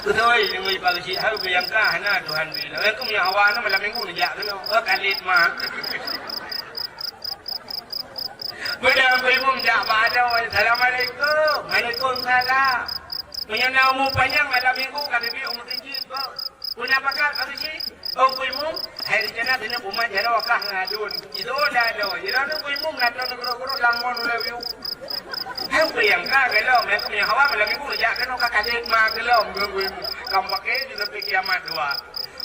Beutôi, deungon bak geuchik, hai beu nyang ka, hana Tuhan bri. Lawan keu meunyoe hawa na malam minggu neujak keunoe. Oh, kalit ma. Beudôh Pu Imum jak bak adoe, "Assalamualaikum." "Waalaikumsalam." "Meunyoe na umu panyang malam minggu ka teubiet u meuseujid, Bos." "Peue na pakat bak geuchik?" "Oh, Pu Imum, hai rencana keuneuk peumat jaroe kah ngon aduen." Idong lé adoe. Idong ni Pu Imum na tom neugurok-gurok lam mon ulèe wiyuek. Hai Pu Imum ka geulom, hai Pu Imum hawa malam minggu jak keunoe ka kadet ma geulom, Pu Imum. Kam paké di teumpat kiamat dua.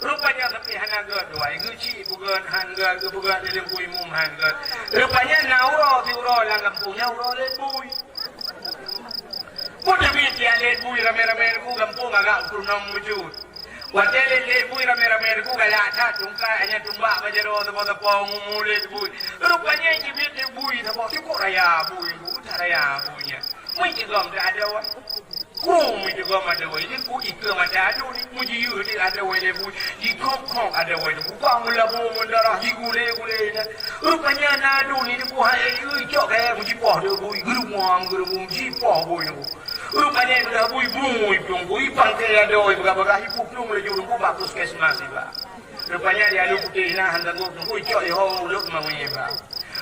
Rupanya tapi hana gèt dua. Geuchik peugèt han gèt, geupeugèt lé Pu Imum han gèt. Rupanya na uroe siuroe lam gampông nyan uroe lé bui. Peue teubiet lé bui ramé-ramé nibak gampông agak peurunoe meujeuet. Watèe lé bui ramé-ramé nibak galak that tungkai hanya tumbak bak jaroe sapo-sapo ngumu lé bui. Rupanya jibiet lé bui sapo cukôp raya bui, that raya bui nyan. Meucigom that adoe. Krueng meucigom adoe, ini ku ikeue mata adoe ni, meujiyeue that adoe lé bui, jikhok-khok adoe ni, buka meulabô ngon darah, jigulé-gulé nyan. Rupanya na adoe ni, dibuhai, ui, cok kaya meujipoh lé bui, geurumuang, geurumuang, jipoh bui ni. Rupanya ipeugah bui, bui, bui, bui, pangkai adoe, bagah-bagah, ipuplueng laju teungku bak puskesmas iba. Rupanya di Alue Putéh na han sanggob teungku, icok iho u Lhokseumawe iba.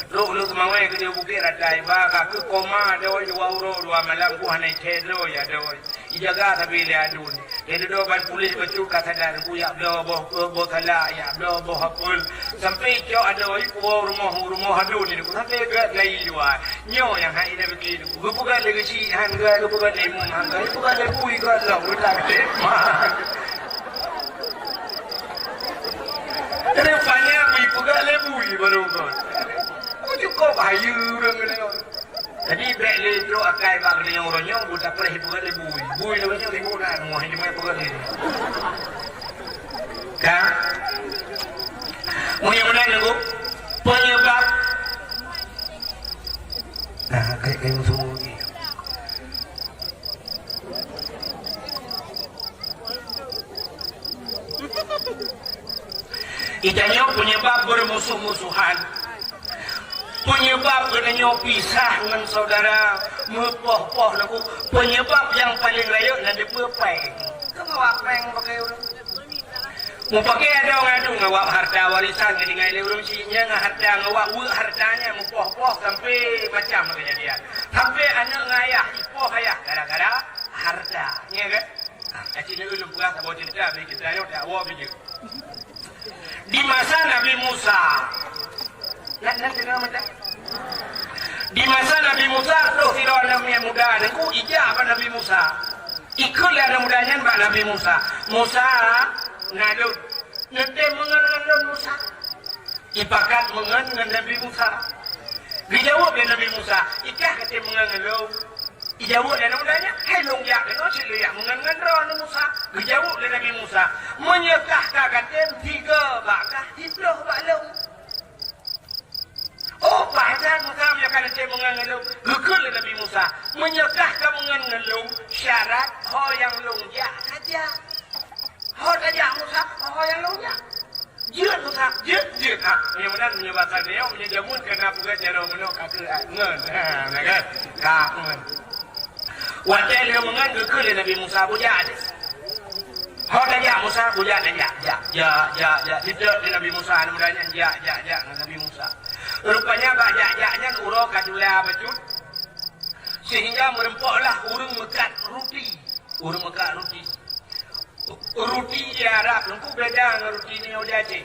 Trok u Lhokseumawe keudéh Bukét Rata iba, ka keuh koma adoe dua uroe dua malam, ku hana ithèe droe adoe. Ijaga sabe lé aduen. Lé dudoe ban puléh bacut ka sadar, ku yak bloe boh, boh salak, yak bloe boh apel. Sampai icok adoe ipuwoe rumoh, rumoh aduen nyan, ku sampai gèt lai dua. Nyoe nyang hai ida beuki, geupeugah lé geuchik han gèt, geupeugah lé imum han gèt, geupeugah lé bui gèt lom, geutak lé ma. Rupanya bui peugah lé bui baru kon. Oh, cukôp hayeue ureueng nyoe. Jadi, bèk lé trok akai bak geulinyueng uroe nyoe, bu tapreh peugah lé bui. Bui lé nyoe ribu dah, moh ini mai peugah lé. Ka? Meunyoe meunan nunggu, penyebab. Nah, kayak kayu semua ni. Itanyoe penyebab bermusuh-musuhan. Penyebab geutanyoe pisah ngon saudara, meupoh-poh lagu. Penyebab nyang paleng rayeuk na dipeue péng. Keu ngawak péng pakai ureueng. Mupake adoe ngon aduen, ngawak harta warisan geutinggai lé ureueng syiek nyan, ngon harta ngawak weuek harta nyan meupoh-poh sampai macam keujadian. Sampai aneuk ngon ayah, ipoh ayah gara-gara harta. Nyan kan? Ha, ka cit ulôn peugah saboh cerita, bri cerita nyoe dak woe bijeu. Di masa Nabi Musa. Nak, nak dengar macam? Di masa Nabi Musa, troh sidroe aneuk miet muda, teungku ijak bak Nabi Musa. Ikheun lé aneuk muda nyan bak Nabi Musa. "Musa, na lôn, neutem meungon ngon lôn, Musa." Ipakat meungon ngon Nabi Musa. Geujaweueb lé Nabi Musa, "I kah ka tém meungon ngon lôn?" Ijaweueb lé aneuk muda nyan, "Hai lôn jak keunoe, cit lôn jak meungon ngon droeneuh Musa." Geujaweueb lé Nabi Musa, "Meunyoe kah ka ka tém, tiga bak kah, siplôh bak lôn." "Oh, pajan Musa, meunyoe ka tém meungon ngon lôn." Geukheun lé Nabi Musa, "Meunyoe kah ka meungon ngon lôn, syarat ho nyang lôn jak saja." "Ho tajak Musa, ho nyang lôn jak." "Jeuet Musa, jeuet, jeuet." Ha, meunyoe meunan, meunyoe basa tanyoe, meunyoe jameun keu na peugah jaroe meunoe ka keuh, ah, ngon. Ha, na kan? Ka ngon. Watèe lheueh meungon geukheun lé Nabi Musa, "Bujak deh." "Ho tajak Musa, bujak tajak." Jak, jak, jak, jak. Sidroe lé Nabi Musa, aneuk muda nyan jak, jak, jak ngon Nabi Musa. Rupanya bak jak-jak nyan uroe ka jula bacut. Sehingga meurumpoklah ureueng meukat ruti. Ureueng meukat ruti. Ruti di Arab Teungku beda ngon ruti nyoe di Aceh.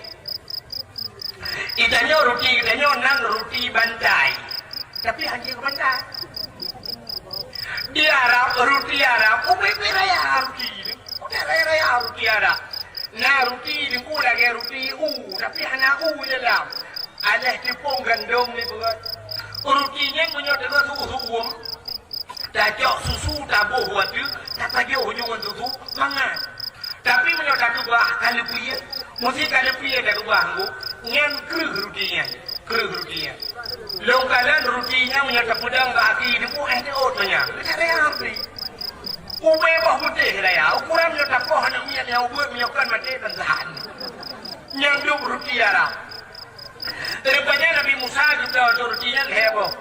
Di tanyoe ruti, di tanyoe nan ruti bantai. Tapi hana keu bantai. Di Arab, ruti Arab, ubé-ubé raya ruti. Ubé raya-raya ruti Arab. Na ruti Teungku lagèe ruti u, tapi hana u di dalam. Aléh teupông gandom di peureuet. Ruti nyan meunyoe teungoh su-, su-, uem, tacok susu taboh u ateueh, tapajoh ujong ngon susu, mangat. Tapi meunyoe takeubah kaleupie, meusti kaleupie takeubah ngon, nyan kreueh ruti nyan, kreueh ruti nyan. Lôn kalon ruti nyan meunyoe tapeudong bak aki Teungku, eh, teuôt manyang. Ubé boh putéh raya, ukuran meunyoe tapoh aneuk miet nyang ubeuet meunyoe kon maté ban tahan. Nyan dum ruti Arab. Rupanya Nabi Musa geubloe ruti nyan lhèe boh.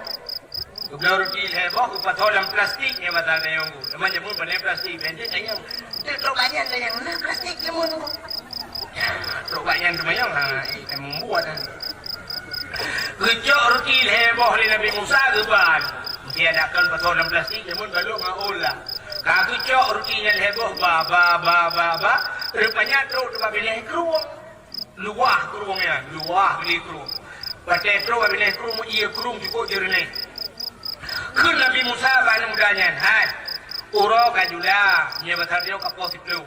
Geubloe ruti lhèe boh, geupasoe lam plastik nyan masa na nyang bu. Teuma jameun pane plastik, bèk teuh tanyong. Teuh trok banyan tanyong, na plastik jameun bu. Trok banyan teuma nyang, ha, eh, membuat, ha. Geucok ruti lhèe boh lé Nabi Musa geuba. Meusti ada kon pasoe lam plastik, jameun balok ngon ôn lah. Ka geucok ruti nyan lhèe boh, ba, ba, ba, ba, ba. Rupanya trok bak binéh krueng. Luwah krueng nyan, luwah bri krueng. Watèe trok bak binéh krueng, ié krueng cukôp jeureunéh. Kheun Nabi Musa bak aneuk muda nyan, "Hai, uroe ka jula, nyoe basa tanyoe ka poh siplôh.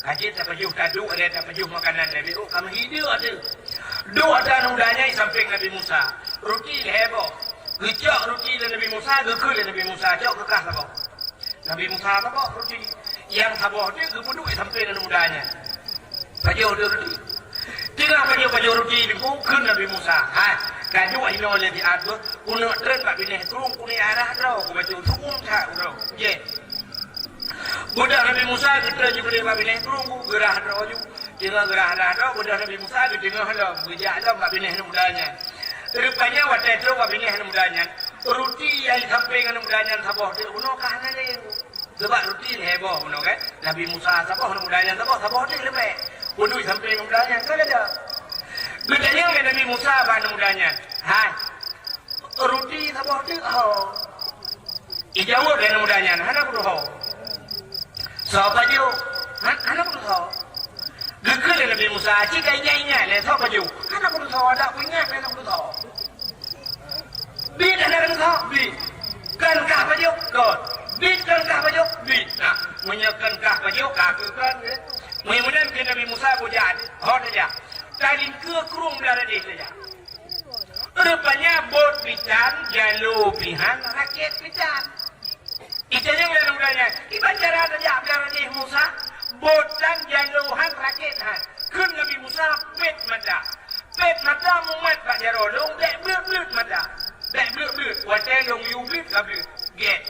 Ka jeuet tapajoh taduek, lé tapajoh makanan lé, bèk ka meuhideue ateueh." Duek ateueh aneuk muda nyan di sampéng Nabi Musa. Ruti lhèe boh. Geucok ruti lé Nabi Musa, geukheun lé Nabi Musa, "Cok keu kah saboh." Nabi Musa saboh ruti. Nyang saboh teuk geupeuduek sampéng aneuk muda nyan. Pajoh teuk ruti. Teungoh pajoh-pajoh ruti Teungku, kheun Nabi Musa, "Hai, ka duek inoe lé siat beuh, keuneuk treun bak binéh krueng, keuneuk arah droe, kubacut huköm that droe." Jeh. Beudôh Nabi Musa geutreun ju keudéh bak binéh krueng, geurah droe ju. Teungoh geurah-rah droe, beudôh Nabi Musa geuteungoh lom, geujak lom bak binéh aneuk muda nyan. Rupanya watèe trok bak binéh aneuk muda nyan, ruti nyang di sampéng aneuk muda nyan saboh teuk bunoe ka hana lé. Sabab ruti lhèe boh bunoe kan. Nabi Musa saboh, aneuk muda nyan saboh, saboh teuk leubeh. Peuduek sampéng aneuk muda nyan, ka lé dah. Geutanyong lé Nabi Musa bak aneuk muda nyan, "Hai, ruti saboh teuk ho?" Ijaweueb lé aneuk muda nyan, "Hana kutuho." "Soe pajoh?" "Han-, hana kutuho." Geukheun lé Nabi Musa, "Ci ka ingat-ingat lé, soe pajoh?" "Hana kutuho, dak kuingat lé hana kutuho." "Biet hana kutuho?" "Biet." "Kon kah pajoh?" "Kon." "Biet kon kah pajoh?" "Biet." Nah, meunyoe kon kah pajoh, ka keu kon, eh. Meunyoe meunan keu Nabi Musa bujak, ho tajak. Talingkeue krueng blah radeh tajak. Rupanya bot pih tan, jalo pih han, rakét pih tan. Itanyong lé aneuk muda nyan, "Kiban cara tajak blah radeh Musa? Bot tan, jalo han, rakét han." Kheun Nabi Musa, "Pét mata. Pét mata mumat bak jaroe lôn, bèk bleuet-bleuet mata. Bèk bleuet-bleuet. Watèe lôn yue bleuet ka bleuet." Gèt.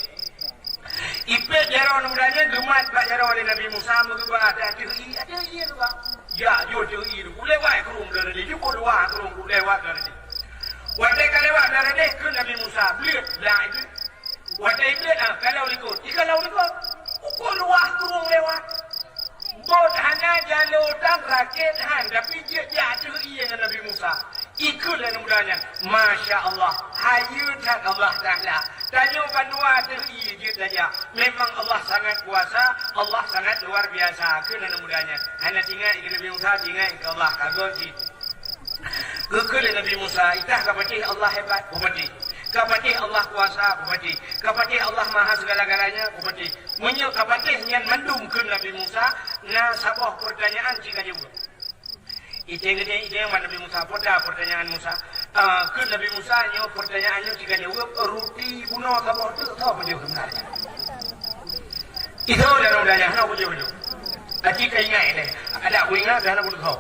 Ipét jaroe aneuk muda nyan geumat bak jaroe lé Nabi Musa, meugeubah ateueh ié, ateueh ié geuba. Jak jôh ateueh ié, kulewat krueng blah radeh, cukôp luwah krueng kulewat blah radeh. Watèe ka lewat blah radeh, kheun Nabi Musa, "Bleuet, blah ibleuet." Watèe ibleuet, ah, kalau likot, ikalon likot. Ukoe luwah krueng lewat. Bot hana, jalo tan, rakét han, tapi jeuet jak ateueh ié ngon Nabi Musa. Ikheun lé aneuk muda nyan, "Masya Allah, hayeue that Allah Taala. Tanyoe bandua ateueh ié jeuet tajak. Memang Allah sangat kuasa, Allah sangat luar biasa," kheun aneuk muda nyan. Hana teuingat keu Nabi Musa, teuingat keu Allah, ka göt cit. Geukheun lé Nabi Musa, "I kah ka patéh Allah hebat?" "Kupatéh." "Ka patéh Allah kuasa?" "Kupatéh." "Ka patéh Allah maha segala-galanya?" "Kupatéh." "Meunyoe ka patéh nyan mandum," kheun Nabi Musa, "na saboh peurtanyaan ci ka jaweueb." Iteng-iteng, iteng man Nabi Musa, peue ta peurtanyaan Musa. Ah, kheun Nabi Musa nyoe peurtanyaan nyoe cit ka jaweueb, ruti bunoe saboh teuk, soe pajoh seubeunarnya? Itu dalam dayah, hana pajoh nyoe. Aci ka ingat lé. Ada ku ingat, hana ku teusoe.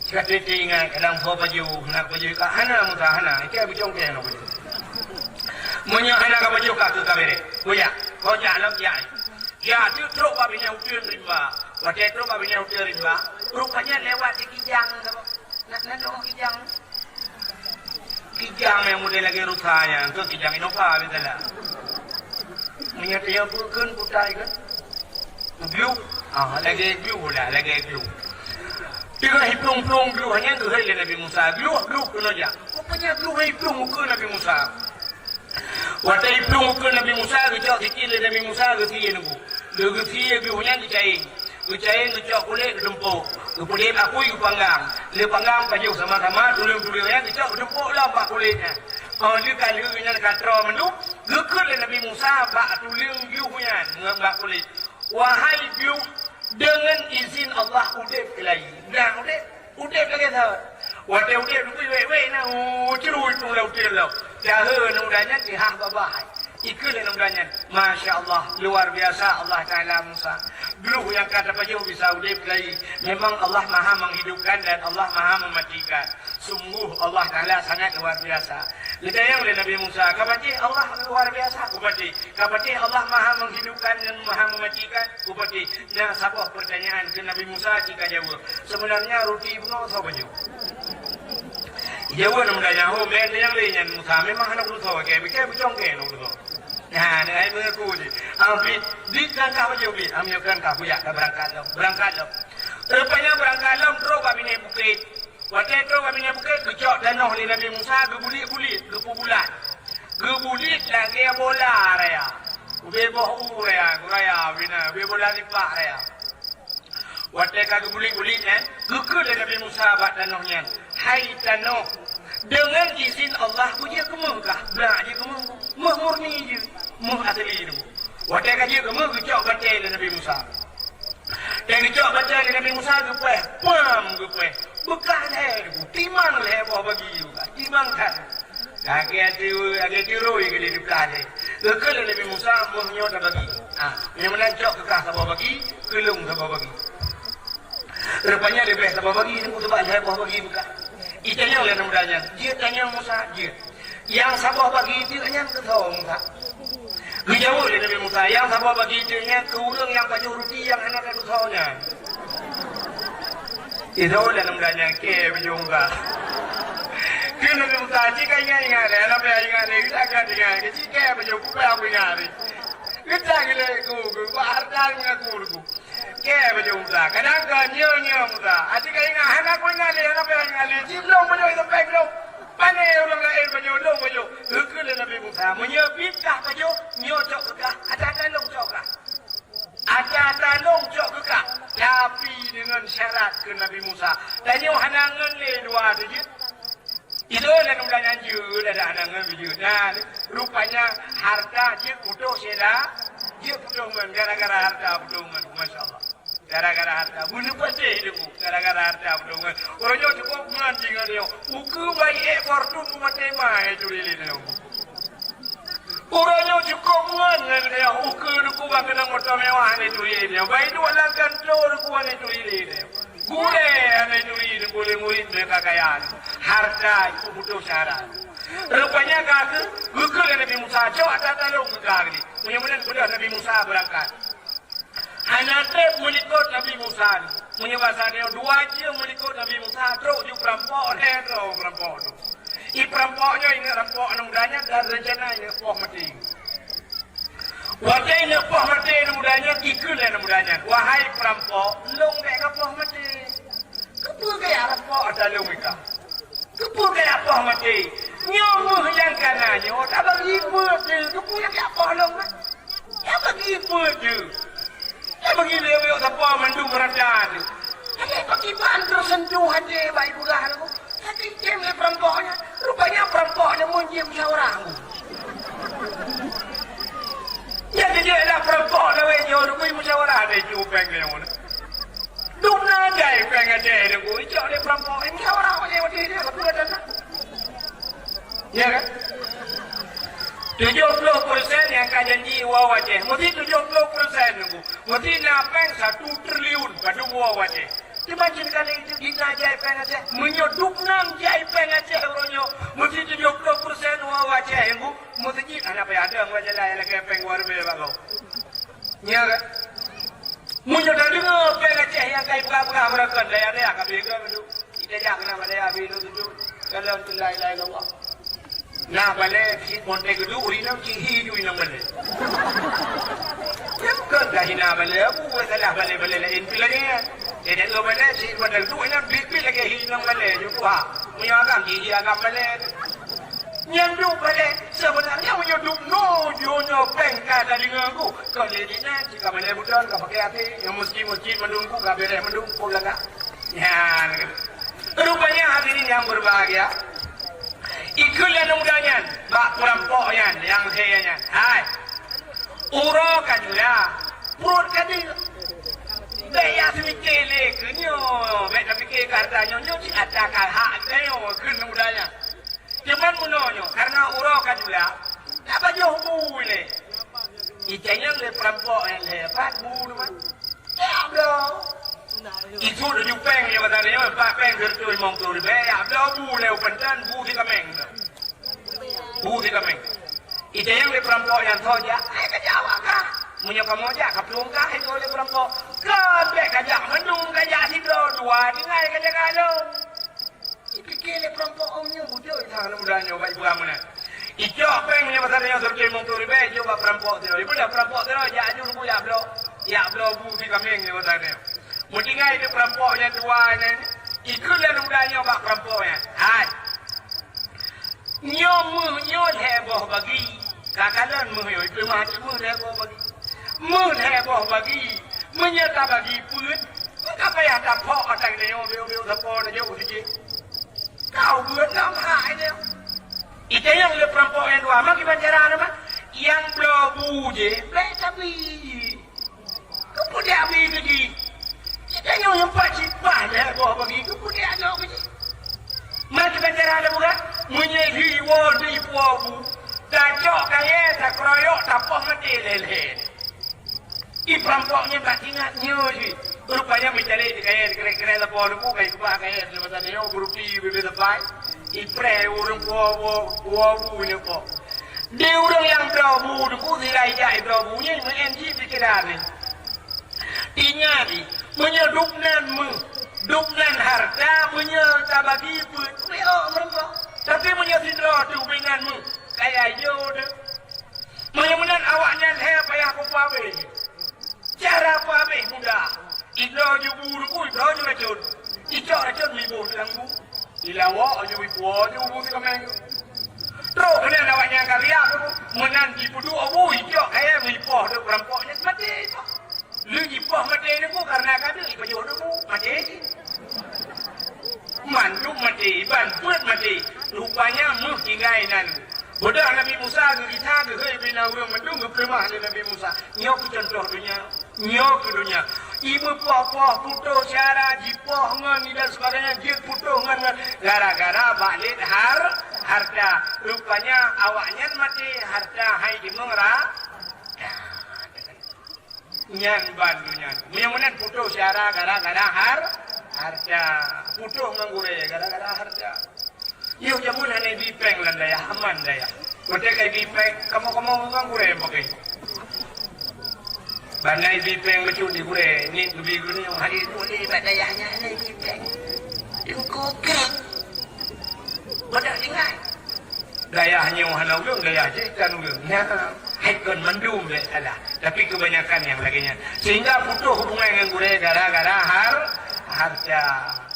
Cit ka teuingat, kadang soe pajoh, hana pajoh ka, hana Musa, hana. Ikei beucongkeng hana pajoh. Meunyoe hana ka pajoh ka, keu ka bereh. Ku jak, kau jak lom, jak. Jak teuk trok bak binéh uteuen rimba. Watèe trok bak binéh uteuen rimba, rupanya lewat di kijang tu. Nak, nak tengok kijang. Kijang nyang model lagèe rusa nyan, tu kijang Innova biasalah. Meunyoe teuh peukeun putai kan? Gluh. Ah, lagèe gluh lah, lagèe gluh. Teungoh iplueng-plueng gluh nyan geuhôi lé Nabi Musa. Gluh, gluh keunoe jak. Rupanya gluh iplueng ukeue Nabi Musa. Watèe iplueng ukeue Nabi Musa, geucok sikit lé Nabi Musa, geusie nunggu. Geu-, geusie gluh nyan geucaeng. Geucaeng, geucok kulét, geutumpôk. Geupeudeh bak apui, geupanggang. Lé panggang pajoh sama-sama, tuleueng-tuleueng nyan geucok, geutumpôk lom bak kulét nyan. Oh, lheueh ka lheueh nyan ka troe mandum, geukheun lé Nabi Musa bak tuleueng gluh nyan, ngon bak kulét. Wahai gluh, deungon izin Allah udép keulayi. Dah udép. Udép lagèe thon. Watèe udép geubri wèk-wèk na, oh, ceuruih lam uteuen lom. Dahé aneuk muda nyan jihah babah hai. Ikheun lé aneuk muda nyan, "Masya Allah, luar biasa Allah Taala Musa. Gluh nyang ka tapajoh bisa udép lagi. Memang Allah Maha Menghidupkan dan Allah Maha Mematikan. Sungguh Allah Taala sangat luar biasa." Geutanyong lé Nabi Musa, "Ka patéh Allah luar biasa?" "Ka patéh." "Ka patéh Allah Maha Menghidupkan dan Maha Mematikan?" "Ka patéh." Na saboh peurtanyaan keu Nabi Musa cit ka jaweueb. Seubeunarnya ruti bunoe soe pajoh? Jaweueb aneuk muda nyan, "Ho, bèk tanyong lé nyan Musa, memang hana ku teusoe, kèe, kèe beucongkeng hana ku teusoe." Nah, nah, ai meungaku jih. Ah, bit, bit langkah pajoh bit. Ah, meunyoe keu langkah, bujak, ka beurangkat lom. Beurangkat lom. Rupanya beurangkat lom, trok bak binéh bukét. Watèe trok bak binéh bukét, geucok tanoh lé Nabi Musa, geubulit-bulit, geupeubulat. Geubulit lagèe bola raya. Ubé boh u raya, raya, ubé na, ubé bola sipak raya. Watèe ka geubulit-bulit nyan, geukheun lé Nabi Musa bak tanoh nyan, "Hai tanoh, deungon izin Allah beujeuet keu méuh kah?" Blah jeuet keu méuh, méuh murni jeuet, méuh asli tu. Watèe ka jeuet keu méuh, geucok batèe lé Nabi Musa. Watèe geucok batèe lé Nabi Musa, geupèh, pam geupèh. Beukah lhèe tu, timang lhèe boh bagi tu, timang that. Lagèe ati-, lagèe tiroi keu di teuka lé. Geukheun lé Nabi Musa, "Méuh nyoe tabagi. Ah, nyang meunan cok keu kah saboh bagi, keu lôn saboh bagi." Rupanya leubeh saboh bagi, teungku, sabab lhèe boh bagi beukah. Itanyong lé aneuk muda nyan, "Jeuet tanyong Musa?" "Jeuet." "Nyang saboh bagi teuk nyan keu soe, Musa?" Geujaweueb lé Nabi Musa, "Nyang saboh bagi teuk nyan keu ureueng nyang pajoh ruti nyang hana tatusoe nyan." Itu lé aneuk muda nyan, kèe pajoh Musa. Kheun Nabi Musa, "Cit ka ingat-ingat lé, hana payah ingat lé, geutanyoe ingat, cit kèe pajoh, peue payah ingat lé." Geutanyoe lé ku, ku, bak hareuta meungaku ku. Kèe pajoh Musa. Kadang kon nyoe, nyoe Musa. Até ka ingat, hana ku ingat lé, hana payah ingat lé. Cit lôn pajoh sampai lôn. Pane ureueng laén pajoh, lôn pajoh. Geukheun lé Nabi Musa, "Meunyoe bit kah pajoh, nyoe cok keu kah, ata-ata lôn cok kah. Ata-ata lôn cok keu kah." Tapi deungon syarat kheun Nabi Musa. Tanyoe hana ngon lé dua teuh jeuet. Ilôn aneuk muda nyan jeuet, ada aneuk ngon jeuet. Nah, rupanya harta jeuet putôh syedara, jeuet putôh ngon, gara-gara harta putôh ngon. Masya Allah. Gara-gara harta. Bunoe patéh teungku, gara-gara harta putôh ngon. Uroe nyoe cukôp ngon jih ngon nyoe. Ukeue bayeue ék Fortuner peumaté ma, eh, turi lé nyoe. Uroe nyoe cukôp ngon ngon nyoe. Ukeue teungku bak keunong moto mewah ni turi lé nyoe. Bai duek lam kantô teungku ni turi lé nyoe. Gurèe aneuk turi teungku lé murit mereka kaya. Harta itu putôh syedara. Rupanya ka keu, geukheun lé Nabi Musa, "Cok ata-ata lôn keu kah." Meunyoe meunan peugah Nabi Musa beurangkat. Hana trép meulikot Nabi Musa. Meunyoe basa nyoe dua jeuem meulikot Nabi Musa, trok ju peurampok, lhèe droe peurampok tu. I peurampok nyoe ingat rampok aneuk muda nyan dan rencana ingat poh maté. Watèe ingat poh maté aneuk muda nyan, geukheun lé aneuk muda nyan, "Wahai peurampok, lôn bèk kapoh maté." "Keupeue kajak rampok ata lôn ikah? Keupeue kajak poh maté? Nyoe méuh nyang kana nyoe tabagi peuet teuh, keupeue nyang kajak poh lôn, eh? Nyang bagi peuet teuh. Nyang bagi lé miyueb sapoe mandum rata teuh." Lagèe pakriban teuseuntuh até bak ipeugah lagèe nyan. Tapi tem lé peurampok nyan. Rupanya peurampok nyan meunjeuet musyawarah. Nyan jeuet lah peurampok lawét nyoe, rupanya musyawarah lé ju péng nyoe. Dum na jai Péng Aceh Teungku, icok lé perampok, eh, musyawarah Aceh watèe nyan, apa kata? Ya kan? Tujuh puluh persen nyang ka janji woe u Aceh, meusti tujuh puluh persen Teungku. Meusti na péng satu triliun padum woe u Aceh. Teuma jih kali itu jina jai péng Aceh. Meunyoe dum nan jai péng Aceh uroe nyoe, meusti tujuh puluh persen woe u Aceh Teungku. Meusti jih hana payah dong bak jalan lagèe péng dua ribèe bak gob. Nyo kan? Meunyoe tadeungoe péng Aceh nyang ka ipeugah-peugah beureukat, dayah-dayah ka beuh gob tu. Kita jak keunan bak dayah beuh tu tu. Kalon tu la ilaha illallah. Na balèe cit monteng geuduek, ureueng inong cit hi ju inong balèe. Nyan kon ka hina balèe, aku buet salah balèe-balèe laén pih lagèe nyan. Jadi, lo balèe cit monteng geuduek, inong bit-bit lagèe hi inong balèe ju tuha. Meunyoe agam cit hi agam balèe. Nyan duek balèe, sebenarnya meunyoe duek no, nyoe, nyoe péng ka tadeungoe ku. Kon lé di nan, cit ka balèe budon, ka pakai até, nyang meusti-meusti mandum ku, ka bèrèh mandum, ku lagak. Nyan. Rupanya hadirin yang berbahagia, ikheun lé aneuk muda nyan, bak peurampok nyan, nyang lhèe nyan. Hai, uroe ka jula, pruet ka deuek. Bèk ya seumike lé keu nyoe, bèk tapike keu hareuta nyoe, nyoe cit atra ka hak geutanyoe, kheun aneuk muda nyan. Cuman meunoe nyoe, karena uroe ka jula, tapajoh bu ilèe. Itanyong lé peurampok nyan lhèe, "Pat bu nyoe, Mat?" "Jak bloe." Itu tujoh péng nyoe, kata nyoe, pat péng sireutoh limong ploh ribèe, "Jak bloe bu lé u Panton, bu sikaméng." Bu sikaméng. Itanyong lé peurampok nyan, "Soe jak?" "Hai, ka jak awak kah?" "Meunyoe kamoe jak, ka plueng kah," itu lé peurampok. "Kon bèk ka jak mandum, ka jak sidroe dua, tinggai ka jaga lôn." Ipike lé peurampok, "Oh, nyoe beutôi that aneuk muda nyoe bak ipeugah meunan." Icok péng nyoe pasai nyoe sireutoh limong ploh ribèe, ijok bak peurampok sidroe. Ipeugah peurampok sidroe, "Jak aju Teungku, jak bloe, jak bloe bu sikaméng nyoe pasai nyoe." Meutinggai di peurampok nyan dua nyan, ikheun lé aneuk muda nyoe bak peurampok nyan, "Hai, nyoe méuh nyoe lhèe boh bagi." Ka kalon méuh nyoe, ipeuleumah cit méuh lhèe boh bagi. Méuh lhèe boh bagi, meunyoe tabagi peuet, ka payah taphok ata geutanyoe, biôh-biôh sapo tajok u sijeuh. Ka ubeuet lam hak nyoe. Itanyong lé peurampok nyang dua, "Ma kiban cara nyoe, Mat?" "Nyang bloe bu jih, bèk tabi." "Keupeue dak bi keu jih? Geutanyoe nyoe pat cit bah lhèe boh bagi, keupeue dak nyoe keu jih?" "Ma kiban cara lôn peugah, meunyoe hi woe teuipuwoe bu, tacok kayèe, takeroyok, tapoh maté lhèe-lhèe." Di peurampok nyan bak ingat nyoe jih. Rupanya meucalek di kayèe, kira-kira lapor Teungku, kai keubah kayèe, di masa nyoe, beureuti, bibit sapai. Ipreh ureueng puwoe, puwoe, puwoe bu nyoe po. Di ureueng nyang bloe bu Teungku, sira ijak ibloe bu nyan, meu'en jih pikiran nyan. Ingat jih, meunyoe dum nan méuh, dum nan hareuta, meunyoe tabagi peuet, peuet meureumpok. Tapi meunyoe sidroe teuh ubé nan méuh, kaya yo deuh. Meunyoe meunan awaknyan lhèe payah peuabéh. Cara peuabéh mudah. Ibloe ju bu Teungku, ibloe ju racôn. Icok racôn miboh lam bu. Ilawok ju ipuwoe ju bu sikaméng. Trok meunan awaknyan ka riak, meunan jipeuduek bu, icok kayèe, ipoh di peurampok nyan, maté. Lheueh jipoh maté Teungku, karena ka deuek ipajoh di bu, maté cit. Mandum maté, ban peuet maté. Rupanya méuh tinggai nan. Beudôh Nabi Musa geugisa geuhôi bina ureueng mandum geupeuleumah lé Nabi Musa. Nyoe keuh cuntoh donya. Nyoe keuh donya. Imeupoh-poh putôh syara, jipoh ngon ni dan sebagainya, jeuet putôh ngon, ngon gara-gara bak lét har-, harta. Rupanya awaknyan maté, harta hai jimeung ra-, Nyan ban donya. Meunyoe meunan putôh syara gara-gara har-, harta. Putôh ngon gurèe gara-gara harta. Yoh jameun hana ibi péng lam dayah, aman dayah. Watèe ka ibi péng, kamoe-kamoe ngon gurèe meukai. Ban na ibi péng bacut di gurèe, nit geubi geuneuk, hai gurèe bak dayah nyan hana ibi péng. Teungku krék. Badak tinggai. Dayah nyoe hana ureueng, dayah jih kan ureueng. Nyan, hai kon mandum lé salah. Tapi kebanyakan nyang lagèe nyan. Sehingga putôh hubungan ngon gurèe gara-gara har-, harta.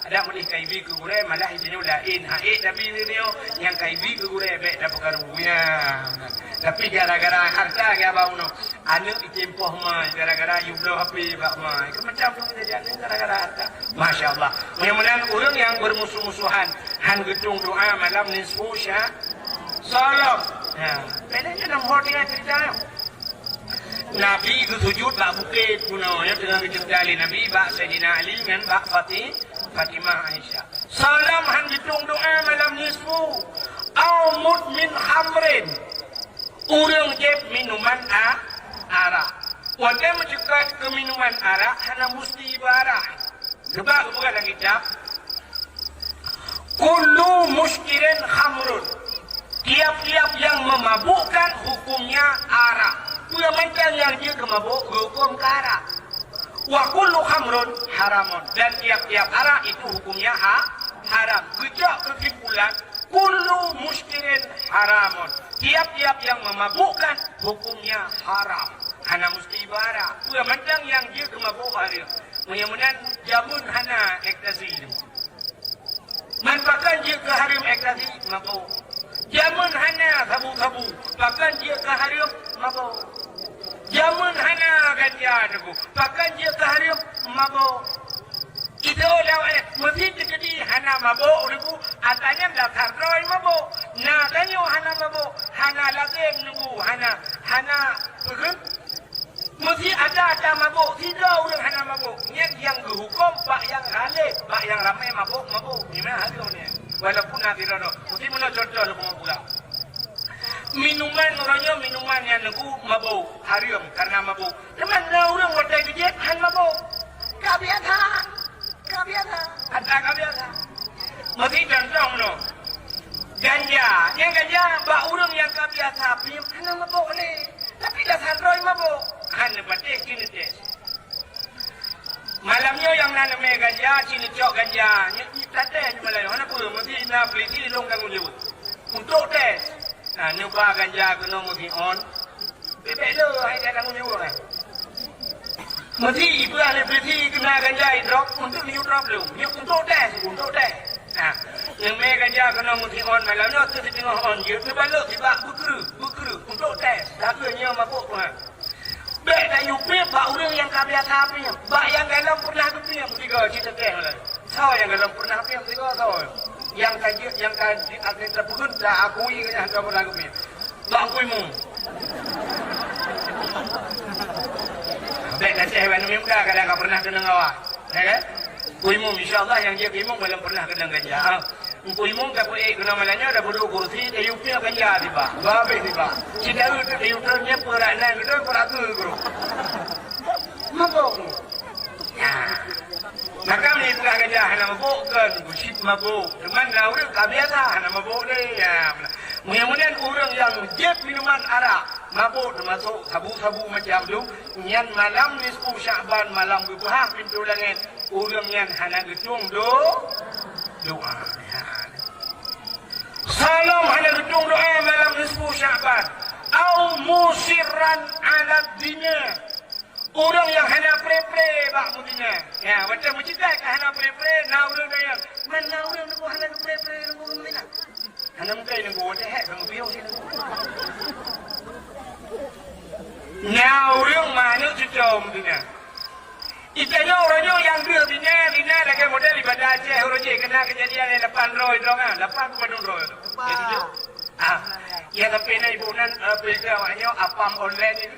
Adak meunyoe ka ibi keu gurèe, malah tanyoe laén. Hai tapi nyoe nyang ka ibi keu gurèe bèk tapeukaru. Nyan. Tapi gara-gara harta, geuba unoe. Aneuk item poh mai gara-gara yue bloe H P bak mai. Keu macam tu jadi aneuk gara-gara harta. Masya Allah. Mudah-mudahan ureueng nyang bermusuh-musuhan han geutueng doa malam nisfu sya-, Sya'ban. Ha. Pendeknya enam hal dengan cerita. Nabi geusujut bak bukét bunoe, ya, teungoh geuceurita lé Nabi bak Saidina Ali ngon bak Fati-, Fatimah Aisyah. Salam han geutueng doa malam nisfu. Au mudmin khamrin. Ureuëng jieb minuman a-, arak. Watée meuceukat keu minuman arak hana musti ibarat. Sebab geupeugah lam kitab, "Kullu muskirin khamrun." Tiap-tiap yang memabukkan hukumnya arak. Peue mantong nyang jeuet keu mabuk geuhuköm keu arak. "Wa kullu khamrun haramun." Dan tiap-tiap arak itu hukumnya ha-, haram. Geucok keusimpulan, "Kullu muskirin haramun." Tiap-tiap yang memabukkan hukumnya haram. Hana musti ibarat. Peue mantong nyang jeuet keu mabuk hareuem. Meunyoe meunan jameun hana ekstasi. Man pakon jeuet keu hareuem ekstasi mabuk. Jameun hana sabu-sabu, pakon jeuet keu hareuem mabuk. Jameun hana ganja teungku, pakon jeuet keu hareuem mabuk. Itu lawét, meusi teukeudi hana mabuk teungku, ata nyan dasar droe mabuk. Na tanyoe hana mabuk, hana lazem teungku, hana, hana peugét. Meusi ada-ada mabuk, sidroe ureuëng hana mabuk. Nyan nyang geuhuköm bak nyang ghaleb, bak nyang ramé mabuk-mabuk. Nyan hareuem nyan. Walaupun na sidroe-droe. Meusi meunoe contoh lôn peugah. Minuman uroe nyoe minuman nyang teungku mabuk, hareuem karena mabuk. Teuma na ureuëng watée geujieb han mabuk. Ka biasa. Ka biasa. Ata ka biasa. Meusi contoh meunoe. Ganja. Nyang ganja bak ureuëng nyang ka biasa piep hana mabuk lé. Tapi dasar droe mabuk. Han neupatéh keu neutés. Malam nyoe nyang na neumé ganja, ci neucok ganja. Nyoe, nyoe tatéh nyoe malam nyoe. Hana peue, meusi na peulisi lôn tanggong jaweueb. Untuk tés. Nah, nyoe ba ganja keunoe meusi on. Bèk-bèk le, hai dah tanggong jaweueb, eh. Meusi ipeugah lé peulisi keu na ganja idrop, untuk nyoe drop lom. Nyoe untuk tés, untuk tés. Nah, neumé ganja keunoe meusi on malam nyoe, teuh siteungoh on jeuet, neubalot sibak beukreueh, beukreueh, untuk tés. Takheun nyoe mabuk, ha. Bèk tayue piep bak ureuëng nyang ka biasa piep, bak nyang galom pernah geupiep, tiga cit teuntèe lom. Soe nyang galom pernah piep, tiga soe. Nyang ka jeuet, nyang ka di-, ka teupeugét, ka akui nyang ka pernah geupiep. Bak Teungku Imum. Bèk ka ceh bak aneuk muda, kadang ka pernah keunong awak. Ya kan? Teungku Imum, insya Allah nyang jeuet Teungku Imum galom pernah keunong ganja. Ha. Teungku Imum tapeuék keunoe malam nyoe, taduek kursi, tayue piep ganja tiba. Bah habéh tiba. Cit taeu teuh tayue treun nyan peurak nan keudroe, peurak keu keudroe. Mabök. Ya. Maka meunyoe peugah ganja hana mabök, kon cit mabök. Teuma na ureuëng ka biasa hana mabök lé. Ya. Meunyoe meunan ureuëng nyang jieb minuman arak, mabök teumasok sabu-sabu macam tu, nyan malam nisfu Syakban, malam geupeuhah pintoe langét, ureuëng nyan hana geutueng do-, doa. Ya. Salom hana geutueng doa malam nisfu Syakban. Au musirran ala zina. Ureuëng nyang hana pré-pré bak meuzina. Ya, watèe meucit ka hana pré-pré, na ureuëng nyan. Man na ureuëng teungku hana pré-pré teungku meuzina. Hana mungken teungku, watèe hèk teungku piôh sinan. Na ureuëng manök cucoe meuzina. Itanyoe uroe nyoe nyang deuh zina, zina lagèe model ibadah Aceh uroe jih, keunan keujadian nyang lapan droe droe kan, lapan keu padum droe. Jadi tu. Ah, ya tapi na ibu nan, eh, peugah awak nyoe apam online ni.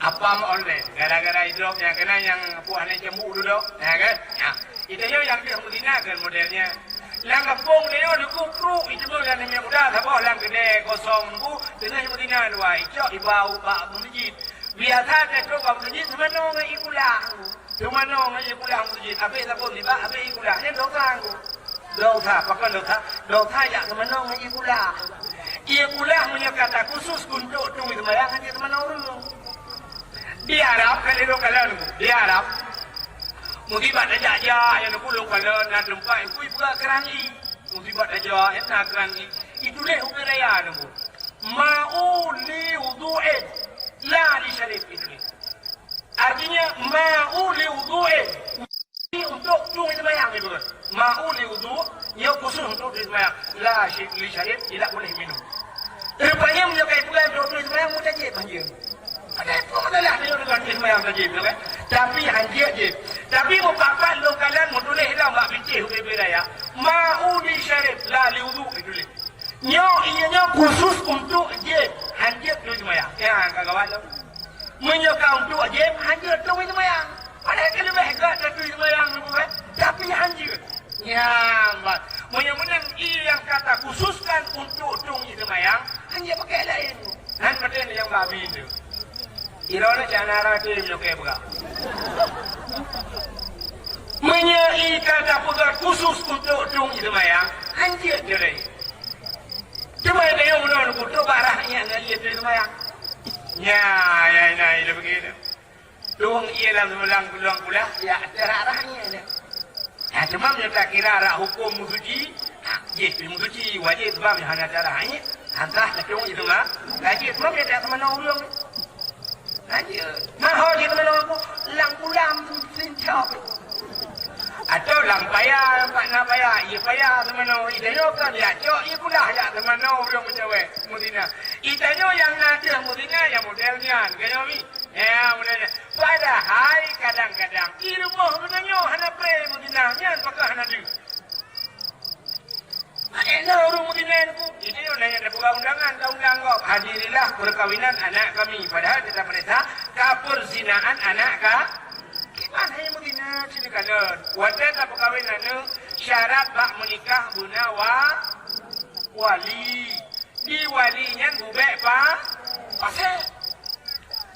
Apam online. Gara-gara idrop nyang keunan nyang puak aneuk cembuk dudoe, ya kan? Ya. Itanyoe nyang deuh meuzina kan model nyan. Lam gampông tanyoe deuh kru, itu lam namiet muda saboh lam keudè kosong teungku, teungoh meuzina dua, icok ibau bak meusjid. Biasa teutrok bak meusjid seumanoe ngon ie kulah. Seumanoe ngon ie kulah meusjid. Abéh saboh nibak, abéh ie kulah. Nyan dosa teungku. Dosa, pakon dosa? Dosa jak seumanoe ngon ie kulah. Ie kulah meunyoe ka takhusus keu untuk tueng seumayang, hana seumanoe ureuëng. Di Arab, kan lôn kalon, di Arab. Meusibat tajak-jak, nyang neupulung kalon, na teumpat, kui peugah keurangi. Meusibat tajak, nyang na keurangi. Ituléh ubé raya nunggu. Ma'u li wudu'in, la li syarib, ituléh. Artinya, ma'u li wudu'in. Untuk tueng seumayang ibarat. Ma'u li wudu', nyoe khusus untuk tueng seumayang. La syi-, li syarib, tidak boleh minum. Rupanya meunyoe ka ipeugah untuk tueng seumayang, mutajib banjir. Ada apa masalah dia dengan tueng seumayang tajib tu kan? Tapi hanjeuet jih. Tapi meupapat lôn kalon meutuléh lam bak bincéh ubé-ubé raya. Ma'u li syarib, la li wudu' dituléh. Nyoe, iya nyoe khusus untuk jieb, hanjeuet tueng seumayang. Ya, ka gawat lom. Meunyoe ka untuk jieb, hanjeuet tueng seumayang. Padahai ka leubeh gèt tueng seumayang tu kan. Tapi hanjeuet. Nyan ban. Meunyoe meunan ié nyang ka takhususkan untuk tueng ié seumayang, hanjeuet pakai laén. Nyan patéh nyang babi tu. Iroe na cak na rate meunyoe keu beurah. Meunyoe ié ka tapeugah khusus untuk tueng ié seumayang, hanjeuet jeuet. Cuma tanyoe meunan kutok barah nyan ngon ié tueng seumayang. Nya, ya, na, ié begitu. Tueng ié lam, lam, lam kulah, ya, terak rah ié nyan. Ya, cuma meunyoe takira rak huköm meusuci, ha, jih pih meusuci, wajéb sebab hana terak ié. Hantah tatueng ié teuma, wajéb sebab nyan tak teumanoe ureueng. Hanjeuet. Maho jih teumanoe ureueng, lam kulam sincop. Atau lam paya, pat na paya, ié paya teumanoe, ié tanyoe kan, ya, cok ié kulah, ya, teumanoe ureueng meucawét, meutina. Ié tanyoe nyang na deuh meutina, ya, model nyan, keu nyoe mi. Ya, meunan. Padahai kadang-kadang i rumoh geutanyoe hana pré meutina, nyan pakon hana deuh. Hana ureueng meutina nyan ku. Ini nyan nyang tapeugah undangan, taundang gob. Hadirilah perkawinan anak kami. Padahai kita perintah keperzinaan anak ka. Kiban hai meutina cit kalon. Watèe tapeukawen aneuk, syarat bak meunikah beuna wa-, wali. Di wali nyan bubek pa-, pasé.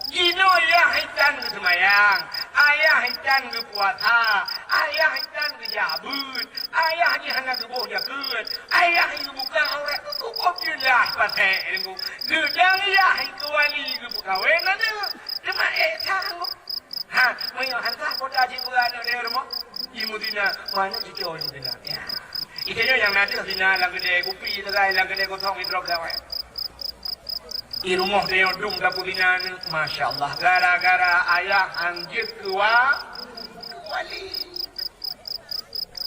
Jinoe yah itan geuseumayang, ayah itan geupuasa, ayah itan geujak beuet, ayah jih hana geuboh jakeuet, ayah geubuka aurat, keukukoh jeulaih pasék deungoe. Geudang yah keu wali geupeukawen aneuk, teuma ék sanggob. Ha, meunyoe hana sah po tajak beuet aneuk di rumoh, imeutina, mana cuco imeutina. Ya. Itanyoe nyang na deuh zina lam keudè kupi, leugai lam keudè kosong, idrop gawai. I rumoh tanyoe dum tapeuzina aneuk, masya Allah, gara-gara ayah hanjeuet keu wa-, keu wali.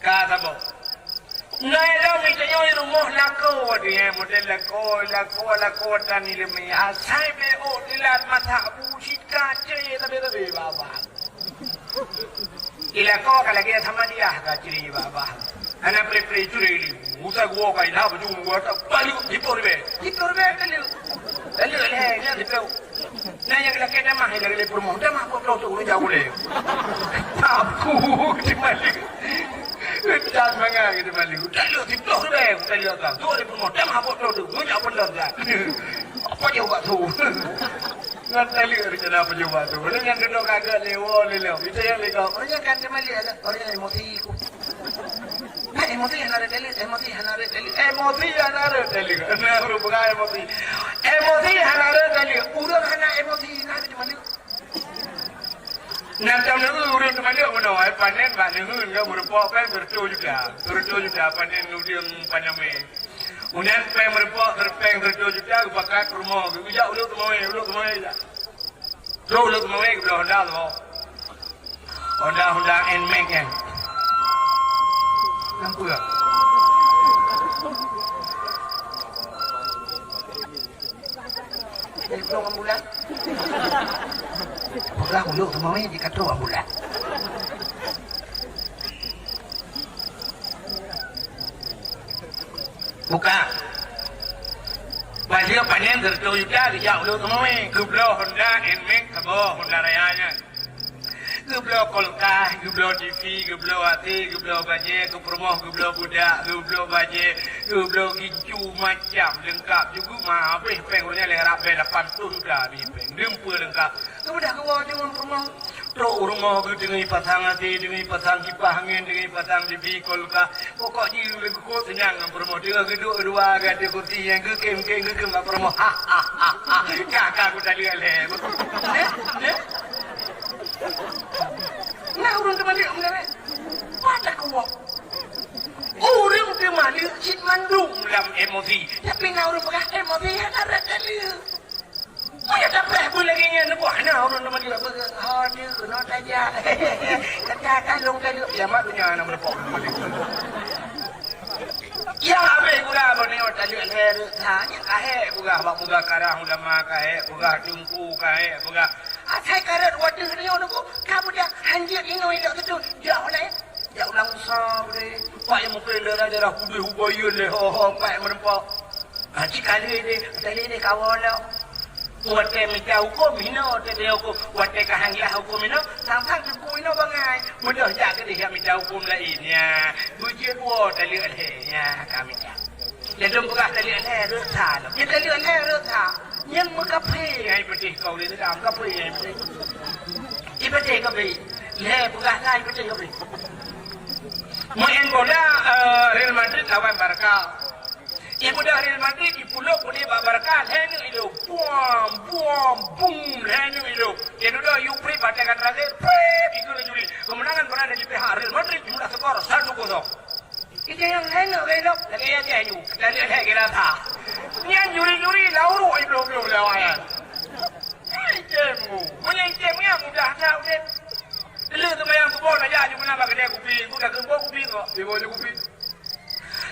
Ka saboh. Na ilôn itanyoe i rumoh lakoe, dia model lakoe, lakoe, lakoe tan ileumèe. Asai beu teulat masak bu cit ka cre tabe-tabe babah. Ilako ka lagèe sama dia ka ciri babah. Hana pre-pre curi li. Musa gua ka ina baju gua tak balik di por be. Di por be telu. Telu leh nya di por. Nah, nyang lakèe damah, nyang lakèe peurumoh. Damah buat ploh tu ureueng jauh leh. Aku di malik. Jangan mangat di malik. Telu di ploh be. Telu ka. Tu di peurumoh. Damah buat ploh tu. Ngunyak pun dah. Apa dia buat tu? Ngon taleuek rencana peujuba tu. Ureueng nyang dudoe kagak lé woe lé lom. Itu nyang lé gob. Ureueng nyan kan teuma lé ada. Ureueng nyan emosi ku. Nah, emosi hana rot taleuek, emosi hana rot taleuek. Emosi hana rot taleuek. Nah, ureueng peugah emosi. Emosi hana rot taleuek. Ureueng hana emosi, na teuma lé. Nah, tam ureueng teuma lé meunoe, ai panen bak neuheun ka meureumpok péng sireutoh juta. Sireutoh juta panen udeueng panamé. Unan péng meureumpok, péng sireutoh juta geupakat peurumoh, geujak ulok teumawé, ulok teumawé jak. Trok ulok teumawé geubloe Honda lom. Honda, Honda Nmax nyan. Nampak? Jadi trok ambulan. Peugah ulok teumawé di ka trok ambulan. Buka. Bajèe panen sireutoh juta geujak ulok teumawé. Geubloe Honda Nmax saboh, Honda Raya nyan. Geubloe kulkas, geubloe T V, geubloe A C, geubloe bajèe, keu peurumoh geubloe budak, geubloe bajèe, geubloe gincu macam leungkap. Jukuk mah habéh péng ureueng nyan lhèe rabèe lapan ploh juta habéh péng. Dum peue leungkap. Keumudian geuwoe deungon peurumoh. Trok u rumoh geuh deungon pasang A C, deungon pasang kipah angén, deungon pasang T V, kulkas. Pokok jih lé geukot seunang ngon peurumoh. Teungoh geuduek dua gata kursi nyang geukém-kém, geukém bak peurumoh. Ha, ha, ha, ha. Ka, ka, ku taleuek lé. Eh? Eh? Na ureueng teumaleuek meunaleuek. Pada kuwoe. Ureueng teumaleuek cit mandum lam emosi. Tapi na ureueng peugah emosi hana rot taleuek. Meunyoe tapreh peue lagèe nyan, neuboh na ureueng teuma jeuet beugeut, "Ho, Teuk, keunoe tajak." Kata kalông taleuek, kiamat donya na meureumpok. Ya, habéh gula beunyoe taleuek lhèe reuta, nyan ka hék peugah bak muzakara ulama, ka hék peugah teungku, ka hék peugah. Asai ka rot watèe nyoe nunggu, ka peugah hanjeuet inoe ilok teutu, jak ulèe. Jak ulang usaha boleh. Pak nyang mungken daerah-daerah Kudus Ubayeuen lé ho-ho, pak nyang meureumpok. Ha, cit kali ni, kali ni kawan lah. Watèe mita hukôm, hinoe teudeungoe hukôm. Watèe ka han jak hukôm hinoe, sang-sang teungku hinoe bangai. Beudôh jak keudeh jak mita hukôm laén, nyan. Beujeuet woe taleuek lhèe, nyan ka mita. Ladôm peugah taleuek lhèe rhot that lom. Nyan taleuek lhèe rhot that. Nyan meukafé ngon patéh kaum Islam, kafé ngon patéh. Di patéh kafé. Lhèe peugah lhèe patéh kafé. Main bola, eh, Real Madrid lawan Barca. Ibeudôh Real Madrid, ipulôk udép bak Barca, lhèe neuk ilôh. Buam, buam, bum, lhèe neuk ilôh. Di dudoe Yu Prit bak tekan terakhir, prip, ikheun laju juri. Kemenangan berada di pihak Real Madrid, jumlah skor satu kosong. Kita nyang lhèe neuk ilôh, lagèe nyan laju. Lhèe neuk lhèe Galata. Nyan juri-juri, lau ruek ibloh-bloh lawan nyan. Nyan item ku. Meunyo item nyan mudah that udép. Lheueh seumayang suboh, tajak ju keunan bak keudè kupi, ku takeumpok kupi kok. Iboh ju kupi.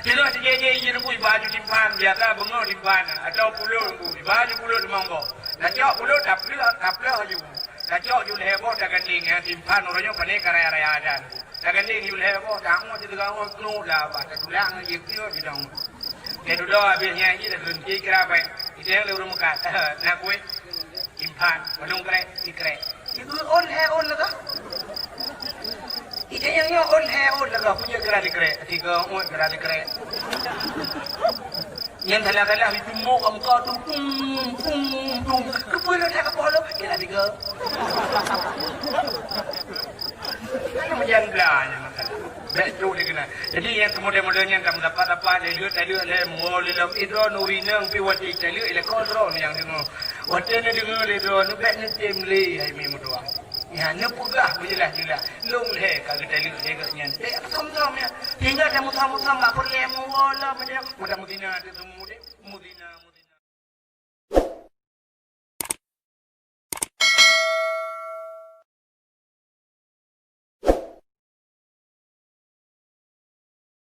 Singoh sijé-jé jih Teungku iba ju timphan, biasa beungoh timphan, atau pulôt Teungku, iba ju pulôt limong boh. Tacok pulôt, tapleuh, tapleuh ju. Tacok ju lhèe boh, tagandéng ngon timphan, uroe nyoe pané ka raya-raya adan. Tagandéng ju lhèe boh, tangoh ju teuga boh, keunoe lah, bah, tatulak ngon jieb nyoe ju tangoh. Lhèe dudoe habéh nyan jih takheun, "Ci kira baik." Iteng lé ureueng meukat, "Na kueh?" Timphan, bandum krek, sikrek. Iku ôn lhèe ôn lagèe. Ita nyang nyoe ôn lhèe ôn lagèe, peue jeuet kira sikrek. Tiga ôn kira sikrek. Nyan salah-salah itu mok am ka tu, tung, tung, tung. Keupeue lôn that keupoh lôn? Kira tiga. Kan meujan bla nyan masalah. Bèk trok di keunan. Jadi nyang keu model-model nyan ka meusapa-sapa lé lheueh, talheueh lé meuwoe lé lom, idroe nuri nang pi watèe talheueh ilé kontrol nyang deungoe. Watèe neudeungoe lé droeneuh, bèk neutem lé hai mi meutuah. Nyan neupeugah beujeulaih-jeulaih, lôn lhèe ka geutaleuek lé geuh nyan. Bèk som-som nyan. Sehingga tameusom-som bak peureulèe meuwoe lom nyan. Mudah muzina teuh seumudéh, muzina, muzina.